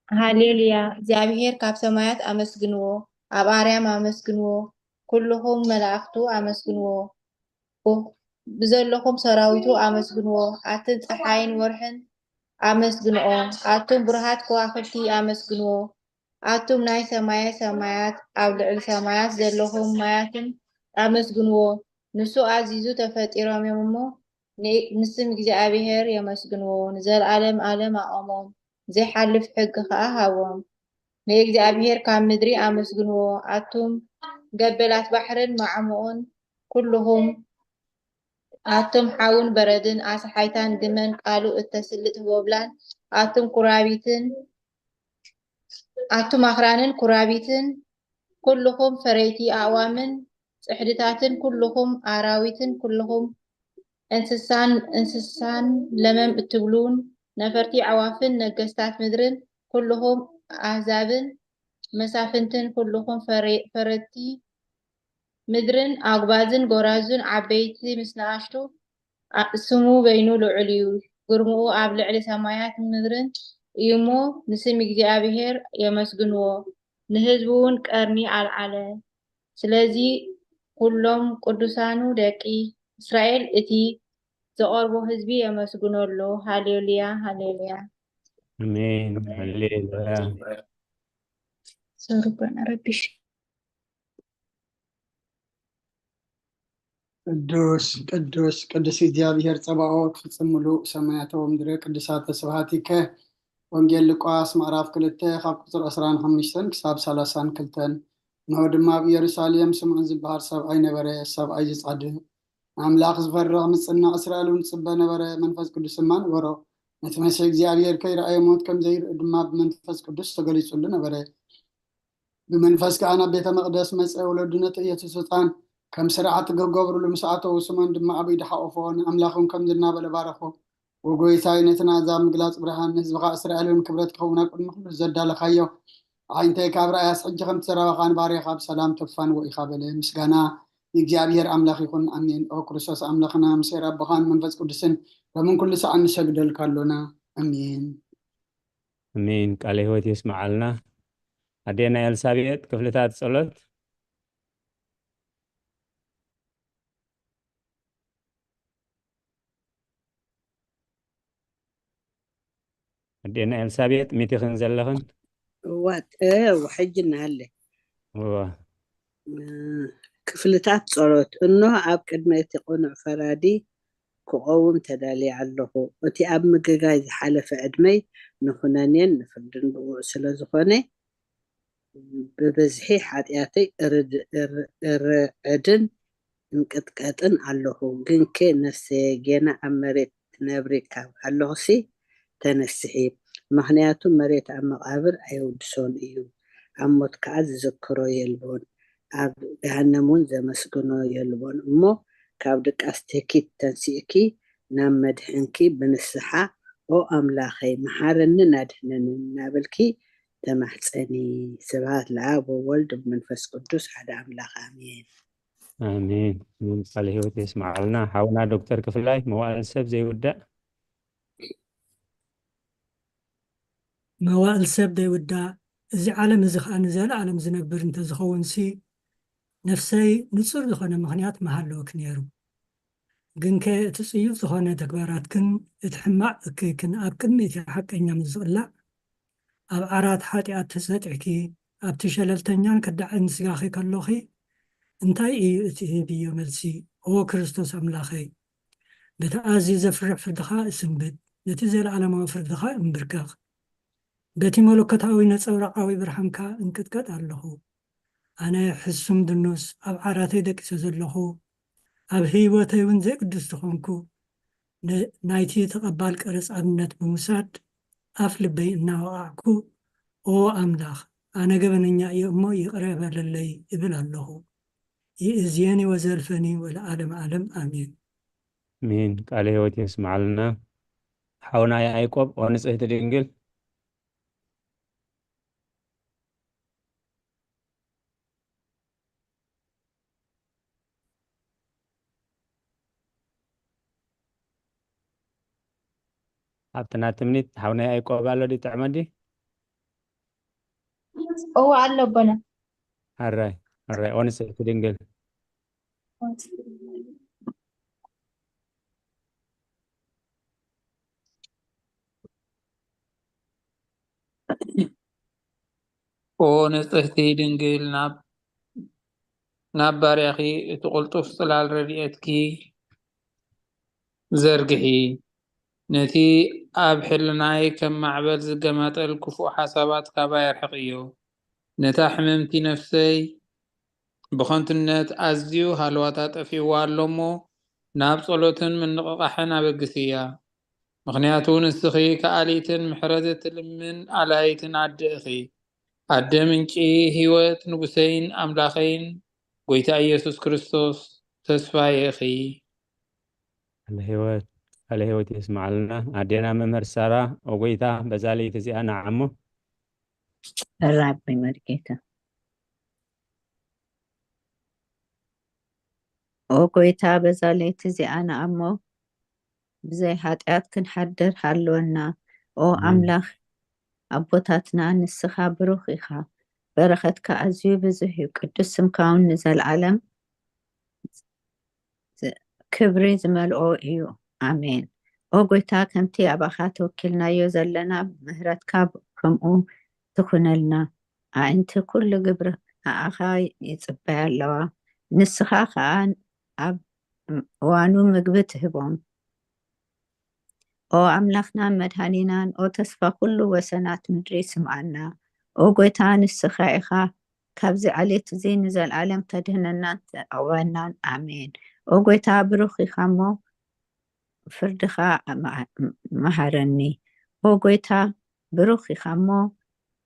ሃሌሉያ፣ እግዚኣብሔር ካብ ሰማያት ኣመስግንዎ፣ ኣብ ኣርያም ኣመስግንዎ፣ ኩልኹም መላእኽቱ ኣመስግንዎ፣ ብ-፣ ብዘለኹም ሰራዊቱ ኣመስግንዎ፣ ኣትን ጸሓይን ወርሕን ኣመስግንኦ፣ ኣቱም ብሩሃት ከዋኽብቲ ኣመስግንዎ፣ ኣቱም ናይ ሰማየ ሰማያት ኣብ ልዕሊ ሰማያት ዘለኹም ማያትን ኣመስግንዎ፣ ንሱ ኣዚዙ ተፈጢሮም እዮም እሞ፣ ን-፣ ንስም እግዚኣብሔር የመስግንዎ፣ ንዘለዓለም ዓለም ኣቖሞም፣ ዘይሓልፍ ሕጊ ኸኣ ሃቦም። ንእግዚኣብሔር ካብ ምድሪ ኣመስግንዎ፣ ኣቱም ገበላት ባሕርን ማዕሙኡን ኩልኹም፣ ኣቱም ሓውን በረድን ኣስሓይታን ግመን ቃሉ እተስልጥ ህቦብላን፣ ኣቱም ኩራቢትን፣ ኣቱም ኣኽራንን ኩራቢትን ኩልኹም ፈረይቲ ኣእዋምን ጽሕድታትን ኩልኹም ኣራዊትን ኩልኹም እንስሳን፣ እንስሳን ለመም እትብሉን ነፈርቲ ኣዕዋፍን ነገስታት ምድርን ኩልኹም ኣህዛብን መሳፍንትን ኩልኹም ፈረ-፣ ፈረድቲ ምድርን ኣጉባዝን ጎራዙን ዓበይቲ ምስ ንኣሽቱ ኣ-፣ ስሙ በይኑ ልዑል እዩ። ግርምኡ ኣብ ልዕሊ ሰማያት ምድርን እዩ እሞ ንስም እግዚኣብሔር የመስግንዎ። ንህዝቡ እውን ቀርኒ ኣልዓለ። ስለዚ ኩሎም ቅዱሳኑ ደቂ እስራኤል እቲ ዘቐርቦ ህዝቢ የመስግኖ ኣሎ። ሃሌሉያ፣ ሃሌሉያ። ኣሜን። ሃሌሉያ። ሶሪ እኮ ኣነ ረቢሽ። ቅዱስ ቅዱስ ቅዱስ እግዚኣብሔር ጸባኦት ፍጽም ምሉእ ሰማያተ ወምድረ ቅዱሳተ ስብሐቲከ። ወንጌል ሉቃስ ምዕራፍ ክልተ ካብ ቁጽሪ ዕስራን ሓሙሽተን ክሳብ ሰላሳን ክልተን። እንሆ ድማ ኣብ ኢየሩሳሌም ስምዖን ዝበሃል ሰብኣይ ነበረ፣ ሰብኣይ ዝጻድቕ ንኣምላኽ ዝፈርሕ ምጽናዕ እስራኤል እውን ዝጽበ ነበረ። መንፈስ ቅዱስ ድማ ነበሮ። ነቲ መሲሕ እግዚኣብሔር ከይረኣየ ሞት ከም ዘይርኢ ድማ ብመንፈስ ቅዱስ ተገሊጹሉ ነበረ። ብመንፈስ ከኣ ናብ ቤተ መቕደስ መጸ። ወለዱ ነቲ ኢየሱስ ህጻን ከም ስርዓት ክገብርሉ ምስ ኣተዉ፣ ስምዖን ድማ ኣብ ኢዱ ሓቖፎ፣ ንኣምላኽ እውን ከምዚ እናበለ ባረኾ፣ "ወጎይታይ፣ ነቲ ናዛ ምግላጽ ብርሃን፣ ንህዝብኻ እስራኤል እውን ክብረት ክኸውን ኣብ ቅድሚ ኩሉ ዘዳለኻዮ ኣዒንተይ ካብ ረኣያስ፣ ሕጂ ከምቲ ዘረባኻ ንባርያኻ ብሰላም ተፋንዎ ኢኻ" በለ። ምስጋና ንእግዚኣብሔር ኣምላኽ ይኹን፣ ኣሜን። ኦ ክርስቶስ ኣምላኽና፣ ምስ ኄር ኣቦኻን መንፈስ ቅዱስን ሎምን ኩሉ ሰዓት ንሰግደልካ ኣሎና፣ ኣሜን። ኣሜን። ቃለ ህይወት የስምዓልና። ኣዴና ኤልሳቤጥ ክፍልታት ጸሎት። ኣዴና ኤልሳቤጥ ሚቲኽን ዘለኽን? እዋ፣ እዋ፣ ሕጂ እናሃለ። እዋ። ክፍልታት ጸሎት። እንሆ ኣብ ቅድሚ እቲ ቅኑዕ ፈራዲ ክቐውም ተዳልየ ኣለኹ። እቲ ኣብ ምግጋይ ዝሓለፈ ዕድመይ ንኹነኔን ንፍርድን ብቑዕ ስለ ዝኾነ፣ ብብዝሒ ሓጢኣተይ እርድ-፣ እር-፣ እርዕድን እንቅጥቀጥን ኣለኹ። ግንከ ነፍሰየ ጌና ኣብ መሬት ትነብሪ ካብ ኣለኹሲ ተነስሒ። ምኽንያቱ መሬት ኣብ መቓብር ኣየውድሶን እዩ፣ ኣብ ሞት ከኣ ዝዝክሮ የልቦን፣ ኣብ ገሃነም እውን ዘመስግኖ የልቦን። እሞ ካብ ድቃስ ትህኪት ተንሲእኪ ናብ መድሕንኪ ብንስሓ "ኦ ኣምላኸይ መሓረንን ኣድሕነንን" እናበልኪ ተማሕጸኒ። ስብሐት ለኣብ ወወልድ ወመንፈስ ቅዱስ ሓደ ኣምላኽ ኣሜን። ኣሜን። ኣሜን። ቃለ ህይወት የስምዓልና። ሓውና ዶክተር ክፍላይ መዋእል ሰብ ዘይውዳእ። መዋእል ሰብ ዘይውዳእ፣ እዚ ዓለም እዚ ኸኣ ንዘለኣለም ዝነብር እንተዝኸውንሲ፣ ነፍሰይ ንጹር ዝኾነ ምኽንያት ምሃለወኪ ነይሩ። ግንከ እቲ ጽዩፍ ዝኾነ ተግባራትክን እቲ ሕማቕ እከይክን ኣብ ቅድሚ እቲ ሓቀኛ ምስ ዝቕላዕ፣ ኣብ ዓራት ሓጢኣት ተሰጢሕኪ፣ ኣብቲ ሸለልተኛን ከዳዕን ስጋኺ ከሎኺ፣ እንታይ እዩ እቲ ህብዮ መልሲ? ኦ ክርስቶስ ኣምላኸይ፣ በቲ ኣዝዩ ዘፍርሕ ፍርድኻ እስንብድ፣ ነቲ ዘለኣለማዊ ፍርድኻ እምብርከኽ። በቲ መለኮታዊ ነጸብራቓዊ ብርሃንካ እንቅጥቀጥ ኣለኹ። ኣነ ሕሱም ድኑስ ኣብ ዓራተይ ደቂሰ ዘለኹ፣ ኣብ ህይወተይ እውን ዘይቅዱስ ዝኾንኩ፣ ን-፣ ናይቲ ተቐባል ቀረጽ ኣብነት ብምውሳድ ኣፍ ልበይ እናወቓዕኩ፣ ኦ ኣምላኽ፣ ኣነ ገበነኛ እየ እሞ ይቕረ በለለይ እብል ኣለኹ። ይእዝየኒ ወዘልፈኒ ወለዓለም ዓለም ኣሜን። ኣሜን። ቃለ ህይወት የስምዓልና። ሓውና ያዕቆብ፣ ኦ ንጽህቲ ድንግል። ኣብቲ ናቲ ምኒት ሓውናይ ኣይቆብ ኣሎ ድዩ? ጥዕመ ድዩ? እዎ ኣሎ ኣቦና። ኣራይ ኣራይ፣ ኦ ንጽሕቲ ድንግል። ኦ ንጽሕቲ ድንግል፣ ናብ ናብ ባርያኺ እቲ ቅልጡፍ ጽላል ረድኤትኪ ዘርግሒ። ነቲ ኣብ ሕልናይ ከም ማዕበል ዝገማጠል ክፉእ ሓሳባት ካባይ ኣርሕቕዮ። ነታ ሕምምቲ ነፍሰይ ብኸንቱነት ኣዝዩ ሃለዋታ ጠፊእዋ ኣሎ እሞ፣ ናብ ጸሎትን ምንቕቓሕን ኣበግስያ። ምኽንያቱ ንስኺ ከኣሊትን ምሕረት እትልምን ኣላይትን ኣደ ኢኺ። ኣደ ምንጪ ህይወት፣ ንጉሰይን ኣምላኸይን ጐይታ ኢየሱስ ክርስቶስ ተስፋ የእኺ። ቃለ ህይወት ቃለ ህይወት የስምዓልና ኣዴና መምህር ሳራ። ኦ ጐይታ በዛ ለይቲ እዚኣ ንዓሞ ራቢ መርጌታ። ኦ ጐይታ በዛ ለይቲ እዚኣ ንዓሞ ብዘይ ኃጢኣት ክንሓድር ሃልወና። ኦ ኣምላኽ ኣቦታትና ንስኻ ብሩኽ ኢኻ። በረኸትካ ኣዝዩ ብዙሕ እዩ። ቅዱስ ስምካ እውን ንዘለዓለም ክብሪ ዝመልኦ እዩ። ኣሜን። ኦ ጐይታ ከምቲ ኣባኻ ተወኪልናዮ ዘለና ምህረትካ ከምኡ ትኹነልና። ኣዒንቲ ኩሉ ግብሪ ንኣኻ ይጽበያ ኣለዋ። ንስኻ ኸኣ ኣብ እዋኑ ምግቢ ትህቦም። ኦ ኣምላኽናን መድኃኒናን፣ ኦ ተስፋ ኩሉ ወሰናት ምድሪ ስምዓና። ኦ ጐይታ ንስኻ ኢኻ ካብዚ ዓሌት እዚ ንዘለዓለም ተድህነናን ተዕቕበናን። ኣሜን። ኦ ጐይታ ብሩኽ ኢኻ እሞ ፍርድኻ መሃረኒ። ኦ ጐይታ ብሩኽ ኢኻ እሞ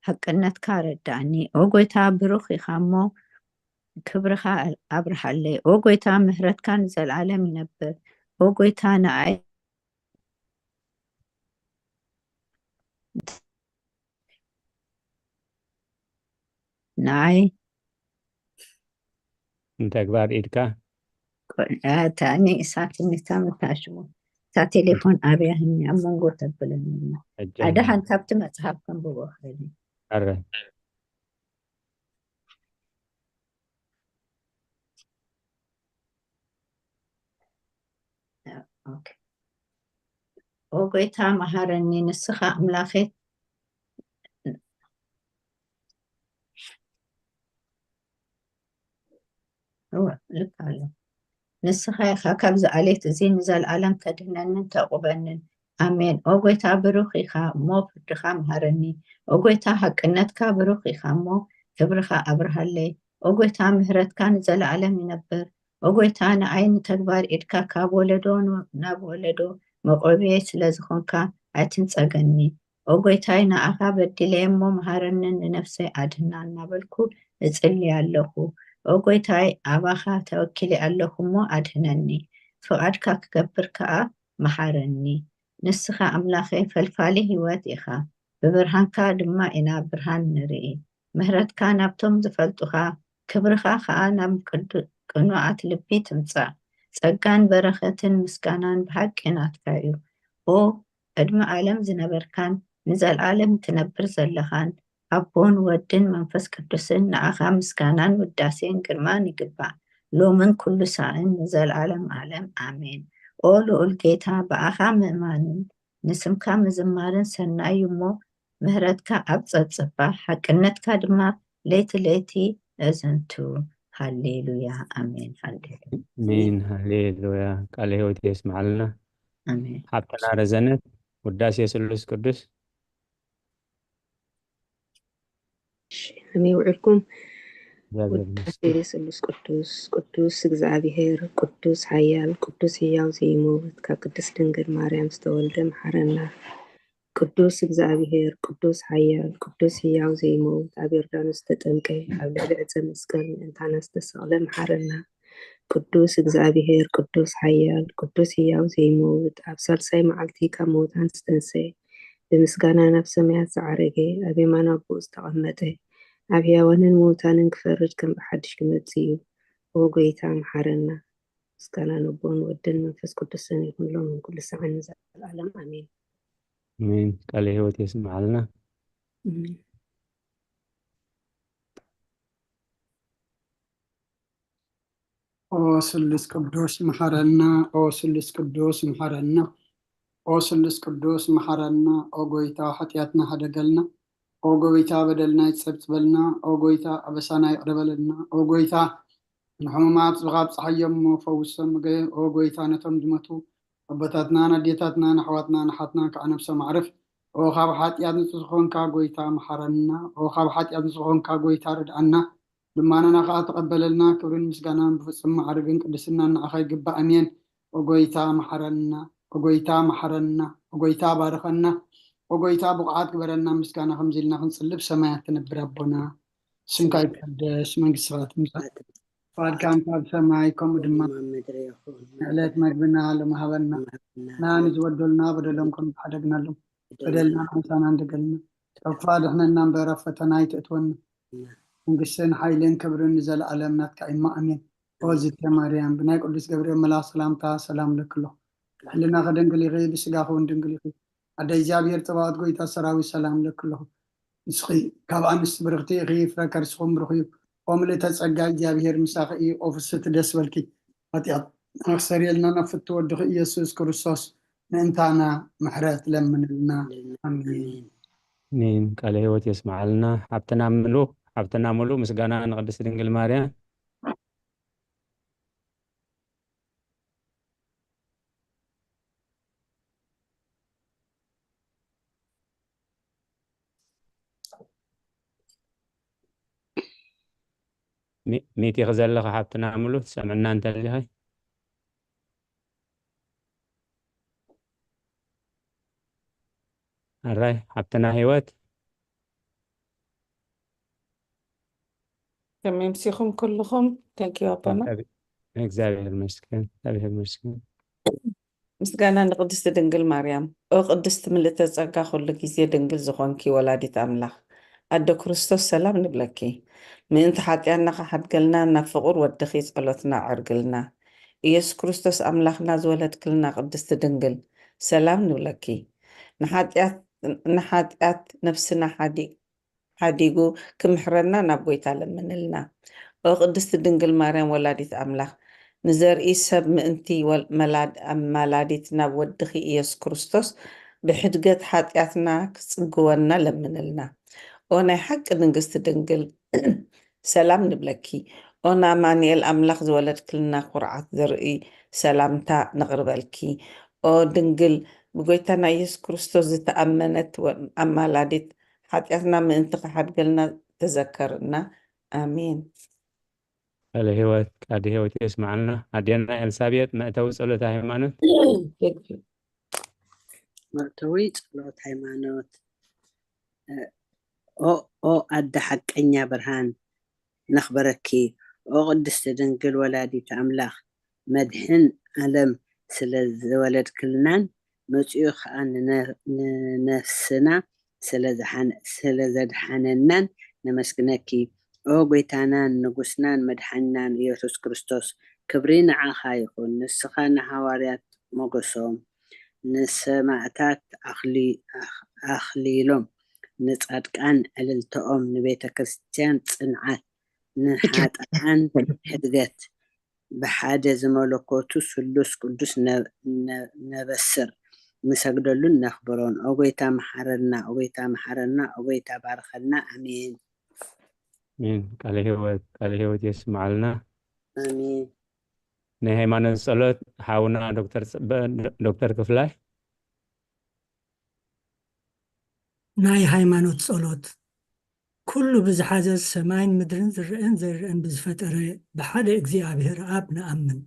ሓቅነትካ ኣረዳእኒ። ኦ ጐይታ ብሩኽ ኢኻ እሞ ክብርኻ ኣብርሃለይ። ኦ ጐይታ ምህረትካ ንዘለዓለም ይነብር። ኦ ጐይታ ንኣይ ንኣይ ንተግባር ኢድካ እታ ንእሳት ንታ መታሽሙ እታ ቴሌፎን ኣብያ ህኒ ኣብ መንጎ ተብለኒ ኣላ። ኣደሓን ካብቲ መጽሓፍ ከንብቦ ክእል። ኣረ ኦኬ። ኦ ጐይታ መሃረኒ፣ ንስኻ ኣምላኸይ እወ፣ ልክ ኣሎ። ንስኻ ኢኻ ካብዚ ዓሌት እዚ ንዘለዓለም ተድህነንን ተዕቁበንን። ኣሜን። ኦ ጐይታ ብሩኽ ኢኻ እሞ ፍርድኻ መሃረኒ። ኦ ጐይታ ሓቅነትካ ብሩኽ ኢኻ እሞ ክብርኻ ኣብርሃለይ። ኦ ጐይታ ምህረትካ ንዘለዓለም ይነብር። ኦ ጐይታ ንኣይ ንተግባር ኢድካ ካብ ወለዶ ናብ ወለዶ መቆብየይ ስለ ዝኾንካ ኣይትንጸገኒ። ኦ ጐይታይ ንኣኻ በዲለየ እሞ መሃረንን ንነፍሰይ ኣድህና እናበልኩ እጽሊ ኣለኹ። ኦ ጐይታይ ኣባኻ ተወኪለ ኣለኹ እሞ ኣድህነኒ። ፍቓድካ ክገብር ከኣ መሃረኒ። ንስኻ ኣምላኸይ ፈልፋሊ ህይወት ኢኻ። ብብርሃንካ ድማ ኢና ብርሃን ንርኢ። ምህረትካ ናብቶም ዝፈልጡኻ፣ ክብርኻ ኸኣ ናብ ቅኑዓት ልቢ ትምጻእ። ጸጋን በረኸትን ምስጋናን ብሓቂ ናትካ እዩ። ኦ ቅድሚ ዓለም ዝነበርካን ንዘለዓለም ትነብር ዘለኻን ኣቦን ወድን መንፈስ ቅዱስን ንኣኻ ምስጋናን ውዳሴን ግርማን ይግባእ ሎምን ኩሉ ሳዕን ንዘለዓለም ዓለም ኣሜን። ኦ ልኡል ጌታ ብኣኻ ምእማንን ንስምካ ምዝማርን ሰናይ እዩ እሞ ምህረትካ ኣብ ጸብጸባ ሓቅነትካ ድማ ለይቲ ለይቲ እዝንቱ። ሃሌሉያ ኣሜን። ሃሌሉያ ኣሜን። ሃሌሉያ ቃለ ህይወት የስምዓልና። ኣሜን። ሓብትና ረዘነት ውዳሴ ስሉስ ቅዱስ ከመይ ውዕልኩም? እግዚኣብሔር ውዳሴ ይመስገን። ስሉስ ቅዱስ። ቅዱስ እግዚኣብሔር ቅዱስ ሓያል ቅዱስ ህያው ዘይመውት ካብ ቅድስት ድንግል ማርያም ዝተወልደ መሓረና። ቅዱስ እግዚኣብሔር ቅዱስ ሓያል ቅዱስ ህያው ዘይመውት ኣብ ዮርዳኖስ ዝተጠምቀ ኣብ ልዕሊ ዕፀ መስቀል ምእንታና ዝተሰቕለ መሓረና። ቅዱስ እግዚኣብሔር ቅዱስ ሓያል ቅዱስ ህያው ዘይመውት ኣብ ሳልሳይ መዓልቲ ካብ ምዉታን ዝተንሰየ ብምስጋና ናብ ሰማያት ዝዓረገ ኣብ የማን ኣቦኡ ዝተቐመጠ ኣብ ህያዋንን ምዉታንን ክፈርድ ከም ብሓድሽ ክመጽእ እዩ። ኦ ጐይታ መሓረና። ምስጋና ንኣቦን ወድን መንፈስ ቅዱስን ይኹን ሎምን ኩሉ ሰዓን ንዘለኣለም ኣሜን። ኣሜን። ቃለ ህይወት የስምዓልና። ኦ ስሉስ ቅዱስ መሓረና፣ ኦ ስሉስ ቅዱስ መሓረና፣ ኦ ስሉስ ቅዱስ መሓረና። ኦ ጎይታ ሓጢኣትና ሓደገልና፣ ኦ ጎይታ በደልና ይጸብጽበልና፣ ኦ ጎይታ ኣበሳና ይቕረበለልና። ኦ ጎይታ ንሕሙማት ዝኻብ ጸሓዮም እሞ ፈውሶም። ገ- ኦ ጎይታ ነቶም ዝመቱ ኣቦታትናን ኣዴታትናን ኣሕዋትናን ኣሓትናን ከዓ ነብሶም ኣዕርፍ። ኦ ካብ ሓጢኣት ንጹህ ዝኾንካ ጎይታ መሓረና፣ ኦ ካብ ሓጢኣት ንጹህ ዝኾንካ ጎይታ ርድኣና። ልማናና ከዓ ተቐበለልና። ክብርን ምስጋናን ብፍጹም ማዕርግን ቅድስናን ንዓኻ ይግባእ። ኣሜን። ኦ ጎይታ መሓረና፣ ኦ ጎይታ መሓረና፣ ኦ ጎይታ ባርኸና፣ ኦ ጎይታ ብቑዓት ግበረና። ምስጋና ከምዚ ኢልና ክንጽልብ ሰማያት ትነብር ኣቦና ስምካ ይትቀደስ፣ መንግስትኻ ትምጻእ፣ ፍቓድካ እንተ ኣብ ሰማይ ከምኡ ድማ ኣብ ምድሪ ይኹን። ዕለት መግብና ሎሚ ሃበና። መግብና እና ንዝበደሉና በደሎም ከም ዝሓደግናሎም በደልና ምሳና እንደገልና፣ ካብ ክፉእ ኣድሕነና እምበር ኣብ ፈተና ኣይተእትወና። መንግስትን ሓይልን ክብርን ንዘለኣለም ናትካ እዩ። ኣሜን። ኦ ዝተ ማርያም ብናይ ቅዱስ ገብርኤል መልኣኽ ሰላምታ ሰላም ለክሎ። ሕልናኺ ድንግል ኢኺ፣ ብስጋኺ እውን ድንግል ኢኺ። ኣደ እግዚኣብሔር ጸባኦት ጎይታ ሰራዊት ሰላም ለክሎ። ንስኺ ካብ ኣንስቲ ብርኽቲ ኢኺ፣ ፍረ ከርስኹም ብሩኽ እዩ። ኦ ምልእተ ጸጋ እግዚኣብሔር ምሳኺ እዩ። ኦ ፍስቲ ደስ በልኪ። ሓጢኣት ኣክሰር የልና ናብ ፍቱ ወድኺ ኢየሱስ ክርስቶስ ምእንታና ምሕረት ለምንልና። ኣሜን። ኣሜን። ቃለ ህይወት የስምዓልና። ሓብትና ምሉ፣ ሓብትና ምሉ ምስጋና ንቅድስት ድንግል ማርያም። ሚ-፣ ሚት ኢኺ ዘለኺ ሓብትና ምሉ፣ ትሰምዕና እንተሊኺ? ኣራይ ሓብትና ህይወት። ከመይ ምሲኹም ኩልኹም? Thank you ኣቦና። እግዚኣብሔር ይመስገን፣ እግዚኣብሔር ይመስገን። ምስጋና ንቅድስቲ ድንግል ማርያም። ኦ ቅድስቲ ምልእተ ጸጋ፣ ኩሉ ግዜ ድንግል ዝኾንኪ ወላዲት ኣምላኽ፣ ኣደ ክርስቶስ ሰላም ንብለኪ። ምእንቲ ሓጢኣና ክሓድገልና ናብ ፍቑር ወድኺ ጸሎትና ኣዕርግልና። ኢየሱስ ክርስቶስ ኣምላኽና ዝወለድክልና ቅድስቲ ድንግል ሰላም ንብለኪ። ንሓጢኣት ንሓጢኣት ነፍስና ሓዲ ሓዲጉ ክምሕረና ናብ ጎይታ ለምንልና። ኦ ቅድስቲ ድንግል ማርያም ወላዲት ኣምላኽ፣ ንዘርኢ ሰብ ምእንቲ ወል-፣ መላድ-፣ ኣማላዲት ናብ ወድኺ ኢየሱስ ክርስቶስ ብሕድገት ሓጢኣትና ክጽግወና ለምንልና። ኦ ናይ ሓቂ ንግስቲ ድንግል ሰላም ንብለኪ። ኦ ንኣማኑኤል ኣምላኽ ዝወለድክልና ኩርዓት ዘርኢ ሰላምታ ነቕርበልኪ። ኦ ድንግል ብጎይታና ኢየሱስ ክርስቶስ ዝተኣመነት ወ-፣ ኣማላዲት ሓጢኣትና ምእንቲ ክሓድገልና ተዘከርና። ኣሜን። ቃለ ህይወት፣ ቃለ ህይወት የስምዓልና። ኣዴና ኤልሳቤጥ መእተዊ ጸሎተ ሃይማኖት። መእተዊ ጸሎት ሃይማኖት። ኦ፣ ኦ ኣደ ሓቀኛ ብርሃን ነኽብረኪ። ኦ ቅድስቲ ድንግል ወላዲት ኣምላኽ፣ መድሕን ዓለም ስለ ዝወለድክልናን መጺኡ ኸኣ ንነ-፣ ንነፍስና ስለ ዝሓነ-፣ ስለ ዘድሓነናን ነመስግነኪ። ኦ ጎይታናን ንጉስናን መድሓኒናን ኢየሱስ ክርስቶስ፣ ክብሪ ንዓኻ ይኹን። ንስኻ ንሃዋርያት ሞገሶም፣ ንሰማእታት ኣኽሊ-፣ ኣኽ-፣ ኣኽሊሎም፣ ንጻድቃን ዕልልተኦም፣ ንቤተ ክርስቲያን ጽንዓት፣ ንሓጥኣን ሕድገት፣ ብሓደ ዝመለኮቱ ስሉስ ቅዱስ ነ-፣ ነ-፣ ነበስር፣ ንሰግደሉን ነኽብሮን። ኦ ጎይታ መሓረልና፣ ኦ ጎይታ መሓረልና፣ ኦ ጎይታ ባርኸልና። ኣሜን። ኣሜን። ቃለ ህይወት፣ ቃለ ህይወት የስምዓልና። ኣሜን። ናይ ሃይማኖት ጸሎት ሓውና ዶክተር ጽበ-፣ ዶክተር ክፍላይ። ናይ ሃይማኖት ጸሎት። ኩሉ ብዝሓዘ ሰማይን ምድርን ዝረአን ዘይረአን ብዝፈጠረ ብሓደ እግዚኣብሔር ኣብ ንኣምን።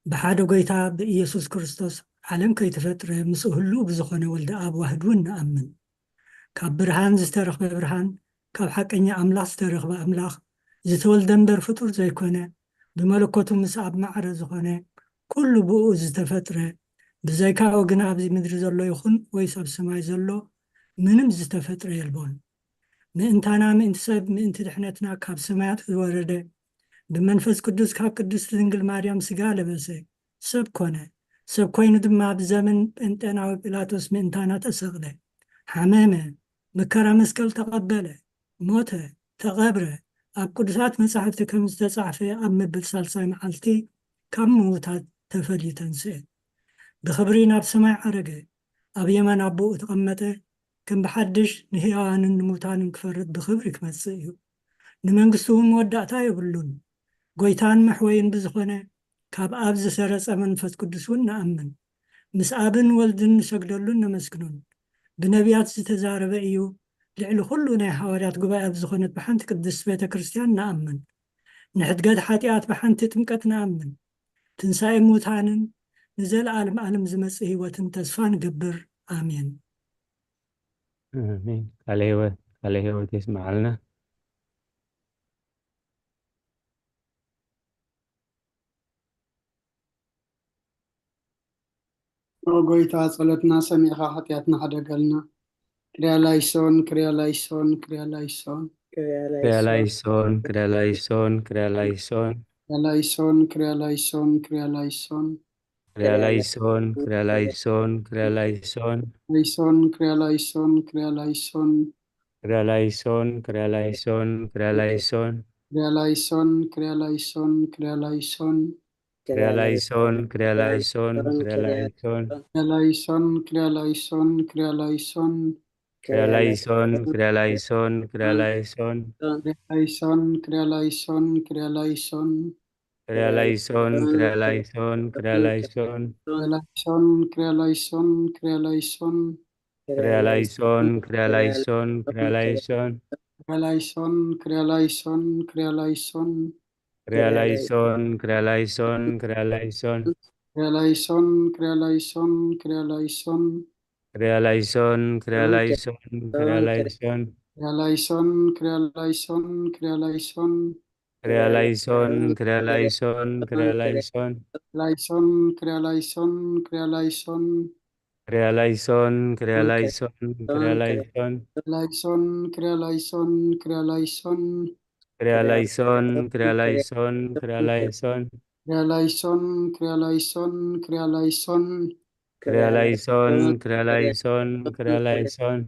ብሓደ ጎይታ ብኢየሱስ ክርስቶስ ዓለም ከይተፈጥረ ምስኡ ህልው ብዝኾነ ወልደ ኣብ ዋህድ እውን ንኣምን። ካብ ብርሃን ዝተረኽበ ብርሃን፣ ካብ ሓቀኛ ኣምላኽ ዝተረኽበ ኣምላኽ፣ ዝተወልደ እምበር ፍጡር ዘይኮነ፣ ብመለኮቱ ምስ ኣብ ማዕረ ዝኾነ፣ ኩሉ ብኡ ዝተፈጥረ፣ ብዘይካኡ ግን ኣብዚ ምድሪ ዘሎ ይኹን ወይስ ኣብ ሰማይ ዘሎ ምንም ዝተፈጥረ የልቦን። ምእንታና፣ ምእንቲ ሰብ፣ ምእንቲ ድሕነትና ካብ ሰማያት ዝወረደ፣ ብመንፈስ ቅዱስ ካብ ቅድስቲ ድንግል ማርያም ስጋ ለበሰ፣ ሰብ ኮነ። ሰብ ኮይኑ ድማ ብዘመን ጴንጤናዊ ጲላጦስ ምእንታና ተሰቕለ፣ ሓመመ፣ መከራ መስቀል ተቐበለ፣ ሞተ፣ ተቐብረ፣ ኣብ ቅዱሳት መጻሕፍቲ ከም ዝተጻሕፈ ኣብ መበል ሳልሳይ መዓልቲ ካብ ምዉታት ተፈልዩ ተንስኤ። ብኽብሪ ናብ ሰማይ ዓረገ፣ ኣብ የማን ኣቦኡ ተቐመጠ፣ ከም ብሓድሽ ንህያዋንን ንሙታንን ክፈርድ ብኽብሪ ክመጽእ እዩ። ንመንግስቱ እውን መወዳእታ የብሉን። ጎይታን መሕወይን ብዝኾነ ካብ ኣብ ዝሰረጸ መንፈስ ቅዱስ እውን ንኣምን። ምስ ኣብን ወልድን ንሰግደሉን ነመስግኖን። ብነቢያት ዝተዛረበ እዩ። ልዕሊ ኩሉ ናይ ሃዋርያት ጉባኤ ኣብ ዝኾነት ብሓንቲ ቅድስት ቤተ ክርስቲያን ንኣምን። ንሕድገት ሓጢኣት ብሓንቲ ጥምቀት ንኣምን። ትንሳኤ ሙታንን ንዘለኣለም ኣለም ዝመጽእ ህይወትን ተስፋ ንገብር። ኣሜን። ኣሜን። ቃለ ህይወት ቃለ ህይወት የስምዓልና። ኦ ጎይታ፣ ጸሎትና ሰሚዕኻ ሓጢኣትና ሕደገልና። ክርያ ላይሶን፣ ክርያ ላይሶን፣ ክርያ ላይሶን። ክርያ ላይሶን፣ ክርያ ላይሶን፣ ክርያ ላይሶን። ክርያ ላይሶን፣ ክርያ ላይሶን፣ ክርያ ላይሶን። ክርያ ላይሶን፣ ክርያ ላይሶን፣ ክርያ ላይሶን። ላይሶን፣ ክርያ ላይሶን፣ ክርያ ላይሶን። ክርያ ላይሶን፣ ክርያ ላይሶን፣ ክርያ ላይሶን። ክርያ ላይሶን፣ ክርያ ላይሶን፣ ክርያ ላይሶን። ክርያ ላይሶን፣ ክርያ ላይሶን፣ ክርያ ላይሶን። ክርያ ላይሶን፣ ክርያ ላይሶን፣ ክርያ ላይሶን። ክርያ ላይሶን፣ ክርያ ላይሶን፣ ክርያ ላይሶን። ክርያ ላይሶን፣ ክርያ ላይሶን፣ ክርያ ላይሶን። ክርያ ላይሶን፣ ክርያ ላይሶን፣ ክርያ ላይሶን። ክርያ ላይሶን፣ ክርያ ላይሶን፣ ክርያ ላይሶን። ክርያ ላይሶን፣ ክርያ ላይሶን፣ ክርያ ላይሶን። ክርያ ላይሶን፣ ክርያ ላይሶን፣ ክርያ ላይሶን። ክርያ ላይሶን፣ ክርያ ላይሶን፣ ክርያ ላይሶን። ክርያ ላይሶን፣ ክርያ ላይሶን፣ ክርያ ላይሶን። ክርያ ላይሶን፣ ክርያ ላይሶን፣ ክርያ ላይሶን። ክርያ ላይሶን፣ ክርያ ላይሶን፣ ክርያ ላይሶን። ክርያ ላይሶን፣ ክርያ ላይሶን፣ ክርያ ላይሶን። ላይሶን፣ ክርያ ላይሶን፣ ክርያ ላይሶን። ክርያ ላይሶን፣ ክርያ ላይሶን፣ ክርያ ላይሶን። ላይሶን፣ ክርያ ላይሶን፣ ክርያ ላይሶን። ክርያ ላይሶን፣ ክርያ ላይሶን፣ ክርያ ላይሶን። ክርያ ላይሶን፣ ክርያ ላይሶን፣ ክርያ ላይሶን። ክርያ ላይሶን፣ ክርያ ላይሶን፣ ክርያ ላይሶን።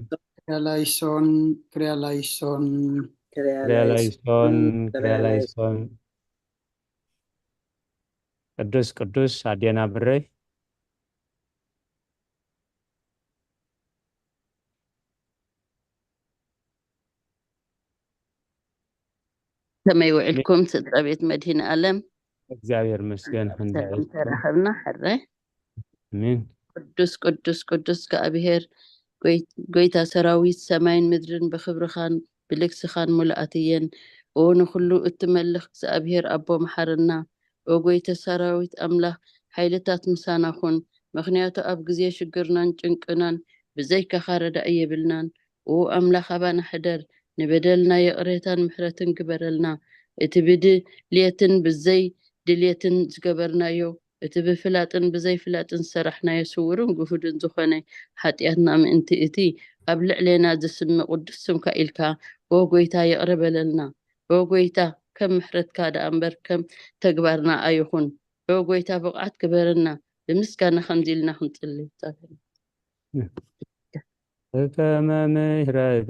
ክርያ ላይሶን፣ ክርያ ላይሶን። ክርያ ላይሶን፣ ክርያ ላይሶን። ቅዱስ ቅዱስ ኣዴና ብረይ። ከመይ ውዕልኩም ስድራ ቤት መድህን ኣለም? እግዚኣብሔር መስገን። ሰላም ተራኸብና። ሕረ ኣሜን። ቅዱስ ቅዱስ ቅዱስ እግዚኣብሔር፣ ጎይ- ጎይታ ሰራዊት፣ ሰማይን ምድርን ብክብርኻን ብልግስኻን ሙሉኣት እየን። ኦ ንኹሉ እትመልኽ እግዚኣብሔር ኣቦ፣ መሓረና። ኦ ጎይታ ሰራዊት ኣምላኽ፣ ሓይልታት ምሳና ኩን። ምኽንያቱ ኣብ ግዜ ሽግርናን ጭንቅናን ብዘይካኻ ረዳኢ የብልናን። ኦ ኣምላኽ፣ ኣባና ሕደር፣ ንበደልና ይቕሬታን ምሕረትን ግበረልና። እቲ ብድልየትን ብዘይ ድልየትን ዝገበርናዮ፣ እቲ ብፍላጥን ብዘይፍላጥን ዝሰራሕናዮ ስውርን ግሁድን ዝኾነ ሓጢኣትና ምእንቲ እቲ ኣብ ልዕሌና ዝስመ ቅዱስ ስምካ ኢልካ፣ ኦ ጎይታ፣ ይቕረ በለልና። ኦ ጎይታ፣ ከም ምሕረትካ ደኣ እምበር ከም ተግባርና ኣይኹን። ኦ ጎይታ፣ ብቕዓት ግበረና። ብምስጋና ከምዚ ኢልና ክንጽሊ። ከመ ምሕረትከ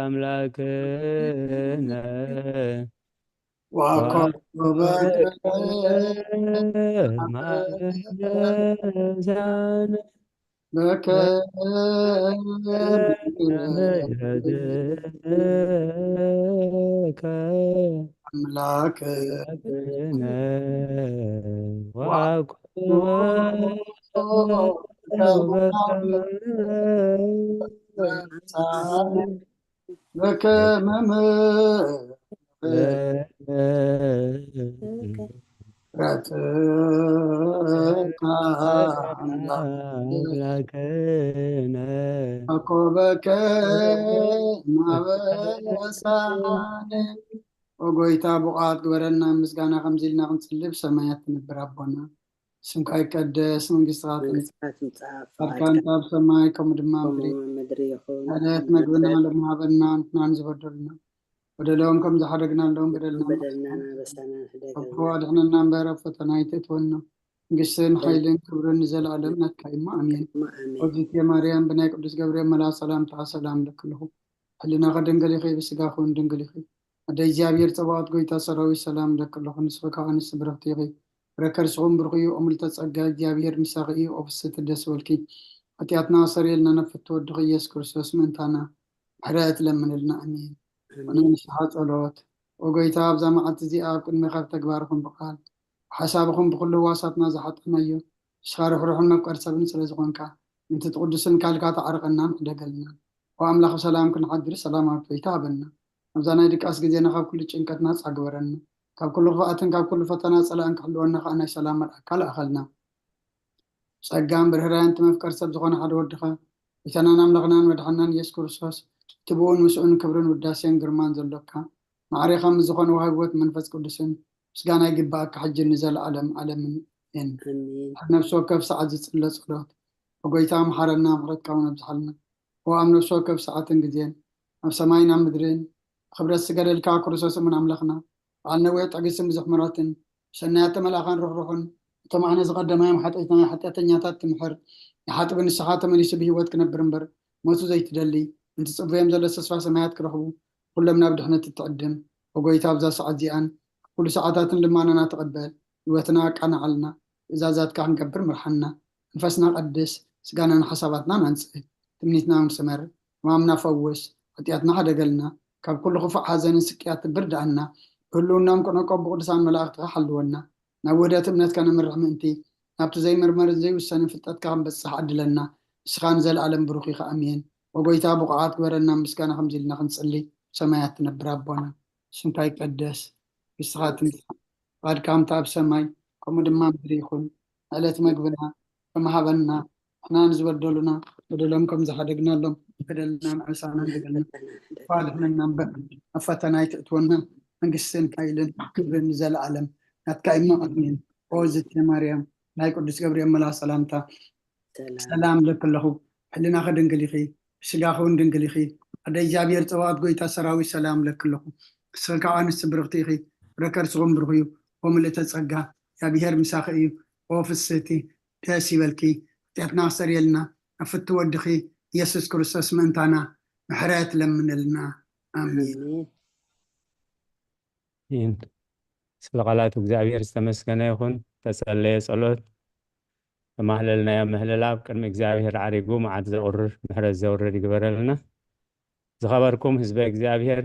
ኣምላክነ ወኮበ ማእዛነ በከ ምሕረትከ ኣምላክ ኣምላክነ ወኮበ በከመ ምሕረትከ ኣምላክ ኣምላክነ ኮበከ ማበሳነ። ኦ ጎይታ፣ ብቑዓት ግበረና። ምስጋና ከምዚ ኢልና ክንጽሊ፣ ብሰማያት ትነብር ኣቦና፣ ስምካ ይቀደስ፣ መንግስትኻ ትምጻእ፣ መንግስትካ ትምጻእ፣ ፈቃድካ ኣብ ሰማይ ከምኡ ድማ ኣብ ምድሪ። ከምኡ ኣብ ምድሪ ይኹን። ዕለት መግብና ሎሚ ሃበና፣ ንሕናን ዝበደሉና፣ በደሎም ከም ዝሓደግናሎም በደልና በደልና በሳና ሕደገልና። ኣድሕነና እምበር ኣብ ፈተና ኣይተእትወና። መንግስትን ሓይልን ክብርን ንዘለኣለም ናትካ እዩ። ኣሜን። ኣሜን። ኦዚቴ ማርያም ብናይ ቅዱስ ገብርኤል መልኣኽ ሰላምታ ሰላም ለክልኹ። ሕልናኸ ድንግል ኢኺ፣ ብስጋኹ እውን ድንግል ኢኺ። ኣደ እግዚኣብሔር ጸባኦት ጎይታ ሰራዊት ሰላም ለክልኹ። ንስኺ ከዓ ኣንስቲ ብርኽቲ ኢኺ። ፍረ ከርስኹም ብሩኽ እዩ። እምልተ ጸጋ እግዚኣብሔር ምሳኺ እዩ። ኦ ፍስሕቲ ደስ በልኪ። ሓጢኣትና ኣሰሪየልና ነፍቲ ወድኺ ኢየሱስ ክርስቶስ ምእንታና ምሕረት ለምንልና። ኣሜን። ኣሜን። ንስሓ ጸሎት። ኦ ጎይታ ኣብዛ መዓልቲ እዚኣ ኣብ ቅድሜኻ ብተግባርኹም ብቃል ሓሳብኹም ብኩሉ ህዋሳትና ዝሓጠናዮ ንስኻ ርሕሩሕን መፍቀር ሰብን ስለ ዝኾንካ ምእንቲ ትቅዱስን ካልካ ተዓርቀና ምሕደገልና። ኦ ኣምላኽ ብሰላም ክንሓድር ሰላማዊት ጎይታ ሃበና። ኣብዛ ናይ ድቃስ ግዜና ካብ ኩሉ ጭንቀት ናጻ ግበረና። ካብ ኩሉ ክፍኣትን ካብ ኩሉ ፈተና ጸላእን ክሕልወና ከዓ ናይ ሰላም መልኣካ ለኣኸልና። ጸጋን ብርህራን እቲ መፍቀር ሰብ ዝኾነ ሓደ ወድኻ ጎይታናን ኣምላኽናን መድሓናን ኢየሱስ ክርስቶስ እቲ ብኡን ምስኡን ክብርን ውዳሴን ግርማን ዘሎካ ማዕሬኻ ምስ ዝኾነ ወሃቢ ህይወት መንፈስ ቅዱስን ምስጋና ይግባኣካ ሕጂ ንዘለኣለም ኣለምን። ኣሜን። ኣሜን። ኣብ ነፍሲ ወከፍ ሰዓት ዝጽለ ጸሎት ብጎይታ መሓረና ምሕረትካ እውን ኣብዝሓልና። ኦ ኣብ ነፍሲ ወከፍ ሰዓትን ግዜን ኣብ ሰማይን ኣብ ምድርን ብክብረት ዝገደልካ ክርስቶስ እሙን ኣምላኽና በዓል ነዊሕ ትዕግስትን ብዙሕ ምሕረትን ብሰናያት ተመላእኻን ርሕሩሕን እቶም ኣነ ዝቐደማዮም ሓጢኣትና ሓጢኣተኛታት ትምሕር ንሓጥቢ ንስኻ ተመሊሱ ብህይወት ክነብር እምበር ሞቱ ዘይትደሊ ምእንቲ ጽቡዮም ዘሎ ተስፋ ሰማያት ክረኽቡ ኩሎም ናብ ድሕነት እትዕድም። ኦ ጎይታ ኣብዛ ሰዓት እዚኣን ኣብ ኩሉ ሰዓታትን ልማናና ተቐበል። ህይወትና ኣቃናዓልና። ትእዛዛትካ ክንገብር ምርሓና። መንፈስና ቀድስ። ስጋናን ሓሳባትናን ኣንጽህ። ትምኒትና እውን ስመር። ሕማምና ፈውስ። ሓጢኣትና ሓደገልና። ካብ ኩሉ ክፉእ ሓዘንን ስቅያትን ብርድኣና። ብህልውናም ቅነቆ ብቅዱሳን መላእኽትኻ ሓልወና። ናብ ውህደት እምነትካ ነምርሕ ምእንቲ ናብቲ ዘይምርመርን ዘይውሰንን ፍልጠትካ ክንበጽሕ ዓድለና። ንስኻ ንዘለኣለም ብሩኽ ኢኻ። ኣሜን። ኦ ጎይታ ብቑዓት ግበረና ምስጋና ከምዚ ኢልና ክንጽሊ። ሰማያት ትነብር ኣቦና ስምካ ይቀደስ። መንግስትኻ ትምጻእ። ፍቓድካ ከምቲ ኣብ ሰማይ ከምኡ ድማ ምድሪ ይኹን። ዕለት መግብና ከም ሃበና። ንሕና ንዝበደሉና በደሎም ከም ዝሓደግናሎም በደልና ንዕሳና ንበደልና። ኣድሕነና እምበር ኣብ ፈተና ኣይተእትወና። መንግስትን ሓይልን ክብርን ንዘለኣለም ናትካ እዩ። ኣሜን። ኦ ዝቴ ማርያም ናይ ቅዱስ ገብርኤል መልኣኽ ሰላምታ ሰላም። ሰላም ለክለኹ። ሕልናኸ ድንግል ኢኺ፣ ብስጋኸ እውን ድንግል ኢኺ። ኣደ እግዚኣብሔር ጸባኦት ጎይታ ሰራዊት ሰላም ለክለኹ። ንስኺ ከዓ ኣንስቲ ብርኽቲ ኢኺ፣ ፍረ ከርስኹም ብሩኽ እዩ። ኦ ምልእተ ጸጋ እግዚኣብሔር ምሳኺ እዩ። ኦ ፍስህቲ ደስ ይበልኪ። ሓጢኣትና ክሰርየልና ናብ ፍትው ወድኺ ኢየሱስ ክርስቶስ ምእንታና ምሕረት ለምንልና። ኣሜን። ኣሜን። ስለ ቃላቱ እግዚኣብሔር ዝተመስገነ ይኹን። ተጸለየ ጸሎት፣ ተማህለልናዮ ምህልላ ኣብ ቅድሚ እግዚኣብሔር ዓሪጉ መዓት ዘቑርር ምሕረት ዘውርድ ይግበረልና። ዝኸበርኩም ህዝበ እግዚኣብሔር፣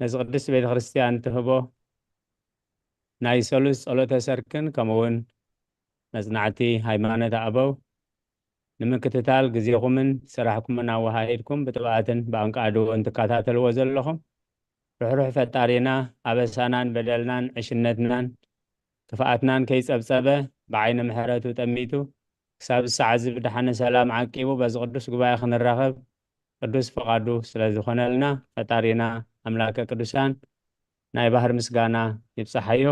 ነዚ ቅድስት ቤተ ክርስቲያን ትህቦ ናይ ሰሉስ ጸሎተ ሰርክን ከምኡ እውን መጽናዕቲ ሃይማኖት ኣበው ንምክትታል ግዜኹምን ስራሕኩምን ኣወሃሂድኩም ብጥብኣትን ብኣንቃድዎን ትከታተልዎ ዘለኹም ርሕሩሕ ፈጣሪና ኣበሳናን በደልናን ዕሽነትናን ክፍኣትናን ከይጸብጸበ ብዓይኒ ምሕረቱ ጠሚቱ ክሳብ ሰዓት እዚ ብደሓነ ሰላም ዓቂቡ በዚ ቅዱስ ጉባኤ ክንራኸብ ቅዱስ ፍቓዱ ስለ ዝኾነልና ፈጣሪና ኣምላከ ቅዱሳን ናይ ባህር ምስጋና ይብጻሓዮ።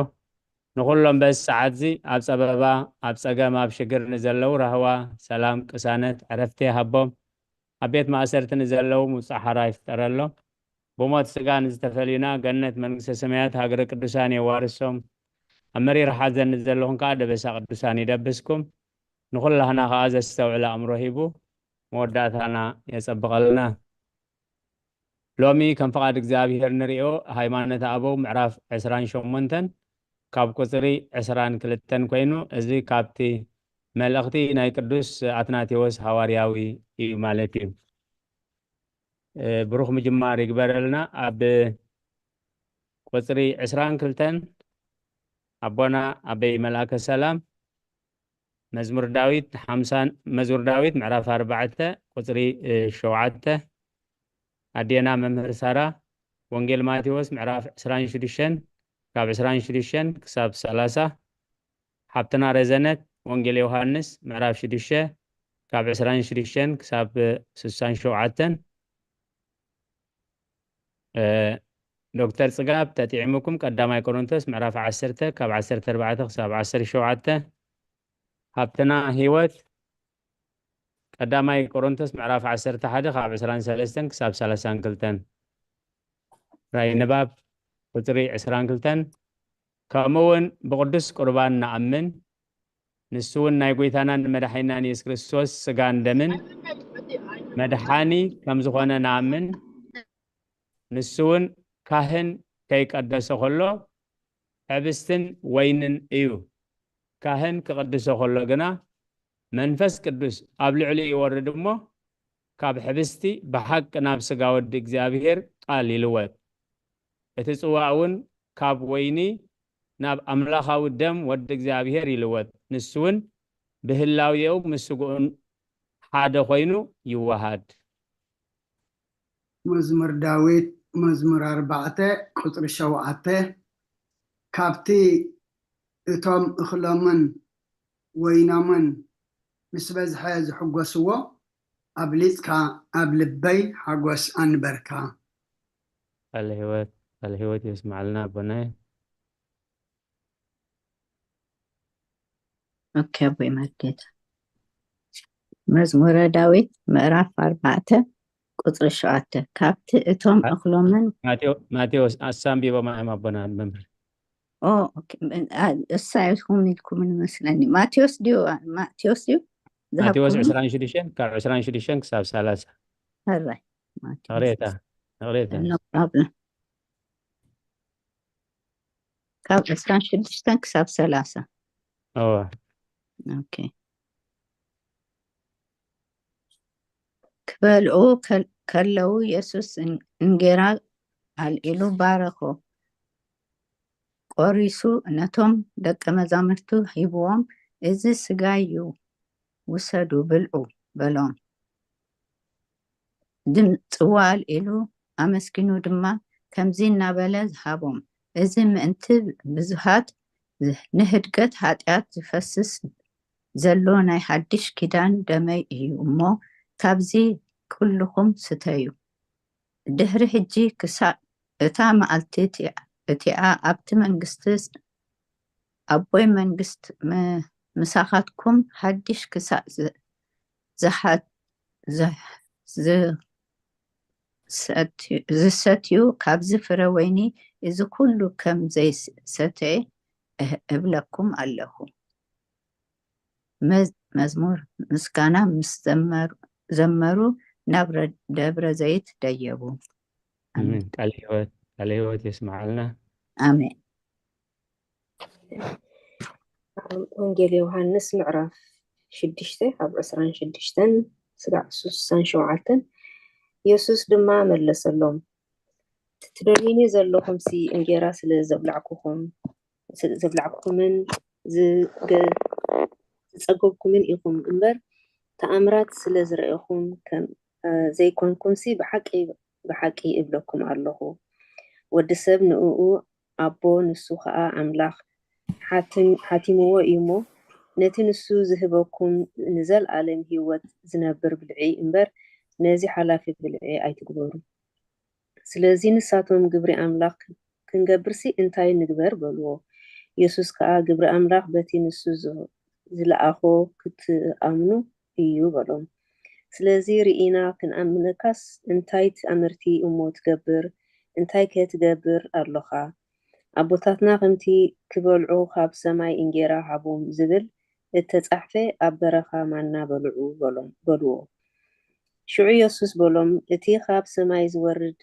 ንኹሎም በዚ ሰዓት እዚ ኣብ ጸበባ፣ ኣብ ጸገም፣ ኣብ ሽግር ንዘለዉ ራህዋ፣ ሰላም፣ ቅሳነት፣ ዕረፍቲ ይሃቦም። ኣብ ቤት ማእሰርቲ ንዘለዉ ምውጻእ ሓራ ይፍጠረሎም። ብሞት ስጋ ንዝተፈልዩና ገነት መንግስተ ሰማያት ሃገረ ቅዱሳን የዋርሶም። ኣብ መሪር ሓዘን ንዘለኹም ከኣ ደበሳ ቅዱሳን ይደብስኩም። ንኹላህና ከኣ ዘስተውዕል ኣእምሮ ሂቡ መወዳእታና የጸብቐልና። ሎሚ ከም ፍቓድ እግዚኣብሔር ንሪኦ ሃይማኖተ ኣበው ምዕራፍ ዕስራን ሸሞንተን ካብ ቁጽሪ ዕስራን ክልተን ኮይኑ፣ እዚ ካብቲ መልእኽቲ ናይ ቅዱስ ኣትናቴዎስ ሃዋርያዊ እዩ ማለት እዩ። እ፣ ብሩኽ ምጅማር ይግበረልና። ኣብ ቁጽሪ ዕስራን ክልተን ኣቦና ኣበይ መልኣከ ሰላም መዝሙር ዳዊት ሓምሳን መዝሙር ዳዊት ምዕራፍ ኣርባዕተ ቁጽሪ፣ እ፣ ሸውዓተ። ኣዴና መምህር ሳራ ወንጌል ማቴዎስ ምዕራፍ ዕስራን ሽዱሽተን ካብ ዕስራን ሽዱሽተን ክሳብ ሰላሳ። ሓብትና ረዘነት ወንጌል ዮሃንስ ምዕራፍ ሽዱሽተ ካብ ዕስራን ሽዱሽተን ክሳብ ስሳን ሸውዓተን። እ፣ ዶክተር ጽጋብ ተጥዒሙኩም ቀዳማይ ቆሮንቶስ ምዕራፍ ዓሰርተ ካብ ዓሰርተ ኣርባዕተ ክሳብ ዓሰርተ ሸውዓተ። ሃብትና ህይወት ቀዳማይ ቆሮንቶስ ምዕራፍ ዓሰርተ ሓደ ካብ ዕስራን ሰለስተን ክሳብ ሰላሳን ክልተን። ራእይ ንባብ ቁጽሪ ዕስራን ክልተን። ከምኡ እውን ብቅዱስ ቁርባን ንኣምን፣ ንሱ እውን ናይ ጎይታናን መድሓኒናን የሱስ ክርስቶስ ስጋን ደምን መድሓኒ ከም ዝኾነ ንኣምን። ንሱ እውን ካህን ከይቀደሰ ከሎ ሕብስትን ወይንን እዩ። ካህን ክቕድሶ ከሎ ግና መንፈስ ቅዱስ ኣብ ልዕሊኡ ይወርድ እሞ ካብ ሕብስቲ ብሓቂ ናብ ስጋ ወዲ እግዚኣብሔር ቃል ይልወጥ። እቲ ጽዋእ እውን ካብ ወይኒ ናብ ኣምላኻዊ ደም ወዲ እግዚኣብሔር ይልወጥ። ንሱ እውን ብህላዌኡ ምስ ስግኡን ሓደ ኮይኑ ይወሃድ። መዝሙር ዳዊት መዝሙር ኣርባዕተ ቁጽሪ ሸውዓተ። ካብቲ እቶም እኽሎምን ወይኖምን ምስ በዝሐ ዝሕጎስዎ ኣብሊጽካ ኣብ ልበይ ሓጎስ ኣንበርካ። ቃለ ህይወት ቃለ ህይወት የስማዕልና ኣቦናይ። ኦኬ ኣቦይ መርጌታ። መዝሙረ ዳዊት ምዕራፍ ኣርባዕተ ቁጽሪ ሸውዓተ። ካብቲ እቶም እኽሎምን ማቴዎስ ኣሳንቢቦም እዮም ኣቦና መምህር። እሳ ይኹም ኢልኩም መስለኒ። ማቴዎስ ድዩ? ማቴዎስ ድዩ? ማቴዎስ ዕስራን ሽዱሽተን ካብ ዕስራን ሽዱሽተን ክሳብ ሰላሳ። ሕራይ። ነቕሬታ ነቕሬታ። ካብ ዕስራን ሽዱሽተን ክሳብ ሰላሳ። እወ። ኦኬ። ክበልዑ ከል- ከለዉ የሱስ እን- እንጌራ ኣልዒሉ ባረኾ። ቆሪሱ ነቶም ደቀ መዛሙርቱ ሂብዎም፣ "እዚ ስጋይ እዩ፣ ውሰዱ ብልዑ" በሎም። ድም ጽዋ ኣልዒሉ ኣመስጊኑ ድማ ከምዚ እናበለ ዝሃቦም፣ "እዚ ምእንቲ ብዙሃት ንህድገት ሓጢኣት ዝፈስስ ዘሎ ናይ ሓድሽ ኪዳን ደመይ እዩ እሞ ካብዚ ኩልኹም ስተዩ። ድሕሪ ሕጂ ክሳዕ እታ መዓልቲ እቲኣ ኣብቲ መንግስቲ ኣቦይ መንግስት ምሳኻትኩም ሓድሽ ክሳዕ ዝሰትዩ ካብዚ ፍረ ወይኒ እዚ ኩሉ ከም ዘይሰተየ እብለኩም ኣለኹ። መዝሙር ምስጋና ምስ ዘመሩ ናብ ደብረ ዘይት ደየቡ። ቃለ ህይወት የስምዓልና። ኣሜን። ወንጌል ዮሃንስ ምዕራፍ ሽዱሽተ ካብ ዕስራን ሽዱሽተን ስጋዕ ስሳን ሸውዓተን። የሱስ ድማ መለሰሎም፣ ትደልዩኒ ዘለኹምሲ እንጌራ ስለ ዘብላዕኩኹም ዘብላዕኩምን ዝጸገብኩምን ኢኹም እምበር፣ ተኣምራት ስለ ዝረኤኹም ዘይኮንኩምሲ፣ ብሓቂ ብሓቂ እብለኩም ኣለኹ፣ ወዲ ሰብ ንእኡ ኣቦ፣ ንሱ ኸኣ ኣምላኽ ሓቲምዎ እዩ እሞ፣ ነቲ ንሱ ዝህበኩም ንዘለኣለም ህይወት ዝነብር ብልዒ እምበር፣ ነዚ ሓላፊ ብልዒ ኣይትግበሩ። ስለዚ ንሳቶም፣ ግብሪ ኣምላኽ ክንገብርሲ እንታይ ንግበር? በልዎ። የሱስ ከኣ፣ ግብሪ ኣምላኽ በቲ ንሱ ዝለኣኾ ክትኣምኑ እዩ በሎም። ስለዚ ርኢና ክንኣምነካስ እንታይ ትኣምርቲ እሞ ትገብር? እንታይከ ትገብር ኣሎኻ? ኣቦታትና ከምቲ ክበልዑ ካብ ሰማይ እንጌራ ሃቦም ዝብል እተጻሕፈ ኣብ በረኻ ማና በልዑ በሎም በልዎ። ሽዑ የሱስ በሎም፣ እቲ ካብ ሰማይ ዝወርድ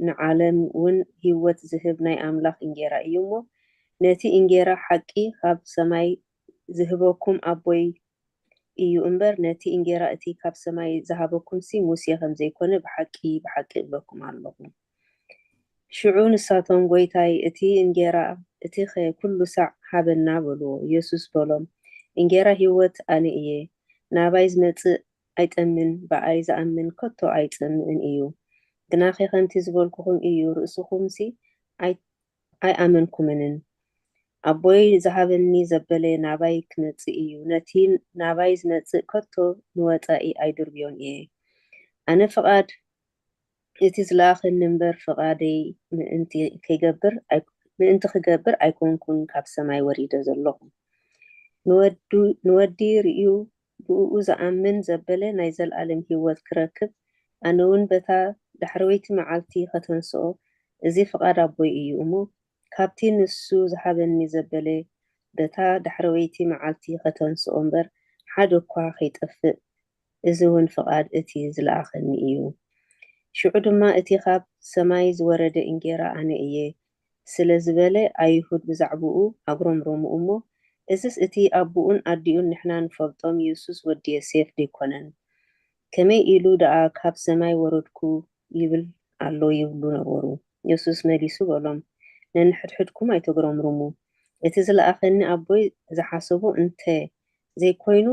ንዓለም እውን ህይወት ዝህብ ናይ ኣምላኽ እንጌራ እዩ እሞ፣ ነቲ እንጌራ ሓቂ ካብ ሰማይ ዝህበኩም ኣቦይ እዩ እምበር፣ ነቲ እንጌራ እቲ ካብ ሰማይ ዝሃበኩምሲ ሙሴ ከም ዘይኮነ ብሓቂ ብሓቂ እብለኩም ኣለኹ። ሽዑ ንሳቶም፣ ጐይታይ፣ እቲ እንጌራ እቲኸ ኩሉ ሳዕ ሃበና በልዎ። የሱስ በሎም፣ እንጌራ ህይወት ኣነ እየ። ናባይ ዝመጽእ ኣይጠምን፣ ብኣይ ዝኣምን ከቶ ኣይጸምእን እዩ። ግናኸ ከምቲ ዝበልኩኹም እዩ፣ ርእስኹምሲ ኣይኣመንኩምንን። ኣቦይ ዝሃበኒ ዘበለ ናባይ ክመጽእ እዩ። ነቲ ናባይ ዝመጽእ ከቶ ንወጻኢ ኣይድርብዮን እየ። ኣነ ፍቓድ እቲ ዝለኣኸኒ እምበር ፍቓደይ ምእንቲ ክገብር ኣይኮንኩን ካብ ሰማይ ወሪደ ዘለኹ። ንወዲ ርእዩ ብእኡ ዝኣምን ዘበለ ናይ ዘለኣለም ህይወት ክረክብ፣ ኣነ እውን በታ ዳሕረወይቲ መዓልቲ ከተንስኦ እዚ ፍቓድ ኣቦይ እዩ እሞ፣ ካብቲ ንሱ ዝሃበኒ ዘበለ በታ ዳሕረወይቲ መዓልቲ ኸተንስኦ እምበር፣ ሓደ እኳ ኸይጠፍእ፣ እዚ እውን ፍቓድ እቲ ዝለኣኸኒ እዩ። ሽዑ ድማ እቲ ኻብ ሰማይ ዝወረደ እንጌራ ኣነ እየ ስለ ዝበለ፣ ኣይሁድ ብዛዕባኡ ኣጉረምረሙ እሞ፣ እዝስ እቲ ኣቦኡን ኣዲኡን ንሕና ንፈልጦም የሱስ ወዲ ዮሴፍ ደይኮነን? ከመይ ኢሉ ደኣ ካብ ሰማይ ወረድኩ ይብል ኣሎ ይብሉ ነበሩ። የሱስ መሊሱ በሎም፣ ነንሕድሕድኩም ኣይተጉረምርሙ። እቲ ዝለኣኸኒ ኣቦይ ዝሓሰቦ እንተ ዘይኮይኑ፣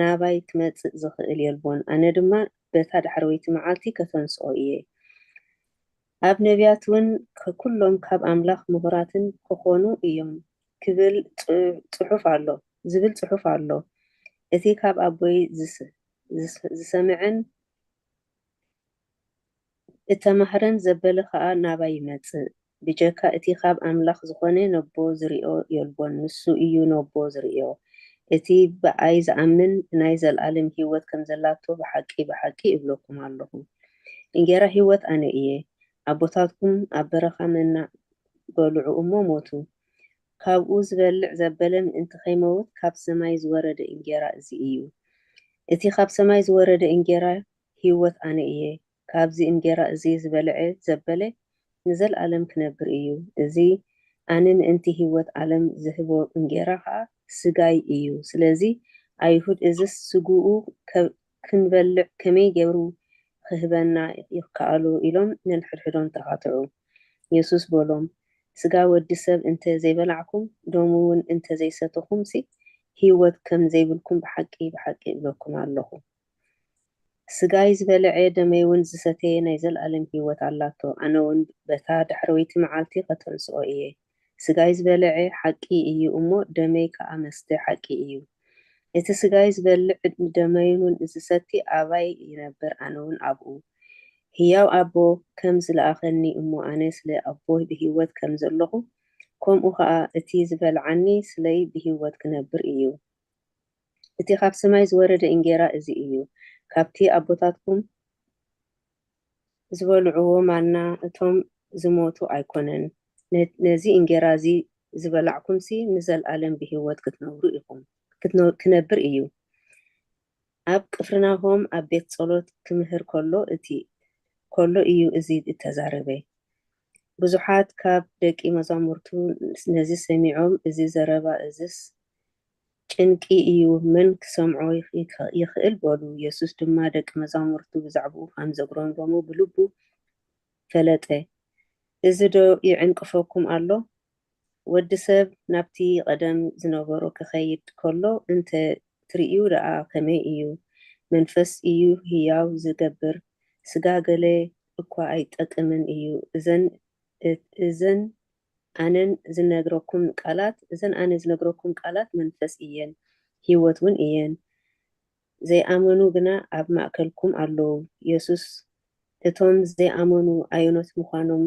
ናባይ ክመጽእ ዝኽእል የልቦን። ኣነ ድማ በታ ዳሕረወይቲ መዓልቲ ከተንስኦ እየ። ኣብ ነቢያት እውን ኩሎም ካብ ኣምላኽ ምሁራትን ክኾኑ እዮም ክብል ጽ- ጽሑፍ ኣሎ፣ ዝብል ጽሑፍ ኣሎ። እቲ ካብ ኣቦይ ዝስ- ዝስ- ዝሰምዐን እተማህረን ዘበለ ኸኣ ናባይ ይመጽእ። ብጀካ እቲ ካብ ኣምላኽ ዝኾነ ነቦ ዝርእዮ የልቦን፣ ንሱ እዩ ነቦ ዝርእዮ። እቲ ብኣይ ዝኣምን ናይ ዘልኣለም ህይወት ከም ዘላቶ ብሓቂ ብሓቂ እብለኩም ኣለኹ። እንጌራ ህይወት ኣነ እየ። ኣቦታትኩም ኣብ በረኻ መና በልዑ እሞ ሞቱ። ካብኡ ዝበልዕ ዘበለ ምእንቲ ከይመውት ካብ ሰማይ ዝወረደ እንጌራ እዚ እዩ። እቲ ካብ ሰማይ ዝወረደ እንጌራ ህይወት ኣነ እየ። ካብዚ እንጌራ እዚ ዝበልዐ ዘበለ ንዘለኣለም ክነብር እዩ። እዚ ኣነ ምእንቲ ህይወት ዓለም ዝህቦ እንጌራ ኸኣ ስጋይ እዩ። ስለዚ ኣይሁድ እዝስ ስግኡ ከ- ክንበልዕ ከመይ ጌሩ ክህበና ይከኣሎ? ኢሎም ነንሕድሕዶም ተኻትዑ። የሱስ በሎም፣ ስጋ ወዲ ሰብ እንተ ዘይበላዕኩም፣ ደሙ እውን እንተ ዘይሰተኹምሲ፣ ህይወት ከም ዘይብልኩም ብሓቂ ብሓቂ እብለኩም ኣለኹ። ስጋይ ዝበልዐ ደመይ እውን ዝሰተየ ናይ ዘለኣለም ህይወት ኣላቶ። ኣነ እውን በታ ዳሕረወይቲ መዓልቲ ከተንስኦ እየ። ስጋይ ዝበልዐ ሓቂ እዩ እሞ፣ ደመይ ከኣ መስተ ሓቂ እዩ። እቲ ስጋይ ዝበልዕ ደመይን እውን ዝሰቲ ኣባይ ይነብር፣ ኣነ እውን ኣብኡ። ህያው ኣቦ ከም ዝለኣኸኒ እሞ፣ ኣነ ስለ ኣቦይ ብህይወት ከም ዘለኹ፣ ከምኡ ኸኣ እቲ ዝበልዓኒ ስለይ ብህይወት ክነብር እዩ። እቲ ካብ ሰማይ ዝወረደ እንጌራ እዚ እዩ። ካብቲ ኣቦታትኩም ዝበልዕዎ ማና እቶም ዝሞቱ ኣይኮነን። ነ- ነዚ እንጌራ እዚ ዝበላዕኩምሲ ንዘለኣለም ብህይወት ክትነብሩ ኢኹም። ክትነ- ክነብር እዩ። ኣብ ቅፍርናሆም ኣብ ቤት ጸሎት ክምህር ከሎ እቲ ከሎ እዩ እዚ እተዛረበ። ብዙሓት ካብ ደቂ መዛሙርቱ ነዚ ሰሚዖም፣ እዚ ዘረባ እዝስ ጭንቂ እዩ፣ መን ክሰምዖ ይኽ- ይኽእል? በሉ። የሱስ ድማ ደቂ መዛሙርቱ ብዛዕባኡ ከም ዘጉረምረሙ ብልቡ ፈለጠ። እዚ ዶ ይዕንቅፈኩም ኣሎ? ወዲ ሰብ ናብቲ ቀደም ዝነበሮ ክኸይድ ከሎ እንተ ትርእዩ ደኣ ከመይ እዩ? መንፈስ እዩ ህያው ዝገብር፣ ስጋ ገለ እኳ ኣይጠቅምን እዩ። እዘን እዘን ኣነን ዝነግረኩም ቃላት እዘን ኣነ ዝነግረኩም ቃላት መንፈስ እየን፣ ህይወት እውን እየን። ዘይኣመኑ ግና ኣብ ማእከልኩም ኣለዉ። የሱስ እቶም ዘይኣመኑ ኣየኖት ምዃኖም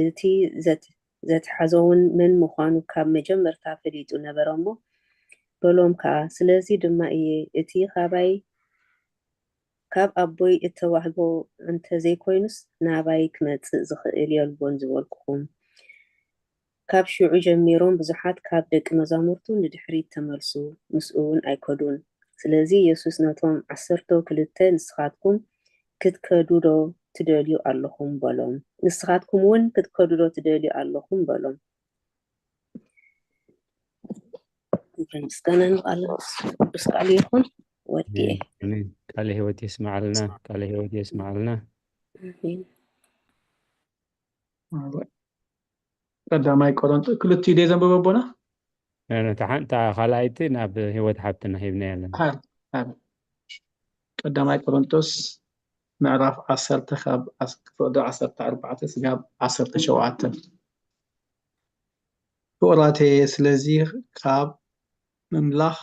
እቲ ዘት- ዘትሓዞውን መን ምዃኑ ካብ መጀመርታ ፈሊጡ ነበረ እሞ፣ በሎም ከኣ፣ ስለዚ ድማ እየ እቲ ካባይ ካብ ኣቦይ እተዋህቦ እንተ ዘይኮይኑስ ናባይ ክመጽእ ዝኽእል የልቦን ዝበልኩኹም። ካብ ሽዑ ጀሚሮም ብዙሓት ካብ ደቂ መዛሙርቱ ንድሕሪት ተመልሱ፣ ምስኡ እውን ኣይከዱን። ስለዚ የሱስ ነቶም ዓሰርተው ክልተ፣ ንስኻትኩም ክትከዱ ዶ ትደልዩ ኣለኹም? በሎም። ንስኻትኩም እውን ክትከዱ ዶ ትደልዩ ኣለኹም? በሎም። ክብርን ምስጋናን ንቓል ቅዱስ ቃሉ ይኹን። ወዲኤ። ኣሜን። ቃለ ህይወት የስምዓልና፣ ቃለ ህይወት የስምዓልና። ኣሜን። ቀዳማይ ቆሮንጦስ ክልቲኡ ደ ዘንበበ ኣቦና? እታ ሓ- እታ ካልኣይቲ ናብ ህይወት ሓብትና ሂብና ያለን። ሓ- ሓ- ቀዳማይ ቆሮንጦስ ምዕራፍ ዓሰርተ ካብ ዓስ- ፍቕዲ ዓሰርተ ኣርባዕተ ስጋብ ዓሰርተ ሸውዓተ። ፍቑራተየ፣ ስለዚ ካብ ምምላኽ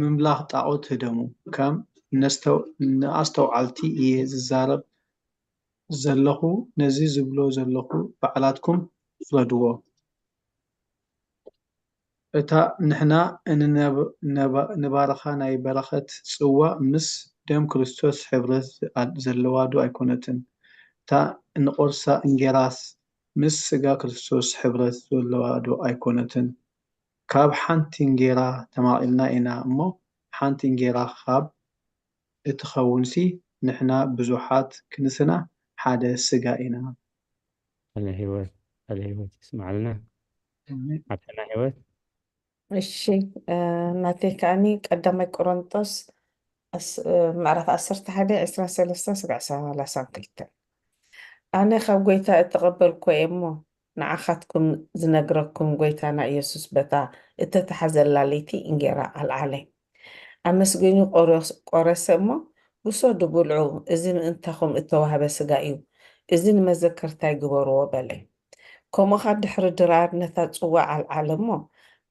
ምምላኽ ጣዖት ህደሙ፣ ከም ነስተው- ንኣስተውዓልቲ እየ ዝዛረብ ዘለኹ፣ ነዚ ዝብሎ ዘለኹ ባዕላትኩም ፍረድዎ። እታ ንሕና እንነብ- ነባ- ንባርኻ ናይ በረኸት ጽዋ ምስ ደም ክርስቶስ ሕብረት ዘለዋ ዶ ኣይኮነትን? እታ እንቖርሳ እንጌራስ ምስ ስጋ ክርስቶስ ሕብረት ዘለዋ ዶ ኣይኮነትን? ካብ ሓንቲ እንጌራ ተማቒልና ኢና እሞ፣ ሓንቲ እንጌራ ካብ እትኸውንሲ፣ ንሕና ብዙሓት ክንስና ሓደ ስጋ ኢና። ቃለ ህይወት፣ ቃለ ህይወት ይስማዓልና። ኣሜን። ሓፍትና ህይወት። እሺ፣ እ፣ ናተይ ከኣኒ ቀዳማይ ቆሮንጦስ ኣስ-፣ እ፣ ምዕራፍ ዓሰርተ ሓደ ዕስራ ሰለስተ ስጋዕ ሰላሳ ክልተ። ኣነ ካብ ጐይታ እተቐበልኩዎ እየ እሞ፣ ንዓኻትኩም ዝነግረኩም ጐይታና ኢየሱስ በታ እተታሕዘላ ለይቲ እንጌራ ኣልዓለ። ኣመስጊኑ ቆረስ-፣ ቆረሰ እሞ፣ ውሰዱ ብልዑ፣ እዚ ምእንታኹም እተዋህበ ስጋ እዩ፣ እዚ ንመዘከርታይ ግበርዎ በለ። ከምኡ ኸኣ ድሕሪ ድራር ነታ ጽዋዕ ኣልዓለ እሞ፣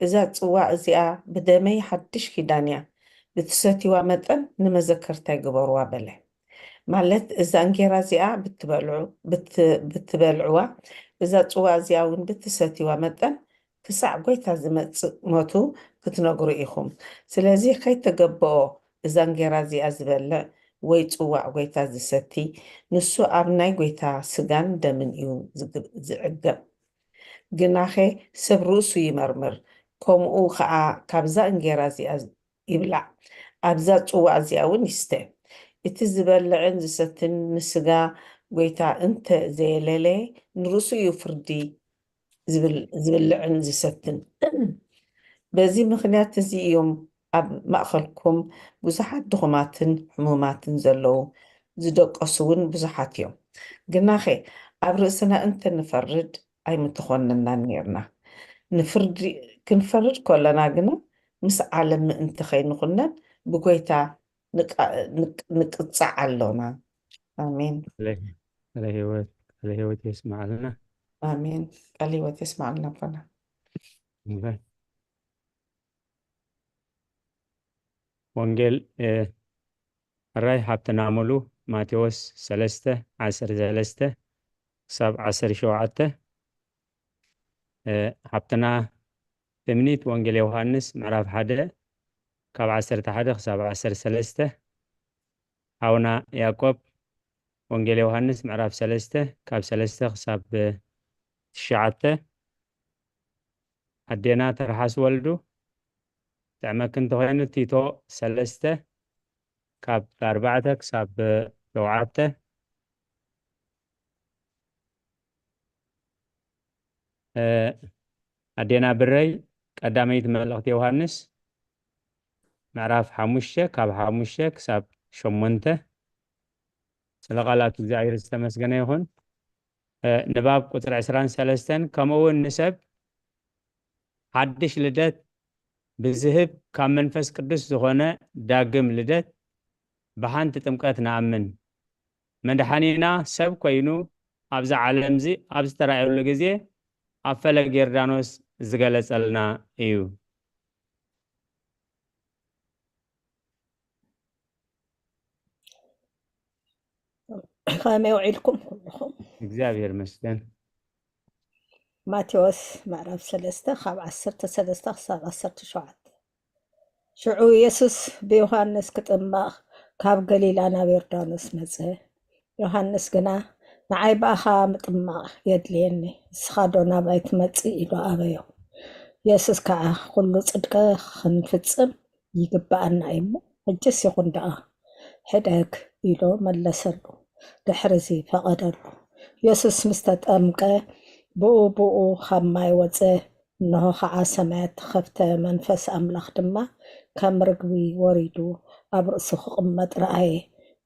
እዛ ጽዋዕ እዚኣ ብደመይ ሓድሽ ኪዳን እያ፣ ብትሰትይዋ መጠን ንመዘከርታይ ግበርዋ በለ። ማለት እዛ እንጌራ እዚኣ ብትበልዑ-፣ ብት-፣ ብትበልዕዋ፣ እዛ ጽዋዕ እዚኣ እውን ብትሰትይዋ መጠን ክሳዕ ጐይታ ዝመጽእ ሞቱ ክትነግሩ ኢኹም። ስለዚ ከይተገብኦ እዛ እንጌራ እዚኣ ዝበልዕ ወይ ጽዋዕ ጐይታ ዝሰቲ፣ ንሱ ኣብ ናይ ጐይታ ስጋን ደምን እዩ ዝግ-፣ ዝዕገብ። ግናኸ ሰብ ርእሱ ይመርምር፣ ከምኡ ኸኣ ካብዛ እንጌራ እዚኣ ይብላዕ፣ ኣብዛ ጽዋዕ እዚኣ እውን ይስተ። እቲ ዝበልዕን ዝሰትን ንስጋ ጐይታ እንተ ዘየለለየ፣ ንርእሱ እዩ ፍርዲ ዝብል-፣ ዝብልዕን ዝሰትን። በዚ ምኽንያት እዚ እዮም ኣብ ማእከልኩም ብዙሓት ድኹማትን ሕሙማትን ዘለዉ፣ ዝደቀሱ እውን ብዙሓት እዮም። ግናኸ ኣብ ርእስና እንተ ንፈርድ ኣይምተኾነናን ኔርና። ንፍርዲ፣ ክንፈርድ ከለና ግና ምስ ዓለም ምእንቲ ከይንኹነን ብጐይታ ንቃ-፣ ንቅ-፣ ንቅጻዕ ኣሎና። ኣሜን። ቃለ፣ ቃለ ህይወት፣ ቃለ ህይወት የስምዓልና። ኣሜን። ቃለ ህይወት የስምዓልና ኣቦና። እምበር። ወንጌል፣ እ፣ ሕራይ ሓብትና ሙሉ፣ ማቴዎስ ሰለስተ፣ ዓሰርተ ሰለስተ ክሳብ ዓሰርተ ሸውዓተ። እ፣ ሓብትና ትምኒት፣ ወንጌል ዮሃንስ ምዕራፍ ሓደ ካብ ዓሰርተ ሓደ ክሳብ ዓሰርተ ሰለስተ። ሓውና ያዕቆብ፣ ወንጌል ዮሃንስ ምዕራፍ ሰለስተ ካብ ሰለስተ ክሳብ ትሽዓተ። ኣዴና ትርሓስ ወልዱ፣ ጥዕመኪ እንተኾይኑ ቲቶ ሰለስተ ካብ ኣርባዕተ ክሳብ ሸውዓተ። እ፣ ኣዴና ብረይ፣ ቀዳመይቲ መልእኽቲ ዮሃንስ ምዕራፍ ሓሙሽተ ካብ ሓሙሽተ ክሳብ ሸሞንተ። ስለ ቃላት እግዚኣብሔር ዝተመስገነ ይኹን። እ፣ ንባብ ቁጽሪ ዕስራን ሰለስተን፣ ከምኡ እውን ንሰብ ሓድሽ ልደት ብዝህብ ካብ መንፈስ ቅዱስ ዝኾነ ዳግም ልደት ብሓንቲ ጥምቀት ንኣምን። መድሓኒና ሰብ ኮይኑ ኣብዛ ዓለምዚ ኣብ ዝተራእየሉ ግዜ ኣብ ፈለግ ዮርዳኖስ ዝገለጸልና እዩ። ከመይ ውዒልኩም ኩልኹም? እግዚኣብሔር ይመስገን። ማቴዎስ ምዕራፍ ሰለስተ ካብ ዓሰርተ ሰለስተ ክሳብ ዓሰርተ ሸውዓተ። ሽዑ የሱስ ብዮሃንስ ክጥመቕ ካብ ገሊላ ናብ ዮርዳኖስ መጸ። ዮሃንስ ግና፣ "ንዓይ ብኣኻ ምጥማቕ የድልየኒ፣ ንስኻዶ ናባይ ትመጽእ?" ኢሉ ኣበዮ። የሱስ ከኣ፣ "ኩሉ ጽድቂ ክንፍጽም ይግብኣና እዩ እሞ፣ ሕጅስ ይኹን ደኣ፣ ሕደግ" ኢሉ መለሰሉ። ድሕርዚ ፈቐደሉ። የሱስ ምስ ተጠምቀ፣ ብኡ ብኡ ካብ ማይ ወጸ። እንሆ ኸዓ ሰማያት ተኸፍተ፣ መንፈስ ኣምላኽ ድማ ከም ርግቢ ወሪዱ ኣብ ርእሱ ክቕመጥ ረኣየ።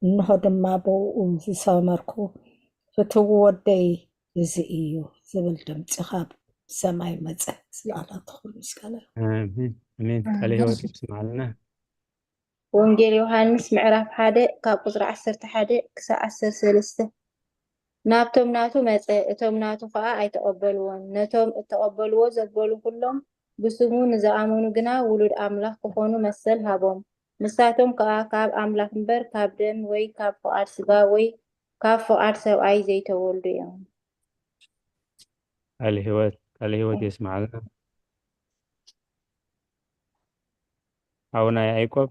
እንሆ ድማ ብእኡ ዝሰመርኩ ፍትዊ ወደይ እዚ እዩ ዝብል ድምጺ ካብ ሰማይ መጸ። ስለ ኣምላኽ ክብሪ ምስጋና ይኹን። ኣሜን፣ ኣሜን። ቃለ ኣሜን። ህይወት ይስማዓልና። ወንጌል ዮሃንስ ምዕራፍ ሓደ ካብ ቁጽሪ ዓሰርተ ሓደ ክሳብ ዓሰርተ ሰለስተ። ናብቶም ናቱ መጸ፣ እቶም ናቱ ኸኣ ኣይተቐበልዎን። ነቶም እተቐበልዎ ዘበሉ ኹሎም፣ ብስሙ ንዝኣመኑ ግና ውሉድ ኣምላኽ ክኾኑ መሰል ሃቦም። ንሳቶም ከኣ ካብ ኣምላኽ እምበር ካብ ደም ወይ ካብ ፍቓድ ስጋ ወይ ካብ ፍቓድ ሰብኣይ ዘይተወልዱ እዮም። ቃለ ህይወት፣ ቃለ ህይወት የስምዓልና። ሓውና ያዕቆብ።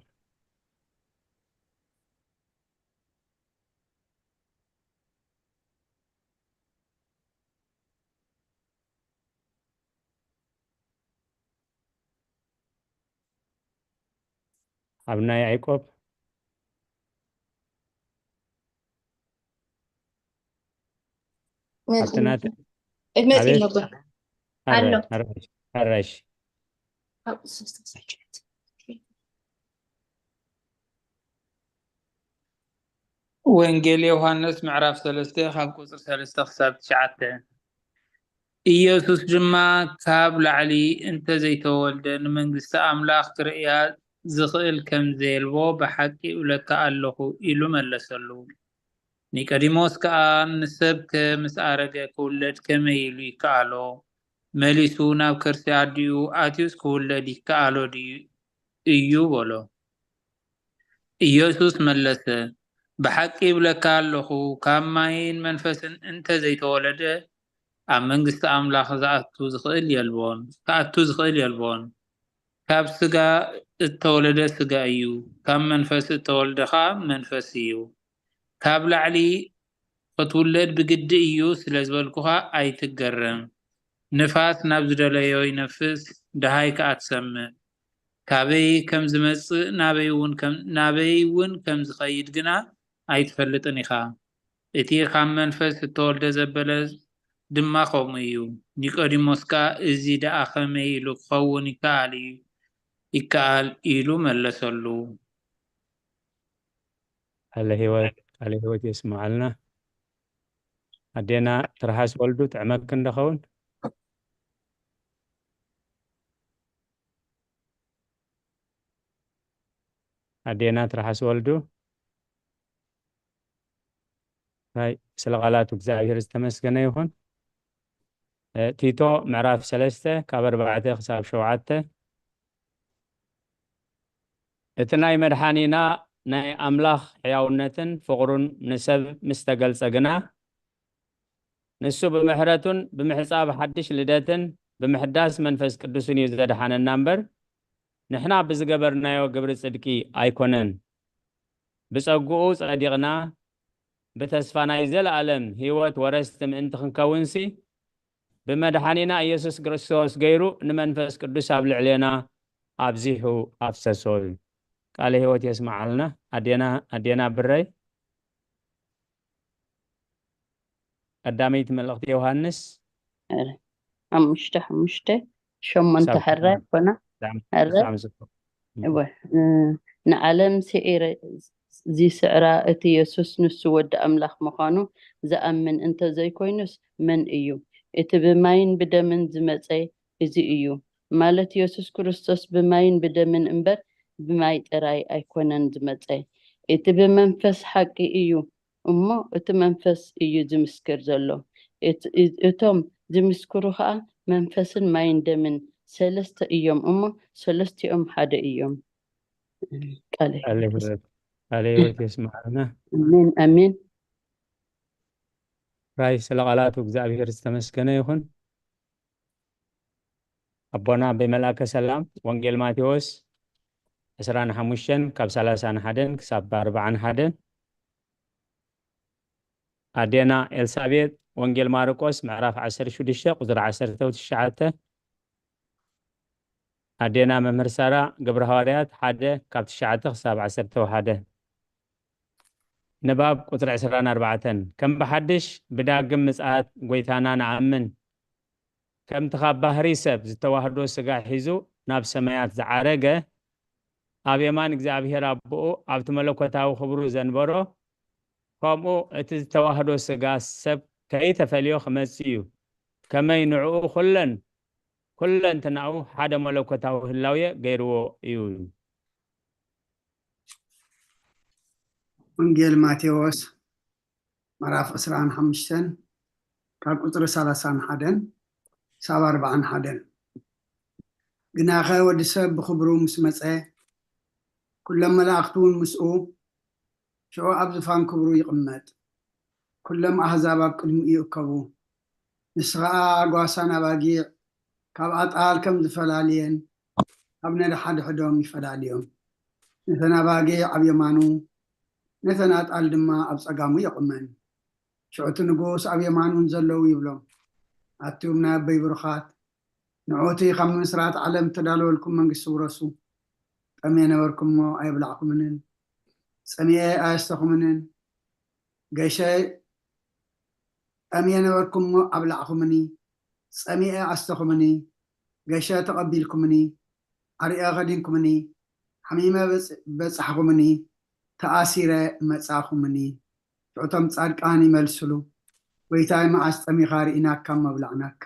ኣብና ያዕቆብ ኣብቲ ናተ መፂ ኣቤት ነበር ኣሎ ኣራሽ ኣራሽ ኣብኡ ሶስተ ሰዓት ወንጌል ዮሃንስ ምዕራፍ ሰለስተ ካብ ቁፅሪ ሰለስተ ክሳብ ትሽዓተ። ኢየሱስ ድማ ካብ ላዕሊ እንተ ዘይተወልደ ንመንግስቲ ኣምላኽ ክርእያ ዝኽእል ከም ዘየልቦ ብሓቂ እብለካ ኣለኹ ኢሉ መለሰሉ። ኒቆዲሞስ ከኣ ንሰብከ ምስ ኣረገ ክውለድ ከመይ ኢሉ ይከኣሎ? መሊሱ ናብ ከርሲ ኣዲኡ ኣትዩስ ክውለድ ይከኣሎ ድዩ እዩ በሎ። ኢየሱስ መለሰ፣ ብሓቂ እብለካ ኣለኹ፣ ካብ ማይን መንፈስን እንተ ዘይተወለደ፣ ኣብ መንግስቲ ኣምላኽ ዝኣቱ ዝኽእል የልቦን፣ ክኣቱ ዝኽእል የልቦን። ካብ ስጋ እተወለደ ስጋ እዩ፣ ካብ መንፈስ እተወልደ ኸኣ መንፈስ እዩ። ካብ ላዕሊ ክትውለድ ብግዲ እዩ ስለ ዝበልኩኻ ኣይትገረም። ንፋስ ናብ ዝደለዮ ይነፍስ፣ ደሃይ ከኣ ትሰምዕ። ካበይ ከም ዝመጽእ ናበይ እውን ከም ናበይ እውን ከም ዝኸይድ ግና ኣይትፈልጥን ኢኻ። እቲ ካብ መንፈስ እተወልደ ዘበለ ድማ ከምኡ እዩ። ኒቆዲሞስ ከኣ እዚ ደኣ ከመይ ኢሉ ክኸውን ይከኣል እዩ ይከኣል ኢሉ መለሰሉ። ቃለ ህይወት ቃለ ህይወት የስምዓልና። ኣዴና ትርሃስ ወልዱ ጥዕመክን ዶ ኸውን? ኣዴና ትርሃስ ወልዱ ናይ ስለ ቃላቱ እግዚኣብሔር ዝተመስገነ ይኹን። እ፣ ቲቶ ምዕራፍ ሰለስተ ካብ ኣርባዕተ ክሳብ ሸውዓተ። እቲ ናይ መድሓኒና ናይ ኣምላኽ ሕያውነትን ፍቕሩን ንሰብ ምስ ተገልጸ ግና፣ ንሱ ብምሕረቱን ብምሕጻብ ሓድሽ ልደትን ብምሕዳስ መንፈስ ቅዱስን እዩ ዘድሓነና እምበር፣ ንሕና ብዝገበርናዮ ግብሪ ጽድቂ ኣይኮነን። ብጸግኡ ጸዲቕና፣ ብተስፋ ናይ ዘለኣለም ህይወት ወረስቲ ምእንቲ ክንከውንሲ፣ ብመድሓኒና ኢየሱስ ክርስቶስ ገይሩ ንመንፈስ ቅዱስ ኣብ ልዕሌና ኣብዚሑ ኣፍሰሶ እዩ። ቃለ ህይወት የስምዓልና። ኣዴና ኣዴና ብረይ ቀዳመይቲ መልእኽቲ ዮሃንስ ኧረ፣ ሓሙሽተ ሓሙሽተ ሸሞንተ ክሳብ ሕራይ ኮና ሕራይ ክሳብ ዝኮ እወ፣ እ፣ ንዓለም ስዒረ ዝስዕራ እቲ የሱስ ንሱ ወዲ ኣምላኽ ምዃኑ ዝኣምን እንተ ዘይኮይኑስ መን እዩ? እቲ ብማይን ብደምን ዝመጸ እዚ እዩ፣ ማለት የሱስ ክርስቶስ ብማይን ብደምን እምበር ብማይ ጥራይ ኣይኮነን ዝመጸ። እቲ ብመንፈስ ሓቂ እዩ እሞ እቲ መንፈስ እዩ ዝምስክር ዘሎ። እት- እ- እቶም ዝምስክሩ ኸኣ መንፈስን ማይን ደምን ሰለስተ እዮም እሞ ሰለስቲኦም ሓደ እዮም። ቃለ ቃለ ህይወት። ህይወት ቃለ ህይወት የስምዓልና። ኣሜን ኣሜን። ራይ ስለ ቃላቱ እግዚኣብሔር ዝተመስገነ ይኹን። ኣቦና ኣቦይ መልኣከ ሰላም ወንጌል ማቴዎስ ዕስራን ሓሙሽተን ካብ ሰላሳን ሓደን ክሳብ ኣርባዓን ሓደን። ኣዴና ኤልሳቤጥ ወንጌል ማርቆስ ምዕራፍ ዓሰርተ ሽዱሽተ ቁፅሪ ዓሰርተ ትሽዓተ። ኣዴና መምህር ሳራ ግብረ ሃዋርያት ሓደ ካብ ትሽዓተ ክሳብ ዓሰርተ ሓደ። ንባብ ቁፅሪ ዕስራን ኣርባዕተን። ከም ብሓድሽ ብዳግም ምጽኣት ጐይታና ንኣምን። ከምቲ ካብ ባህሪ ሰብ ዝተዋህዶ ስጋ ሒዙ ናብ ሰማያት ዝዓረገ፣ ኣብ የማን እግዚኣብሔር ኣቦኡ ኣብቲ መለኮታዊ ክብሩ ዘንበሮ፣ ከምኡ እቲ ዝተዋህዶ ስጋ ሰብ ከይተፈልዮ ክመጽእ እዩ። ከመይ ንዕኡ ኩለን ኩለንትናኡ ሓደ መለኮታዊ ህላዌ ገይርዎ እዩ። ወንጌል ማቴዎስ ምዕራፍ ዕስራን ሓሙሽተን ካብ ቁፅሪ ሰላሳን ሓደን ክሳብ ኣርባዓን ሓደን። ግናኸ ወዲ ሰብ ብኽብሩ ምስ መፀ፣ ኩሎም መላእኽቲ እውን ምስኡ፣ ሽዑ ኣብ ዝፋን ክብሩ ይቕመጥ። ኩሎም ኣህዛብ ኣብ ቅድሚኡ ይእከቡ። ንሱ ኸኣ ጓሳን ኣባጊዕ ካብ ኣጣል ከም ዝፈላልየን ካብ ነንሓድሕዶም ይፈላልዮም። ነተን ኣባጊዕ ኣብ የማኑ፣ ነተን ኣጣል ድማ ኣብ ጸጋሙ የቑመን። ሽዑ እቲ ንጉስ ኣብ የማኑ ንዘለዉ ይብሎም፣ ኣቱም ናይ ኣቦይ ብሩኻት፣ ንዑ እቲ ካብ ምምስራት ዓለም እተዳለወልኩም መንግስቲ ውረሱ። እቲ ጠምየ ነበርኩ እሞ ኣየብላዕኩምንን፣ ጸሚኤ ኣየስተኹምንን፣ ገሸ ጠምየ ነበርኩ እሞ ኣብላዕኩምኒ፣ ጸሚኤ ኣስተኹምኒ፣ ገሸ ተቐቢልኩምኒ፣ ዓሪቐ ኸዲንኩምኒ፣ ሓሚመ በጽ- በጻሕኩምኒ፣ ተኣሲረ መጻኹምኒ። ሽዑቶም ጻድቃን ይመልስሉ፣ ጎይታይ፣ መዓስ ጠሚኻ ርኢናካ እሞ ኣብላዕናካ፣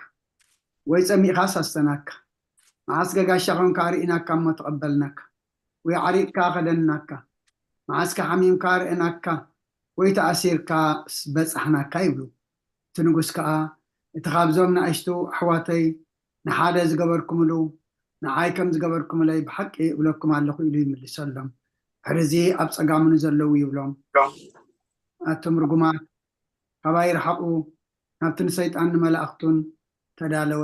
ወይ ጸሚእኻስ ኣስተናካ? መዓስ ገጋሻ ኾንካ ርኢናካ እሞ ተቐበልናካ፣ ወይ ዓሪቕካ ኸደንናካ? መዓስ ሓሚምካ ርኢናካ፣ ወይ ተኣሲርካ በጻሕናካ? ይብሉ። እቲ ንጉስ ከኣ፣ እቲ ኻብዞም ናእሽቱ ኣሕዋተይ ንሓደ ዝገበርኩምሉ፣ ንዓይ ከም ዝገበርኩምለይ ብሓቂ እብለኩም ኣለኹ ኢሉ ይምልሰሎም። ሕርዚ ኣብ ጸጋሙ ንዘለዉ ይብሎም፣ ኣቱም ርጉማት፣ ካባይ ርሓቑ፣ ናብቲ ንሰይጣን ንመላእኽቱን ተዳለወ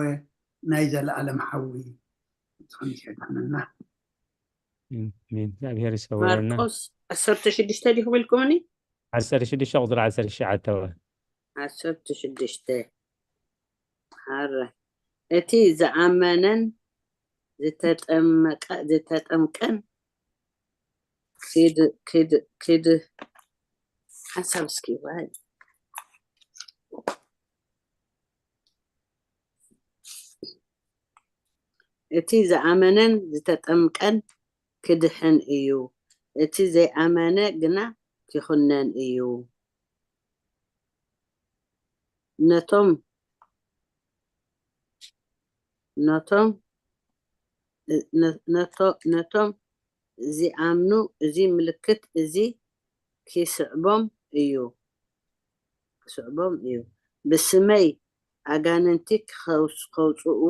ናይ ዘለኣለም ሓዊ። ጾም ይሸጣንና። ኣሜን። እግዚኣብሔር ይሰውረና። ማርቆስ ዓሰርተ ሽዱሽተ ዲኹም ኢልኩምኒ? ዓሰርተ ሽዱሽተ ቁፅሪ ዓሰርተ ትሽዓተ ወ ዓሰርተ ሽዱሽተ ሓረ እቲ ዝኣመነን ዝተጠመቀ ዝተጠምቀን ክድ ክድ ክድ ሓሳብ እስኪ ይበሃል። እቲ ዝኣመነን ዝተጠምቀን ክድሕን እዩ፣ እቲ ዘይኣመነ ግና ክኹነን እዩ። ነቶም ነቶም ነቶም ዝኣምኑ እዚ ምልክት እዚ ክስዕቦም እዩ ክስዕቦም እዩ። ብስመይ ኣጋንንቲ ከውፅኡ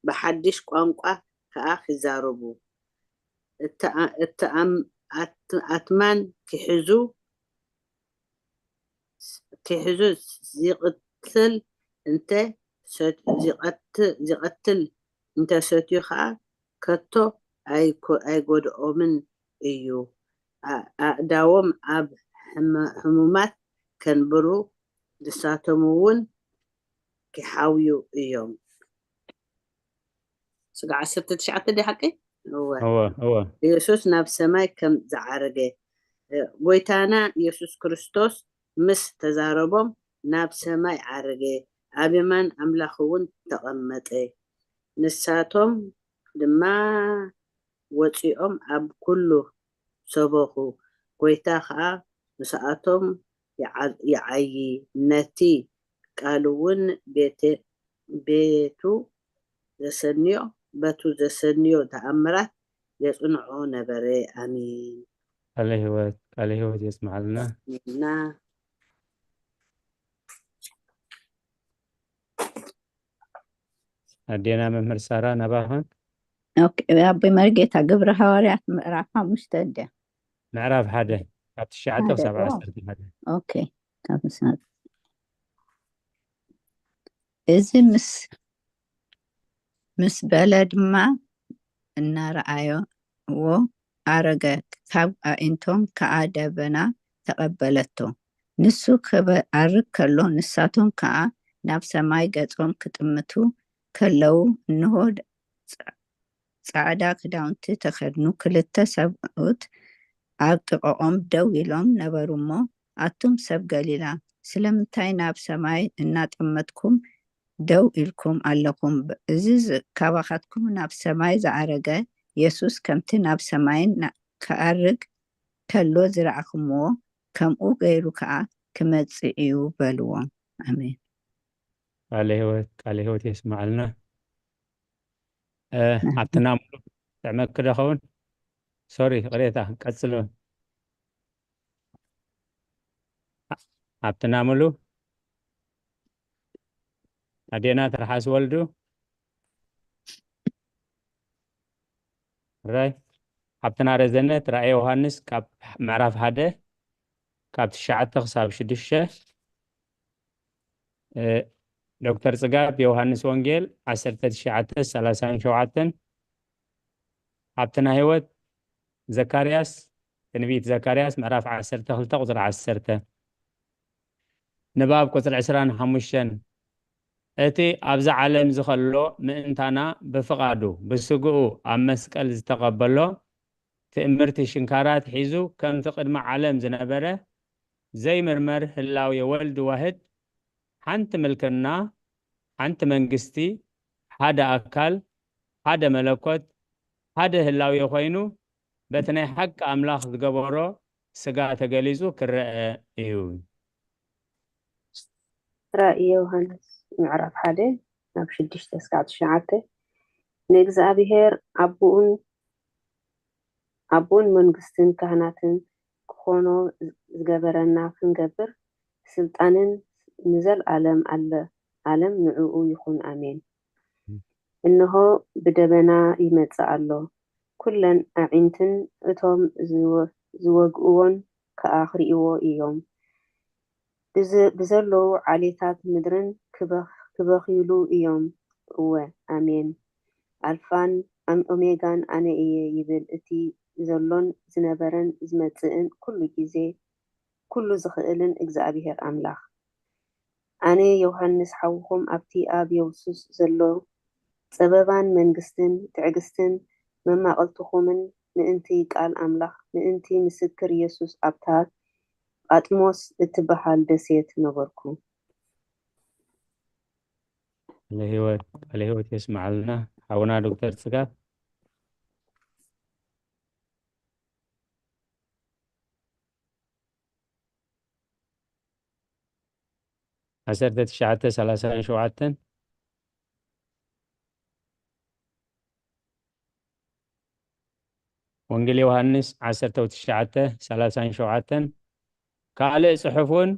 ብሓድሽ ቋንቋ ከዓ ክዛረቡ ኣትማን ክሕዙ ክሕዙ ዝቕትል እንተ ዝቐትል እንተሰትዩ ከዓ ከቶ ኣይጎድኦምን እዩ። ኣእዳዎም ኣብ ሕሙማት ከንብሩ ንሳቶም እውን ክሓውዩ እዮም። ስጋ ዓሰርተ ትሽዓተ ዲ ሓቂ? እወ። እወ እወ። ኢየሱስ ናብ ሰማይ ከም ዝዓረገ፣ እ፣ ጎይታና ኢየሱስ ክርስቶስ ምስ ተዛረቦም ናብ ሰማይ ዓረገ፣ ኣብ የማን ኣምላኽ እውን ተቐመጠ። ንሳቶም ድማ ወጺኦም ኣብ ኩሉ ሰበኹ፣ ጎይታ ኸኣ ምስኣቶም ይዓ- ይዓዪ፣ ነቲ ቃል እውን ቤተ- ቤቱ ዘሰንዮ በቱ ዘሰንዮ ተኣምራት የጽንዖ ነበረ። ኣሜን። ቃለ ህይወት ቃለ ህይወት የስምዓልና። ና ኣዴና መምህር ሳራ ናባኸን። ኦኬ፣ ኣቦይ መርጌታ ግብረ ሃዋርያት ምዕራፍ ሓሙሽተ እንድያ። ምዕራፍ ሓደ ካብ ትሽዓተ ሓደ ክሳብ ዶ? ዓሰርተ ሓደ። ኦኬ፣ ካብ ምሳት እዚ ምስ ምስ በለ ድማ እናረኣዮ ኣረገ፣ ካብ ኣዒንቶም ከኣ ደበና ተቐበለቶ። ንሱ ክበኣርግ ከሎ ንሳቶም ከኣ ናብ ሰማይ ገጾም ክጥምቱ ከለዉ እንሆ ጻዕዳ ክዳውንቲ ተኸድኑ ክልተ ሰብኡት ኣብ ጥቓኦም ደው ኢሎም ነበሩ እሞ፣ ኣቱም ሰብ ገሊላ፣ ስለምንታይ ናብ ሰማይ እናጠመትኩም ደው ኢልኩም ኣለኹም? እዚ ካባኻትኩም ናብ ሰማይ ዝዓረገ የሱስ ከምቲ ናብ ሰማይ ክኣርግ ከሎ ዝረኣኹምዎ፣ ከምኡ ገይሩ ከኣ ክመጽእ እዩ በልዎም። ኣሜን። ቃለ ህይወት ቃለ ህይወት የስምዓልና። ኣብትና ሙሉ ጥዕመኪ ዶ ኸውን? ሶሪ ቅሬታ ቀጽሎ። ኣብትና ሙሉ ኣዴና ትርሓስ ወልዱ ራይ ሓብትና ረዘነት ራእየ ዮሃንስ ካብ ምዕራፍ ሓደ ካብ ትሽዓተ ክሳብ ሽዱሽተ ዶክተር ጽጋብ ዮሃንስ ወንጌል ዓሰርተ ትሽዓተ ሰላሳን ሸውዓተን ሓብትና ህይወት ዘካርያስ ትንቢት ዘካርያስ ምዕራፍ ዓሰርተ ክልተ ቁፅሪ ዓሰርተ ንባብ ቁፅሪ ዕስራን ሓሙሽተን እቲ ኣብዚ ዓለም ዝኸሎ ምእንታና ብፍቓዱ ብስግኡ ኣብ መስቀል ዝተቐበሎ ትእምርቲ ሽንካራት ሒዙ ከምቲ ቅድሚ ዓለም ዝነበረ ዘይምርመር ህላዌ ወልድ ዋህድ፣ ሓንቲ ምልክና፣ ሓንቲ መንግስቲ፣ ሓደ ኣካል፣ ሓደ መለኮት፣ ሓደ ህላዌ ኮይኑ በቲ ናይ ሓቂ ኣምላኽ ዝገበሮ ስጋ ተገሊጹ ክረአ እዩ። ራእይ ዮሃንስ ምዕራፍ ሓደ ናብ ሽዱሽተ እስካዕ ትሽዓተ። ንእግዚኣብሔር ኣቦኡን ኣቦን መንግስትን ካህናትን ክኾኖ ዝገበረና ክንገብር ስልጣንን ንዘልኣለም ኣለ ኣለም ንዕኡ ይኹን ኣሜን። እንሆ ብደበና ይመጽእ ኣሎ፣ ኩለን ኣዒንትን እቶም ዝወ- ዝወግእዎን ከኣ ክርእይዎ እዮም። ብዘ- ብዘለዉ ዓሌታት ምድርን ክበኽ- ክበኽዩሉ እዮም። እወ ኣሜን። ኣልፋን ኣም- ኦሜጋን ኣነ እየ ይብል እቲ ዘሎን ዝነበረን ዝመጽእን ኩሉ ግዜ ኩሉ ዝኽእልን እግዚኣብሔር ኣምላኽ። ኣነ ዮሃንስ ሓውኹም ኣብቲ ኣብ የሱስ ዘሎ ጸበባን መንግስትን ትዕግስትን መማቕልትኹምን ምእንቲ ቃል ኣምላኽ ምእንቲ ምስክር የሱስ ኣብታ ጳጥሞስ እትበሃል ደሴት ነበርኩ። ቃለ ህይወት ቃለ ህይወት የስምዓልና ሓውና ዶክተር ጽጋብ። ዓሰርተ ትሽዓተ ሰላሳን ሸውዓተን። ወንጌል ዮሃንስ ዓሰርተ ትሽዓተ ሰላሳን ሸውዓተን። ካልእ ጽሑፍ እውን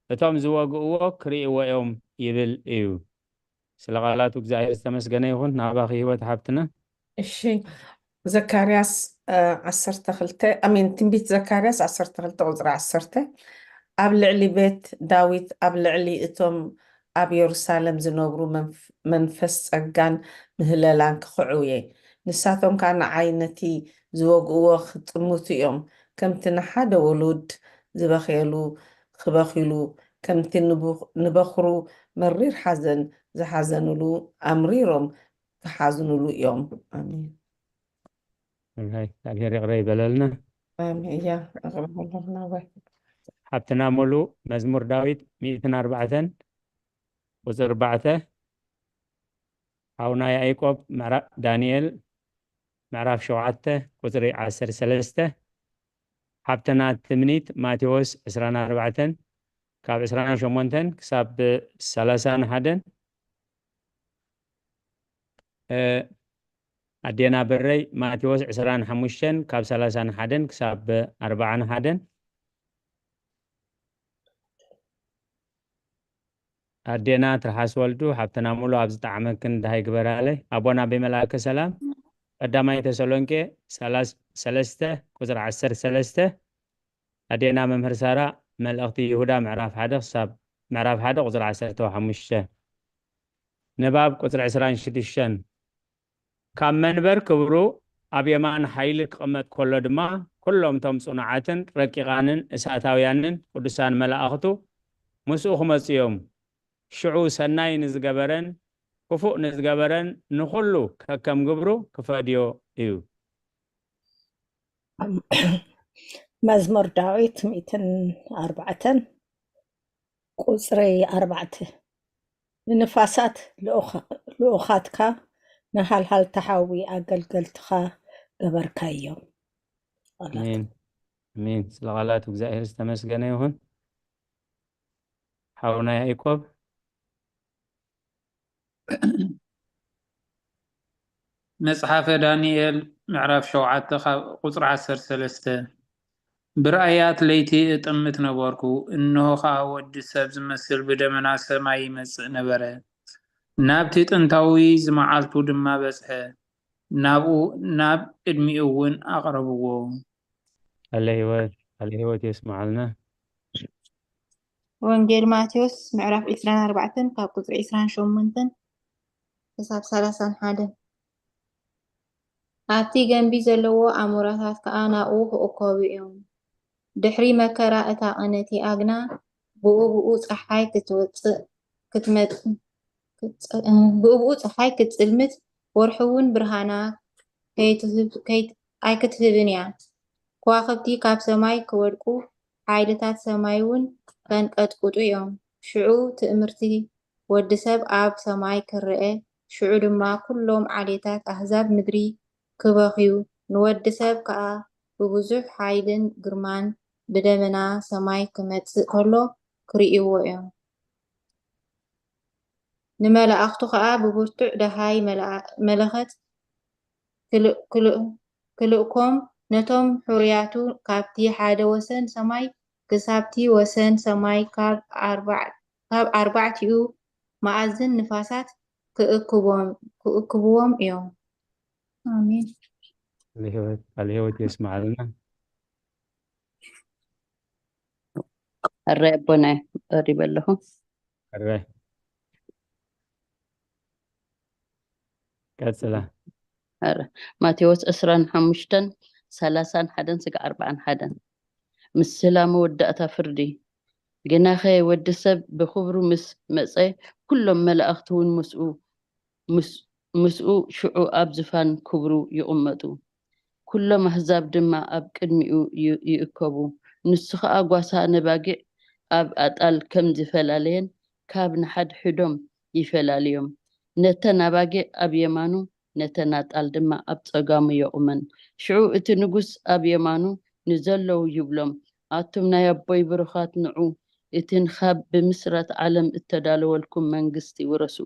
እቶም ዝወግእዎ ክርእይዎ እዮም ይብል እዩ። ስለ ቃላቱ እግዚኣብሔር ዝተመስገነ ይኹን። ናባኺ ህይወት ሓብትና። እሺ፣ ዘካርያስ እ፣ ዓሰርተ ክልተ ኣሜን። ትንቢት ዘካርያስ ዓሰርተ ክልተ ቁፅሪ ዓሰርተ። ኣብ ልዕሊ ቤት ዳዊት ኣብ ልዕሊ እቶም ኣብ የሩሳሌም ዝነብሩ መንፍ- መንፈስ ጸጋን ምህለላን ክኽዕው እየ። ንሳቶም ከኣ ንዓይ ነቲ ዝወግእዎ ክጥምቱ እዮም። ከምቲ ንሓደ ውሉድ ዝበኽየሉ ክበኽይሉ፣ ከምቲ ንቡ- ንበኹሩ መሪር ሓዘን ዝሓዘንሉ ኣምሪሮም ክሓዝንሉ እዮም። ኣሜን። ኣሜን። እግዚኣብሔር ይቕረ ይበለልና። ኣሜን። እያ ኣቕርበሎም ናባይ። ሓብትና ሙሉ መዝሙር ዳዊት ሚእትን ኣርባዕተን ቁፅሪ ኣርባዕተ። ሓውና ያዕቆብ ምዕራ- ዳንኤል ምዕራፍ ሸውዓተ ቁፅሪ ዓሰርተ ሰለስተ። ሓብትና ትምኒት ማቴዎስ ዕስራን ኣርባዕተን ካብ ዕስራን ሸሞንተን ክሳብ ሰላሳን ሓደን። እ፣ ኣዴና በረይ ማቴዎስ ዕስራን ሓሙሽተን ካብ ሰላሳን ሓደን ክሳብ ኣርባዓን ሓደን። ኣዴና ትርሓስ ወልዱ ሓብትና ሙሉ ኣብ ዝጠዓመክን ድሃይ ግበራለይ። ኣቦና ብመልኣከ ሰላም ቀዳማይ ተሰሎንቄ ሰላስ- ሰለስተ ቁፅሪ ዓሰርተ ሰለስተ። ኣዴና መምህር ሳራ መልእኽቲ ይሁዳ ምዕራፍ ሓደ ክሳብ ምዕራፍ ሓደ ቁፅሪ ዓሰርተ ሓሙሽተ። ንባብ ቁፅሪ ዕስራን ሽዱሽተን። ካብ መንበር ክብሩ ኣብ የማን ሓይሊ ክቕመጥ ከሎ ድማ ኩሎም እቶም ጽኑዓትን ረቂቓንን እሳታውያንን ቅዱሳን መላእኽቱ ምስኡ ክመጹ እዮም። ሽዑ ሰናይ ንዝገበረን ክፉእ ንዝገበረን ንኹሉ ከከም ግብሩ ክፈድዮ እዩ። መዝሙር ዳዊት ሚእትን ኣርባዕተን ቁፅሪ ኣርባዕተ። ንንፋሳት ልኡኻ- ልኡኻትካ ንሃልሃልታ ሓዊ ኣገልገልትኻ ገበርካዮም። ቃላት። ኣሜን ኣሜን። ስለ ቃላቱ እግዚኣብሔር ዝተመስገነ ይኹን። ሓውና ያዕቆብ። መጽሓፈ ዳንኤል ምዕራፍ ሸውዓተ ካብ ቁጽሪ ዓሰርተ ሰለስተ። ብራእያት ለይቲ እጥምት ነበርኩ፣ እንሆ ኸኣ ወዲ ሰብ ዝመስል ብደመና ሰማይ ይመጽእ ነበረ። ናብቲ ጥንታዊ ዝመዓልቱ ድማ በጽሐ፣ ናብኡ ናብ ቅድሚኡ እውን ኣቕረብዎ። ቃለ ህይወት ቃለ ህይወት የስምዓልና። ወንጌል ማቴዎስ ምዕራፍ ዕስራን ኣርባዕተን ካብ ቁጽሪ ዕስራን ሸሞንተን ክሳብ ሰላሳን ሓደን። ኣብቲ ገምቢ ዘለዎ ኣሞራታት ከኣ ናብኡ ክእከቡ እዮም። ድሕሪ መከራ እታ ቅንእቲ ኣግና ብኡ ብኡ ጸሓይ ክትወጽእ ክትመጽእ ብኡ ብኡ ጸሓይ ክትጽልምት ወርሒ እውን ብርሃና ከይትህብ- ከይት- ኣይክትህብን እያ። ከዋኽብቲ ካብ ሰማይ ክወድቁ፣ ሓይልታት ሰማይ እውን ከንቀጥቅጡ እዮም። ሽዑ ትእምርቲ ወዲ ሰብ ኣብ ሰማይ ክረአ፣ ሽዑ ድማ ኩሎም ዓሌታት ኣህዛብ ምድሪ ክበኽዩ፣ ንወዲ ሰብ ከኣ ብብዙሕ ሓይልን ግርማን ብደመና ሰማይ ክመጽእ ከሎ ክርእይዎ እዮም። ንመላእኽቱ ኸኣ ብብርቱዕ ደሃይ መለኸት ክልእኮም፣ ነቶም ሕሩያቱ ካብቲ ሓደ ወሰን ሰማይ ክሳብቲ ወሰን ሰማይ ካብ ኣርባዕቲኡ መኣዝን ንፋሳት ክእክብዎም እዮም። ኣሜን። ቃል ህይወት የስምዓልና። ሕራይ ኣቦና፣ ቀሪበ ኣለኹ። ሕራይ ቀጽላ። ማቴዎስ ዕስራን ሓሙሽተን ሰላሳን ሓደን ስጋዕ ኣርባዓን ሓደን። ምስላ መወዳእታ ፍርዲ። ግናኸ ወዲ ሰብ ብኽብሩ ምስ መጸ፣ ኩሎም መላእኽቲ እውን ምስኡ ምስኡ ሽዑ ኣብ ዝፋን ክብሩ ይቕመጡ። ኩሎም ኣህዛብ ድማ ኣብ ቅድሚኡ ይእከቡ። ንሱ ኸኣ ጓሳ ነባጊዕ ኣብ ኣጣል ከም ዝፈላለየን ካብ ንሓድሕዶም ይፈላልዮም። ነተን ኣባጊዕ ኣብ የማኑ ነተን ኣጣል ድማ ኣብ ጸጋሙ የቑመን። ሽዑ እቲ ንጉስ ኣብ የማኑ ንዘለዉ ይብሎም፣ ኣቱም ናይ ኣቦይ ብሩኻት ንዑ፣ እትን ኻብ ብምስራት ዓለም እተዳለወልኩም መንግስቲ ውረሱ።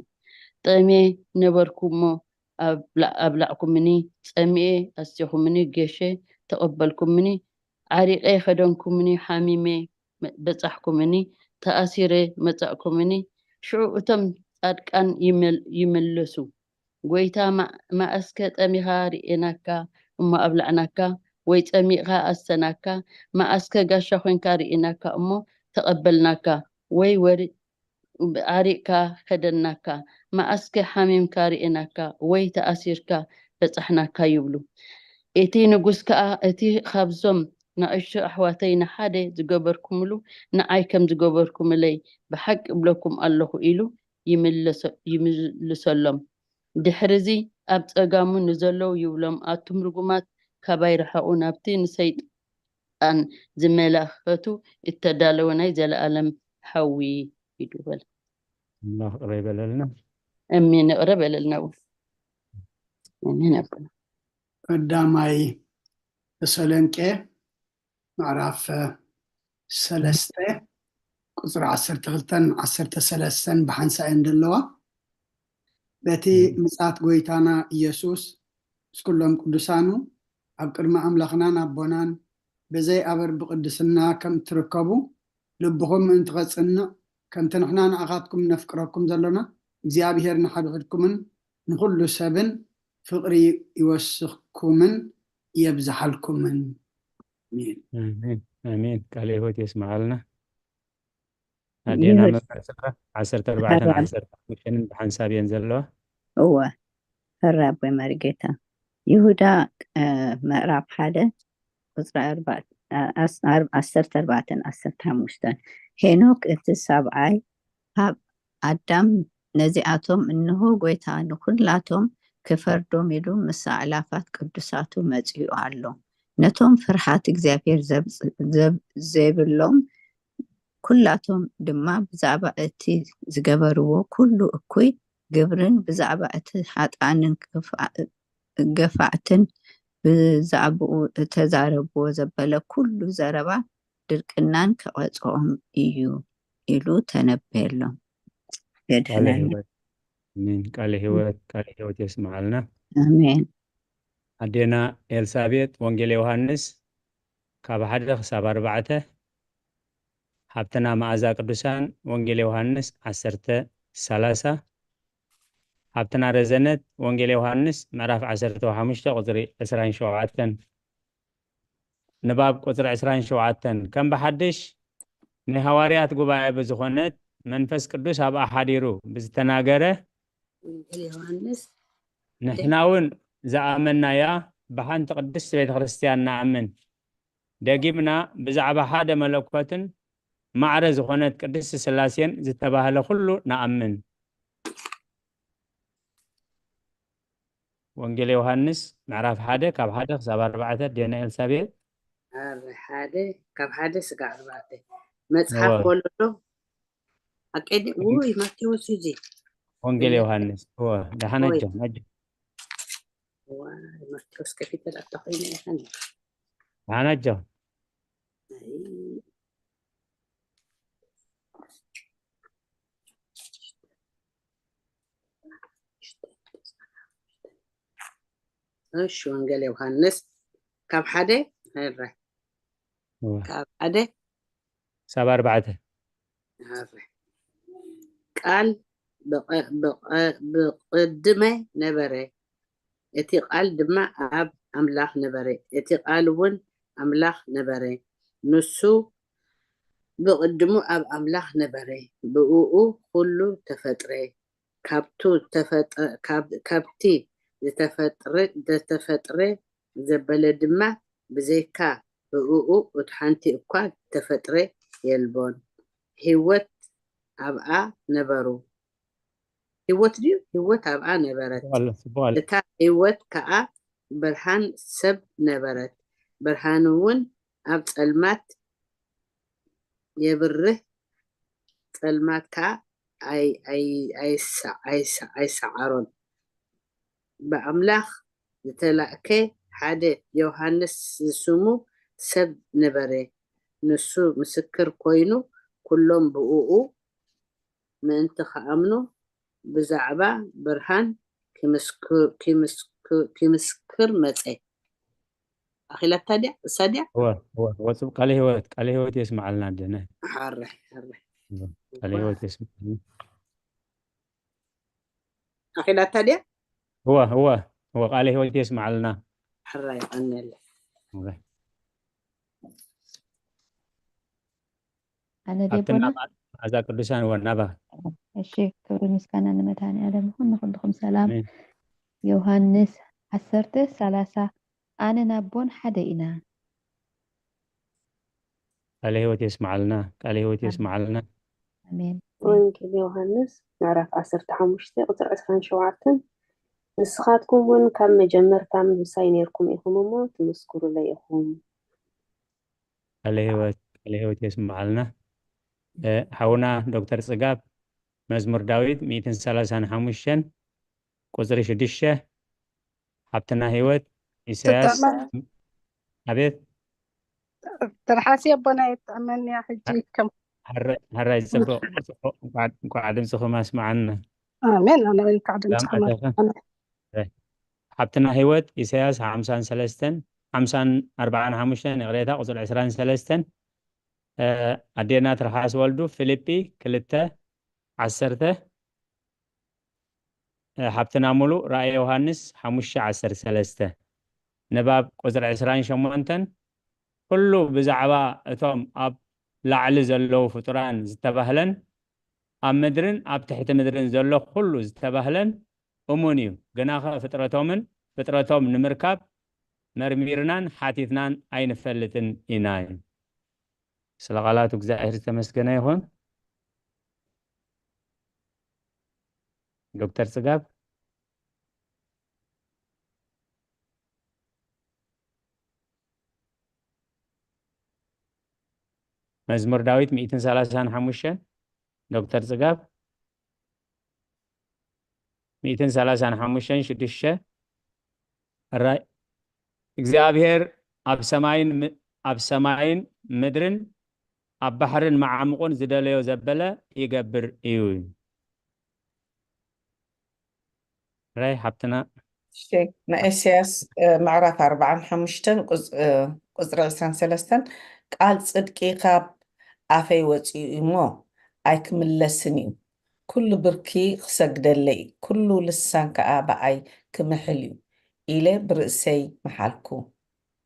ጠምየ ነበርኩ እሞ ኣብላዕኩምኒ፣ ጸሚኤ ኣስቲኹምኒ፣ ገሼ ተቐበልኩምኒ፣ ዓሪቐ ኸደንኩምኒ፣ ሓሚሜ በጻሕኩምኒ፣ ተኣሲረ መጻእኩምኒ። ሽዑ እቶም ጻድቃን ይምልሱ፣ ጎይታ፣ መኣስከ ጠሚኻ ርኢናካ እሞ ኣብላዕናካ፣ ወይ ጸሚእኻ ኣስተናካ፣ መኣስከ ጋሻ ኮይንካ ርኢናካ እሞ ተቐበልናካ፣ ወይ ዓሪቕካ ከደንናካ፣ መኣስከ ሓሚምካ ርኢናካ፣ ወይ ተኣሲርካ በጻሕናካ ይብሉ። እቲ ንጉስ ከኣ፣ እቲ ኻብዞም ንኣሽቱ ኣሕዋተይ ንሓደ ዝገበርኩምሉ ንዓይ ከም ዝገበርኩምለይ ብሓቂ እብለኩም ኣለኹ ኢሉ ይምልሰሎም። ድሕርዚ ኣብ ጸጋሙ ንዘለዉ ይብሎም፣ ኣቱም ርጉማት፣ ካባይ ርሓቑ፣ ናብቲ ንሰይጣን ዝመላኸቱ እተዳለወ ናይ ዘለኣለም ሓዊ ሂዱ በለ። ኣምላኽ ይቕረ ይበለልና። ኣሜን። ይቕረ በለልና እውን። ኣሜን ኣቦና። ቀዳማይ ተሰሎንቄ ምዕራፍ ሰለስተ ቁፅሪ ዓሰርተ ክልተን ዓሰርተ ሰለስተን ብሓንሳእ እየን ዘለዋ። በቲ ምጽኣት ጎይታና ኢየሱስ ምስ ኩሎም ቅዱሳኑ ኣብ ቅድሚ ኣምላኽናን ኣቦናን ብዘይ ኣበር ብቕድስና ከም እትርከቡ ልብኹም ምእንቲ ኸጽንዕ፣ ከምቲ ንሕና ንኣኻትኩም ነፍቅረኩም ዘሎና፣ እግዚኣብሔር ንሓድሕድኩምን ንኹሉ ሰብን ፍቕሪ ይወስኽኩምን የብዝሓልኩምን። ኣሜን። ኣሜን። ኣሜን። ቃለ ህይወት የስምዓልና። ኣዴና ይሁዳ መምህር ስፍራ ዓሰርተ ኣርባዕተን ዓሰርተ ሓሙሽተን ብሓንሳብ እየን ዘለዋ። እወ፣ ሕራይ ኣቦይ መሪጌታ። ይሁዳ፣ እ፣ ምዕራፍ ሓደ ቁጽሪ ኣርባ-፣ ኣ-፣ ኣስ-፣ ኣር-፣ ዓሰርተ ኣርባዕተን ዓሰርተ ሓሙሽተን። ሄኖክ እቲ ሰብኣይ ካብ ኣዳም ነዚኣቶም እንሆ ጎይታ ንኹላቶም ክፈርዶም ኢሉ ምስ ኣእላፋት ቅዱሳቱ መጺኡ ኣሎ። ነቶም ፍርሃት እግዚኣብሔር ዘብ-፣ ዘብ-፣ ዘይብሎም ኩላቶም ድማ ብዛዕባ እቲ ዝገበርዎ ኩሉ እኩይ ግብርን ብዛዕባ እቲ ኃጥኣንን ክፋ-፣ ገፋዕትን ብዛዕባኡ እተዛረብዎ ዘበለ ኩሉ ዘረባ ድርቅናን ክቐጽዖም እዩ ኢሉ ተነበየሎም። ቃለ የድህነና። ሕይወት። ኣሜን። ቃለ ሕይወት፣ ቃለ ሕይወት የስምዓልና። ኣሜን። ኣዴና ኤልሳቤጥ ወንጌል ዮሃንስ ካብ ሓደ ክሳብ ኣርባዕተ፣ ሃብትና መኣዛ ቅዱሳን ወንጌል ዮሃንስ ዓሰርተ ሰላሳ፣ ሃብትና ረዘነት ወንጌል ዮሃንስ ምዕራፍ ዓሰርተ ሓሙሽተ ቁጽሪ ዕስራን ሸውዓተን። ንባብ ቁጽሪ ዕስራን ሸውዓተን። ከም ብሓድሽ ናይ ሃዋርያት ጉባኤ ብዝኾነት መንፈስ ቅዱስ ኣብኣ ሓዲሩ ብዝተናገረ ወንጌል ዮሃንስ ንሕና እውን ዝኣመናያ ብሓንቲ ቅድስት ቤተ ክርስቲያን ንኣምን። ደጊምና ብዛዕባ ሓደ መለኮትን ማዕረ ዝኾነት ቅድስት ስላሴን ዝተባህለ ኩሉ ንኣምን። ወንጌል ዮሃንስ ምዕራፍ ሓደ ካብ ሓደ ክሳብ ኣርባዕተ። ኣዴና ኤልሳቤጥ። ኣረ ሓደ ካብ ሓደ ስጋዕ ኣርባዕተ። መጽሓፍ እወ። ወለዶ ኣቀዲ ውይ ማቴዎስ እዩ እዚ። ወንጌል ዮሃንስ። እወ፣ ደሓን ኣጆ፣ ኣጆ። ዋይ ማቴዎስ ከፊተ ዳታ ኮይነ ይኸን። ደሓን ኣጆ። እሺ ወንጌል ዮሃንስ ካብ ሓደ ሄረ እወ። ካብ ሓደ ክሳብ ኣርባዕተ። ሄረ ቃል ብቐ- ብቐ- ብቕድመ ነበረ፣ እቲ ቃል ድማ ኣብ ኣምላኽ ነበረ፣ እቲ ቃል እውን ኣምላኽ ነበረ። ንሱ ብቕድሙ ኣብ ኣምላኽ ነበረ፣ ብእኡ ኩሉ ተፈጥረ። ካብቱ ተፈጠ- ካብ- ካብቲ ዝተፈጥረ ዝተፈጥረ ዘበለ ድማ ብዘይካ ብእኡ እቲ ሓንቲ እኳ ዝተፈጥረ የልቦን። ህይወት ኣብኣ ነበሩ። ህይወት ድዩ? ህይወት ኣብኣ ነበረት። ጽቡቕ ኣሎ፣ ጽቡቕ ኣሎ። እታ ህይወት ከኣ ብርሃን ሰብ ነበረት። ብርሃን እውን ኣብ ጸልማት የብርህ፣ ጸልማት ከኣ ኣይ- ኣይ- ኣይሳ- ኣይሳ- ኣይሰዓሮን። ብኣምላኽ ዝተላእከ ሓደ ዮሃንስ ዝስሙ ሰብ ነበረ። ንሱ ምስክር ኮይኑ፣ ኩሎም ብእኡ ምእንቲ ክኣምኑ ብዛዕባ ብርሃን ክምስክ- ክምስክ- ክምስክር መጸ። ኣኺላታ ድያ? እሳ ድያ? እወ፣ እወ፣ እወ፣ ጽቡቕ። ቃለ ህይወት፣ ቃለ ህይወት የስምዓልና ኣደና። ሓረ፣ ሓረ። እወ፣ ቃለ ህይወት የስምዓልና። ኣኺላታ ድያ? እወ፣ እወ፣ እወ፣ ቃለ ህይወት የስምዓልና። ሓራ ይቐነለ። እወ። ኣነ ኣብትና ዴቦና መዓዛ ቅዱሳን እወ፣ ናባ። እሺ፣ ክብሪ ምስጋና ንመድኃኔ ዓለም ይኹን። ንኹልኹም ሰላም። ኣሜን። ዮሃንስ ዓሰርተ ሰላሳ ኣነን ኣቦን ሓደ ኢና። ቃለ ህይወት የስምዓልና፣ ቃለ ህይወት ኣሜን። የስምዓልና። ኣሜን። ወንጌል ዮሃንስ ምዕራፍ ዓሰርተ ሓሙሽተ ቁፅሪ ዕስራን ሸውዓተን፣ ንስኻትኩም እውን ካብ መጀመርታ ምሳይ ነይርኩም ኢኹም እሞ ትምስክሩለይ ኢኹም። ቃለ ህይወት፣ ቃለ ህይወት የስምዓልና። እ፣ ሓውና ዶክተር ጽጋብ መዝሙር ዳዊት ሚእትን ሰላሳን ሓሙሽተን ቁፅሪ ሽዱሽተ፣ ሓብትና ህይወት ኢሳያስ ትጠመ- ኣቤት ትርሓሲ ኣቦና የጥዕመኒ እያ ሕጂ ከም ሓረ- ሓራይ ጽቡቕ ጽቡቕ። እንኳዕ- እንኳዕ ድምፅኹም ኣስምዓና። ኣሜን ኣሜን። እንኳዕ ሰላም ድምፅኹም ኣተኻ። ኣስምዓና። ሓብትና ህይወት ኢሳያስ ሓምሳን ሰለስተን ሓምሳን ኣርባዓን ሓሙሽተን ይቕሬታ ቁፅሪ ዕስራን ሰለስተን። እ፣ ኣዴና ትርሓስ ወልዱ ፊልጲ ክልተ ዓሰርተ። እ፣ ሓብትና ሙሉ ራእየ ዮሃንስ ሓሙሽተ ዓሰርተ ሰለስተ። ንባብ ቁፅሪ ዕስራን ሸሞንተን ኩሉ ብዛዕባ እቶም ኣብ ላዕሊ ዘለዉ ፍጡራን ዝተባህለን ኣብ ምድርን ኣብ ትሕቲ ምድርን ዘሎ ኩሉ ዝተባህለን እሙን እዩ። ግናኸ ፍጥረቶምን ፍጥረቶም ንምርካብ መርሚርናን ሓቲትናን ኣይንፈልጥን ኢና። ስለ ቃላቱ እግዚኣብሔር ዝተመስገነ ይኹን። ዶክተር ጽጋብ። መዝሙር ዳዊት ሚእትን ሰላሳን ሓሙሽተን ዶክተር ጽጋብ። ሚእትን ሰላሳን ሓሙሽተን ሽዱሽተ። ራይ እግዚኣብሔር ኣብ ሰማይን ም- ኣብ ሰማይን ምድርን ኣብ ባሕርን መዓሙቕን ዝደለዮ ዘበለ ይገብር እዩ። ራይ ሓብትና። እሺ፣ ናይ ኢሳያስ እ፣ ምዕራፍ ኣርባዓን ሓሙሽተን ቁጽ- እ፣ ቁጽሪ ዕስራን ሰለስተን፣ ቃል ጽድቂ ካብ ኣፈይ ወጺኡ እሞ ኣይክምለስን እዩ። ኩሉ ብርኪ ክሰግደለይ፣ ኩሉ ልሳን ከኣ ብኣይ ክምሕል እዩ ኢለ ብርእሰይ መሓልኩ።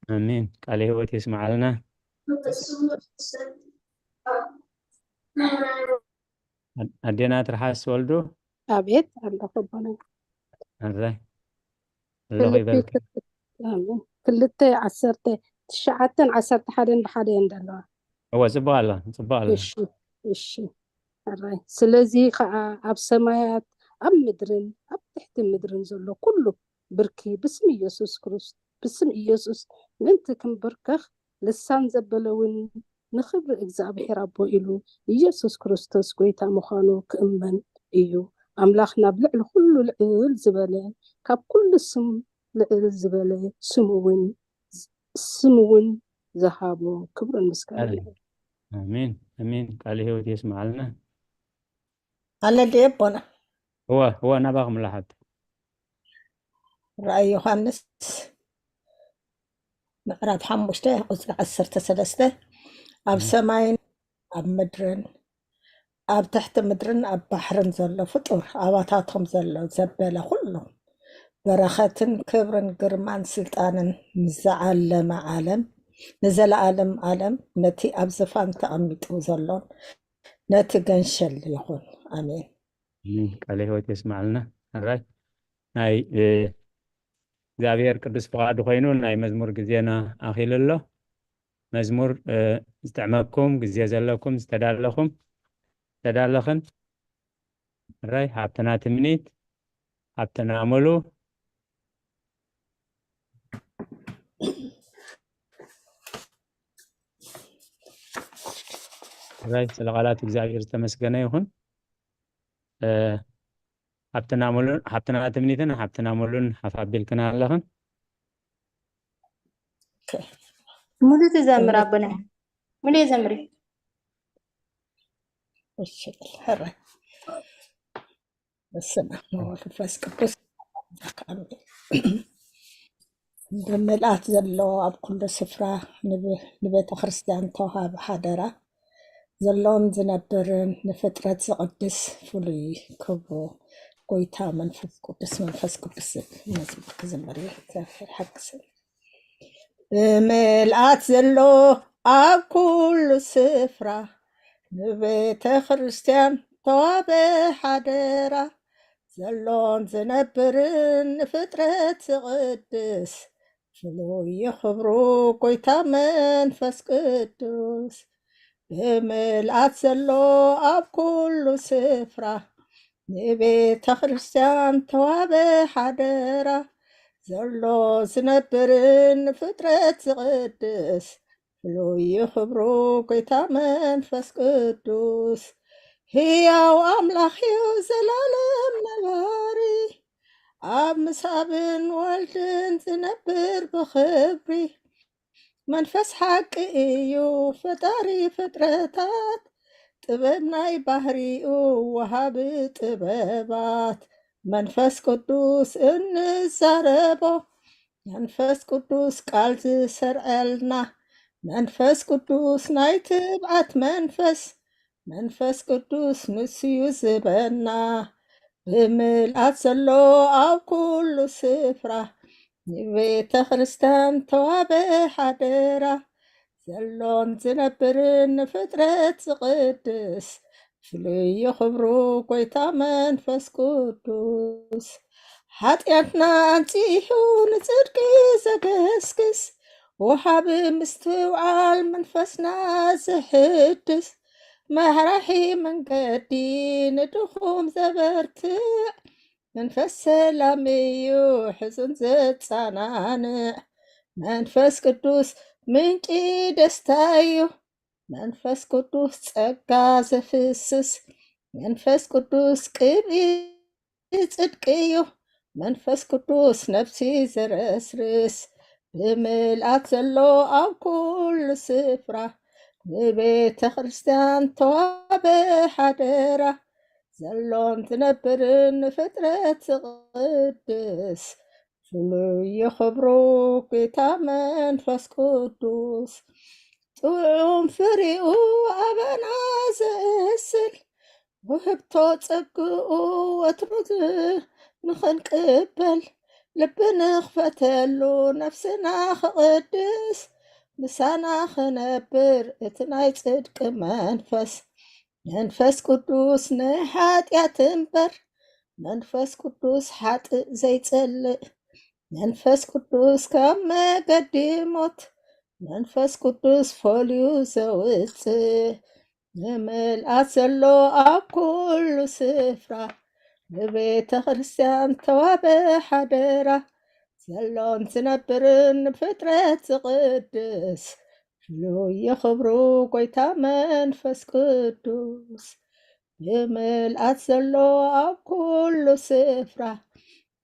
ኣሜን። ቃለ ህይወት የስምዓልና። ኣዴና ትርሓስ ወልዱ። ኣቤት ኣለኹ ኣቦና። ኣረ ኣለኹ ይበልኪ። ክልተ ዓሰርተ ትሽዓተን ዓሰርተ ሓደን ብሓደ እየን ዘለዋ። እወ ጽቡቕ ኣሎ፣ ጽቡቕ ኣሎ። እሺ እሺ። ኣራይ ስለዚ ከዓ ኣብ ሰማያት ኣብ ምድርን ኣብ ትሕቲ ምድርን ዘሎ ኩሉ ብርኪ ብስም ኢየሱስ ክርስቶስ፣ ብስም ኢየሱስ ምእንቲ ክንብርከኽ፣ ልሳን ዘበለ እውን ንኽብሪ እግዚኣብሔር ኣቦ ኢሉ ኢየሱስ ክርስቶስ ጎይታ ምዃኑ ክእመን እዩ። ኣምላኽ ናብ ልዕሊ ኩሉ ልዕል ዝበለ፣ ካብ ኩሉ ስም ልዕል ዝበለ ስሙ እውን፣ ስሙ እውን ዝሃቦ ክብርን ምስጋና ኣሜን። ይኹን። ኣሜን፣ ኣሜን። ቃለ ህይወት የስምዓልና። ኣነ ድየ ኣቦና? እወ፣ እወ፣ ናባኹም ላሓት። ራእይ ዮሃንስ ምዕራፍ ሓሙሽተ ቁጽሪ ዓሰርተ ሰለስተ፣ ኣብ ሰማይን ኣብ ምድርን ኣብ ትሕቲ ምድርን ኣብ ባሕርን ዘሎ ፍጡር፣ ኣባታቶም ዘሎ ዘበለ ኩሉ፣ በረኸትን ክብርን ግርማን ስልጣንን ንዘዓለመ ዓለም፣ ንዘለኣለም ዓለም ነቲ ኣብ ዝፋን ተቐሚጡ ዘሎን ነቲ ገንሸል ይኹን። ኣሜን። ኣሜን። ቃለ ህይወት የስምዓልና። ኣራይ ናይ፣ እ፣ እግዚኣብሔር ቅዱስ ፍቓዱ ኮይኑ ናይ መዝሙር ግዜና ኣኺሉ ኣሎ። መዝሙር፣ እ፣ ዝጥዕመኩም ግዜ ዘለኩም ዝተዳለኹም፣ ዝተዳለኽን፣ ኣራይ ሃብትና ትምኒት፣ ሃብትና ሙሉ፣ ኣራይ ስለ ቃላት እግዚኣብሔር ዝተመስገነ ይኹን። እ፣ ሃብትና ሙሉን፣ ሃብትና ትምኒትን ሃብትና ሙሉን ሓፍ ኣቢልክና ኣለኽን። ኦኬ። ሙሉ ትዘምር ኣቦና። ሙሉ የዘምሪ። እሺ፣ ሕረ። በስመ ኣብ ወወልድ ወመንፈስ ቅዱስ። ኣሜን። ብምልኣት ዘሎ ኣብ ኩሉ ስፍራ ንብ-፣ ንቤተ ክርስቲያን ተዋሃቢ ሓደራ ዘሎን ዝነብርን ንፍጥረት ዝቕድስ ፍሉይ ክብሩ ጎይታ መንፈስ ቅዱስ፣ መንፈስ ቅዱስ ዝብል መዝሙር ክዝምር እዩ። እግዚኣብሔር ይሓግዝን። ብምልኣት ዘሎ ኣብ ኩሉ ስፍራ ንቤተ ክርስቲያን ተዋበ ሓደራ ዘሎን ዝነብርን ንፍጥረት ዝቕድስ ፍሉይ ክብሩ ጎይታ መንፈስ ቅዱስ። ብምልኣት ዘሎ ኣብ ኩሉ ስፍራ ንቤተ ክርስቲያን ተዋበ ሓደራ ዘሎ ዝነብርን ንፍጥረት ዝቕድስ ፍሉይ ክብሩ ጎይታ መንፈስ ቅዱስ። ህያው ኣምላኽ እዩ ዘላለም ነባሪ፣ ኣብ ምስ ኣብን ወልድን ዝነብር ብኽብሪ። መንፈስ ሓቂ እዩ ፈጣሪ ፍጥረታት፣ ጥበብ ናይ ባህሪኡ ወሃቢ ጥበባት። መንፈስ ቅዱስ እንዛረቦ፣ መንፈስ ቅዱስ ቃል ዝሰርዐልና፣ መንፈስ ቅዱስ ናይ ትብዓት መንፈስ፣ መንፈስ ቅዱስ ንሱ እዩ ዝበና። ብምልኣት ዘሎ ኣብ ኩሉ ስፍራ ንቤተ ክርስቲያን ተዋበ ሓደራ ዘሎን ዝነብርን ንፍጥረት ዝቕድስ ፍሉይ ክብሩ ጎይታ መንፈስ ቅዱስ። ሓጢኣትና ኣንጺሑ ንጽድቂ ዘገስግስ፣ ወሃቢ ምስትውዓል መንፈስና ዝሕድስ፣ መራሒ መንገዲ ንድኹም ዘበርትዕ፣ መንፈስ ሰላም እዩ ሕዙን ዘጸናንዕ። መንፈስ ቅዱስ ምንጪ ደስታ እዩ፣ መንፈስ ቅዱስ ጸጋ ዘፍስስ፣ መንፈስ ቅዱስ ቅብኢ ጽድቂ እዩ፣ መንፈስ ቅዱስ ነፍሲ ዘረስርስ። ብምልኣት ዘሎ ኣብ ኩሉ ስፍራ ንቤተ ክርስቲያን ተዋበ ሓደራ ዘሎን ዝነብርን ንፍጥረት ዝቕድስ ፍሉይ ክብሩ ጎይታ መንፈስ ቅዱስ። ጥዑም ፍሪኡ ኣበና ዘእስል ውህብቶ ጸግኡ ወትሩ ዝ-፣ ንኽንቅበል ልቢ ንኽፈተሉ ነፍስና ክቕድስ ምሳና ክነብር እቲ ናይ ጽድቂ መንፈስ። መንፈስ ቅዱስ ንሓጢኣት እምበር መንፈስ ቅዱስ ሓጥእ ዘይጸልእ። መንፈስ ቅዱስ ካብ መገዲ ሞት መንፈስ ቅዱስ ፈልዩ ዘውጽእ። ንምልኣት ዘሎ ኣብ ኩሉ ስፍራ ንቤተ ክርስቲያን ተዋበ ሓደራ ዘሎን ዝነብርን ፍጥረት ዝቕድስ፣ ፍሉይ ክብሩ ጎይታ መንፈስ ቅዱስ። ብምልኣት ዘሎ ኣብ ኩሉ ስፍራ፣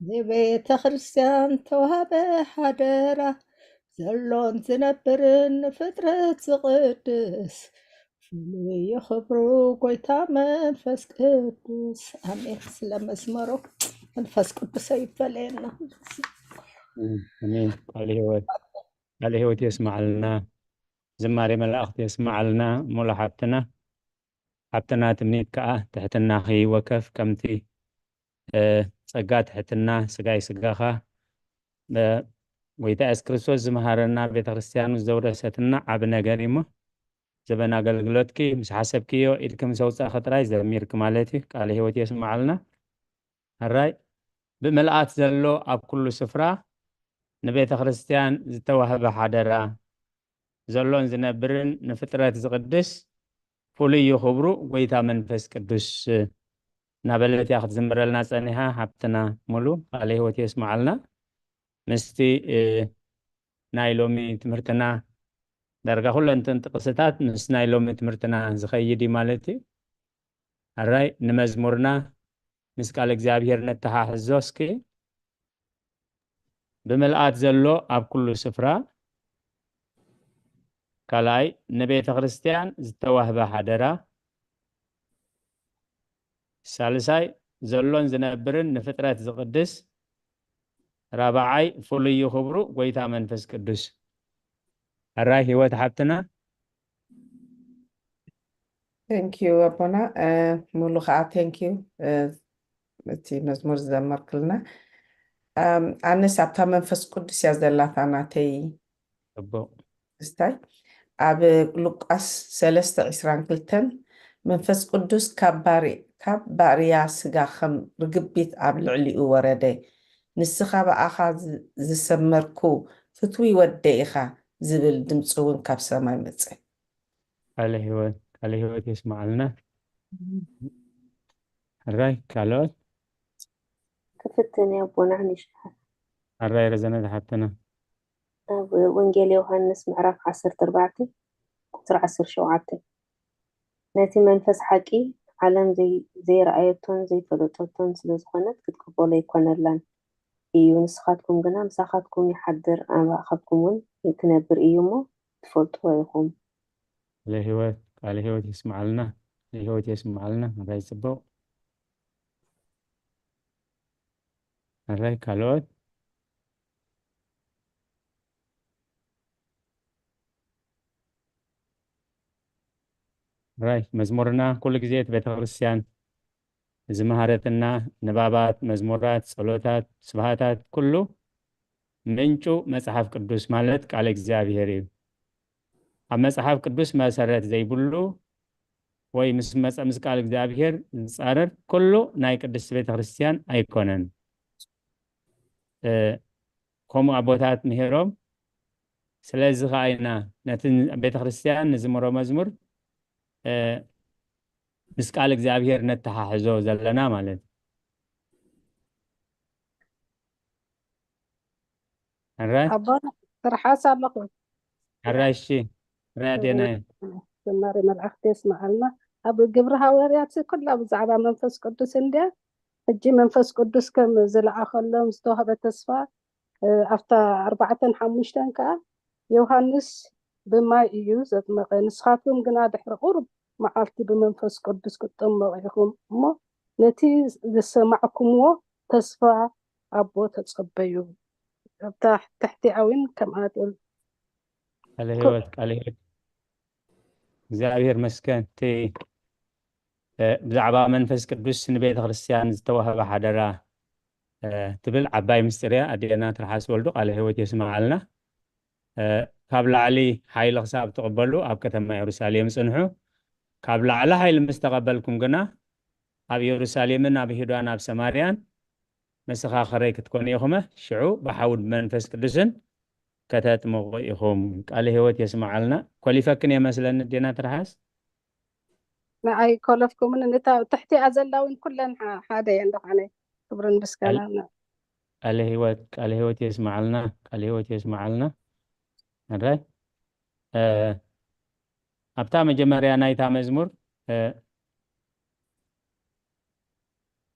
ንቤተ ክርስቲያን ተዋህበ ሓደራ። ዘሎን ዝነብርን ፍጥረት ዝቕድስ፣ ፍሉይ ክብሩ ጎይታ መንፈስ ቅዱስ። ኣሜን። ስለ መዝመሩ መንፈስ ቅዱስ ኣይፈለየና። ኣሜን። ቃለ ህይወት፣ ቃለ ህይወት የስማዓልና። ዝማሬ መላእክት የስማዓልና። ሙሉ ሓብትና፣ ሓብትና ትምኒት ከኣ ትሕትናኺ ወከፍ ከምቲ፣ እ፣ ጸጋ ትሕትና ስጋይ ስጋኻ፣ እ፣ ጎይታ የሱስ ክርስቶስ ዝመሃረና ቤተ ክርስቲያኑ ዘውረሰትና ዓቢ ነገር እዩ እሞ፣ ዘበን ኣገልግሎትኪ ምስ ሓሰብክዮ ኢድኪ ምስ ኣውጻእኺ ጥራይ ዘሚርኪ ማለት እዩ። ቃለ ህይወት የስምዓልና። ሕራይ፣ ብምልኣት ዘሎ ኣብ ኩሉ ስፍራ ንቤተ ክርስቲያን ዝተዋህበ ሓደራ፣ ዘሎን ዝነብርን ንፍጥረት ዝቕድስ ፍሉይ እዩ ክብሩ፣ ጎይታ መንፈስ ቅዱስ እናበለት እያ ክትዝምረልና ጸኒሓ። ሓብትና ሙሉ ቃለ ህይወት የስምዓልና። ምስቲ፣ እ፣ ናይ ሎሚ ትምህርትና ዳርጋ ኩለንተን ጥቕስታት ምስ ናይ ሎሚ ትምህርትና ዝኸይድ እዩ ማለት እዩ። ሕራይ፣ ንመዝሙርና ምስ ቃል እግዚኣብሔር ነተሓሕዞ እስኪ። ብምልኣት ዘሎ ኣብ ኩሉ ስፍራ፣ ካልኣይ፣ ንቤተ ክርስቲያን ዝተዋህበ ሓደራ፣ ሳልሳይ፣ ዘሎን ዝነብርን ንፍጥረት ዝቕድስ፣ ራብዓይ፣ ፍሉይ እዩ ክብሩ፣ ጎይታ መንፈስ ቅዱስ። ሕራይ ህይወት ሓብትና። Thank you ኣቦና፣ እ፣ ሙሉ ከዓ thank you፣ እ፣ እቲ መዝሙር ዝዘመርክልና። ኣም፣ ኣነስ ኣብታ መንፈስ ቅዱስ እያ ዘላታ ናተይ። ጽቡቕ። እስታይ ኣብ ሉቃስ ሰለስተ ዕስራን ክልተን፣ መንፈስ ቅዱስ ካብ ባሪ-፣ ካብ ባርያ ስጋ ከም ርግቢት ኣብ ልዕሊኡ ወረደ። ንስኻ ብኣኻ ዝ-፣ ዝሰመርኩ ፍትዊ ወደይ ኢኻ ዝብል ድምፂ እውን ካብ ሰማይ መፀ። ቃለ ህይወት፣ ቃለ ህይወት የስምዓልና። ሕራይ፣ ካልኦት? ክፍትን እየ ኣቦና ንሽሓት። ሕራይ ረዘነ ዝሓተና። ኣብ ወንጌል ዮሃንስ ምዕራፍ ዓሰርተ ኣርባዕተ ቁጽሪ ዓሰርተ ሸውዓተ፣ ነቲ መንፈስ ሓቂ ዓለም ዘይ-፣ ዘይረኣየቶን ዘይፈለጠቶን ስለ ዝኾነት ክትቅበሎ ኣይኮነላን እዩ። ንስኻትኩም ግና ምሳኻትኩም ይሓድር፣ ኣብ ማእከልኩም እውን ክነብር እዩ እሞ ትፈልጥዎ ኢኹም። ቃለ ህይወት፣ ቃለ ህይወት የስምዓልና፣ ቃለ ህይወት የስምዓልና። ሕራይ ጽቡቕ። ሕራይ ካልኦት? ሕራይ መዝሙርና ኩሉ ግዜ እቲ ቤተክርስትያን ዝመሃረትና ንባባት፣ መዝሙራት፣ ጸሎታት፣ ስብሃታት ኩሉ ምንጩ መጽሓፍ ቅዱስ ማለት ቃል እግዚኣብሔር እዩ። ኣብ መጽሓፍ ቅዱስ መሰረት ዘይብሉ ወይ ምስ መጸ-፣ ምስ ቃል እግዚኣብሔር ዝጻረር ኩሉ ናይ ቅድስቲ ቤተክርስትያን ኣይኮነን። እ፣ ከምኡ ኣቦታት ምሂሮም። ስለዚ ኸዓ ኢና ነቲ ቤተክርስትያን ንዝምሮ መዝሙር፣ እ፣ ምስ ቃል እግዚኣብሔር ነተሓሕዞ ዘለና ማለት እዩ። ሕራይ? ኣቦና ትርሓስ ኣለኹ። ሕራይ፣ እሺ። ሕራይ ኣዴናየ። ዝማሬ መላእክቲ የስምዓልና። ኣብ ግብሪ ሃዋርያት ኩላ ብዛዕባ መንፈስ ቅዱስ እንድያ። ሕጂ መንፈስ ቅዱስ ከም ዝለኣኸሎም ዝተዋህበ ተስፋ፣ እ፣ ኣብታ ኣርባዕተን ሓሙሽተን ከኣ ዮሃንስ ብማይ እዩ ዘጥመቐ፣ ንስኻትኩም ግና ድሕሪ ቁሩብ መዓልቲ ብመንፈስ ቅዱስ ክትጥመቑ ኢኹም እሞ ነቲ ዝሰማዕኩምዎ ተስፋ ኣቦ ተጸበዩ። ኣብታ ትሕቲኣ እውን ከምኣ ትብል። ቃለ ህይወት፣ ቃለ ህይወት። እግዚኣብሔር መስገን። እቲ፣ እ፣ ብዛዕባ መንፈስ ቅዱስ ንቤተ ክርስቲያን ዝተዋህበ ሓደራ፣ እ፣ ትብል ዓባይ ምስጢር እያ። ኣዴና ትርሓስ ወልዱ ቃለ ህይወት የስምዓልና። እ፣ ካብ ላዕሊ ሓይሊ ክሳብ ትቕበሉ ኣብ ከተማ የሩሳሌም ጽንሑ። ካብ ላዕሊ ሓይሊ ምስ ተቐበልኩም ግና ኣብ የሩሳሌምን ኣብ ይሁዳን ኣብ ሰማርያን መሰኻኽረይ ክትኮኑ ኢኹመ። ሽዑ ብሓዊ ብመንፈስ ቅዱስን ከተጥምቑ ኢኹም። ቃለ ህይወት የስምዓልና። ኮሊፈክን እየ መስለኒ ኣዴና ትርሓስ። ንኣይ ኮለፍኩምን እታ ትሕቲኣ ዘላ እውን ኩለን ሓ-፣ ሓደ እየን ደሓነ። ክብርን ምስጋናን። ቃለ ህይወት፣ ቃለ ህይወት የስመዓልና፣ ቃለ ህይወት የስመዓልና። ሕራይ፣ እ፣ ኣብታ መጀመርያ ናይታ መዝሙር፣ እ፣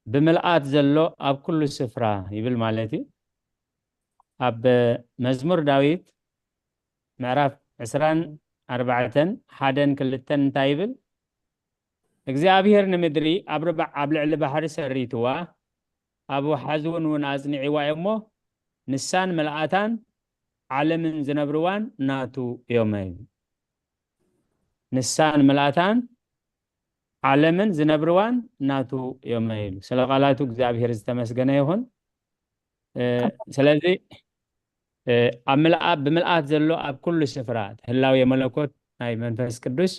ብምልኣት ዘሎ ኣብ ኩሉ ስፍራ ይብል ማለት እዩ። ኣብ መዝሙር ዳዊት ምዕራፍ ዕስራን ኣርባዕተን፣ ሓደን ክልተን እንታይ ይብል? እግዚኣብሔር ንምድሪ ኣብ ርባዕ፣ ኣብ ልዕሊ ባሕሪ ሰሪትዋ፣ ኣብ ወሓዚ እውን እውን ኣጽኒዕዋ እዮ እሞ፣ ንሳን ምልኣታን ዓለምን ዝነብርዋን ናቱ እዮም። ንሳን ምልኣታን ዓለምን ዝነብርዋን ናቱ እዮም ኢሉ። ስለ ቃላቱ እግዚኣብሔር ዝተመስገነ ይኹን። እ፣ ስለዚ፣ እ፣ ኣብ ምልኣ-፣ ብምልኣት ዘሎ ኣብ ኩሉ ስፍራ ህላዌ መለኮት ናይ መንፈስ ቅዱስ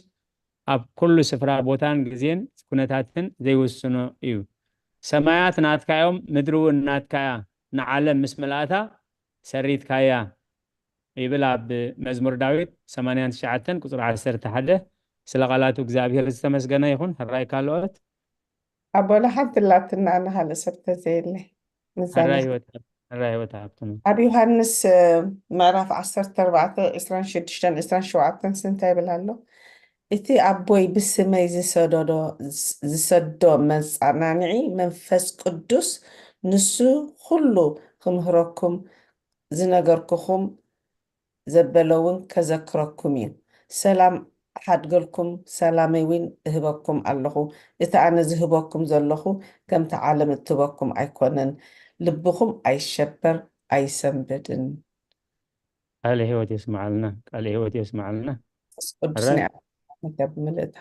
ኣብ ኩሉ ስፍራ ቦታን ግዜን ኩነታትን ዘይውስኖ እዩ። ሰማያት ናትካ እዮም፣ ምድሪ እውን ናትካ እያ፣ ንዓለም ምስ ምልኣታ ሰሪትካያ ይብል ኣብ መዝሙር ዳዊት ሰማንያን ትሽዓተን ቁጽሪ ዓሰርተ ሓደ። ስለ ቃላቱ እግዚኣብሔር ዝተመስገነ ይኹን። ሕራይ ካልኦት። ኣቦና ሓንቲ ላትና ኣነ ካልእ ሰብ ተዘየለ። ምዛና ሕራይ ህይወት፣ ሕራይ ህይወት ሃብቱን። ኣብ ዮሃንስ፣ እ፣ ምዕራፍ ዓሰርተ ኣርባዕተ፣ ዕስራን ሽዱሽተን፣ ዕስራን ሸውዓተን እንታይ ይብል ኣሎ? እቲ ኣቦይ ብስመይ ዝሰደዶ፣ ዝሰዶ መጸናንዒ መንፈስ ቅዱስ ንሱ ኩሉ ክምህረኩም ዝነገርኩኹም ዘበለ እውን ከዘክረኩም እዩ። ሰላም እሓድገልኩም፣ ሰላመይ እውን እህበኩም ኣለኹ። እቲ ኣነ ዝህበኩም ዘለኹ ከምቲ ዓለም እትህበኩም ኣይኮነን። ልብኹም ኣይሸበር፣ ኣይሰንብድን። ቃለ ህይወት የስመዓልና፣ ቃለ ህይወት የስመዓልና። መንፈስ ቅዱስ ሕራይ። ናይ ኣምላኽ ምልእታ።